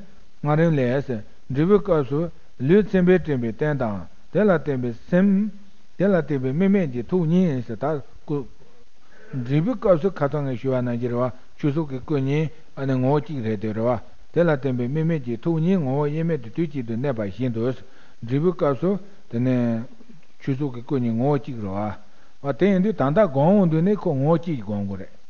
སྔགས་རིམ་ལས་ཟེར། འབྲས་བུའི་སྐབས་སུ་ལུས་མཚན་དཔེས་དྲན་པའི་རྟེན་དང་། དེ་ལ་བརྟེན་པའི་སེམས། དེ་ལ་བརྟེན་པའི་དམིགས་མེད་ཀྱི་ཐུགས་གཉིས་ཟེར། ད་སྐུ། འབྲས་བུའི་སྐབས་སུ་ཁ་སང་ངས་ཞུས་པ་ནང་བཞིན་རེད་བ། ཆོས་གཟུགས་ཀྱི་སྐུ་གཉིས་ཨ་ནི་ངོ་བོ་གཅིག་རེད་དེ་རེད་བ། དེ་ལ་བརྟེན་པའི་དམིགས་མེད་ཀྱི་ཐུགས་གཉིས་ངོ་བོ་དབྱེར་མེད་དུ་དུས་གཅིག་ཏུ་གནས་པ་བཞིན་དུ། འབྲས་བུའི་སྐབས་སུ་དེ་ནི་ཆོས་གཟུགས་ཀྱི་སྐུ་གཉིས་ངོ་བོ་གཅིག་རེད་བ། འོ་དེ་ཡིན་དུས་ད་ལྟ་སྒོམ་འོང་དུས་ནི་ཁོ་ངོ་བོ་གཅིག་སྒོམ་དགོས་རེད།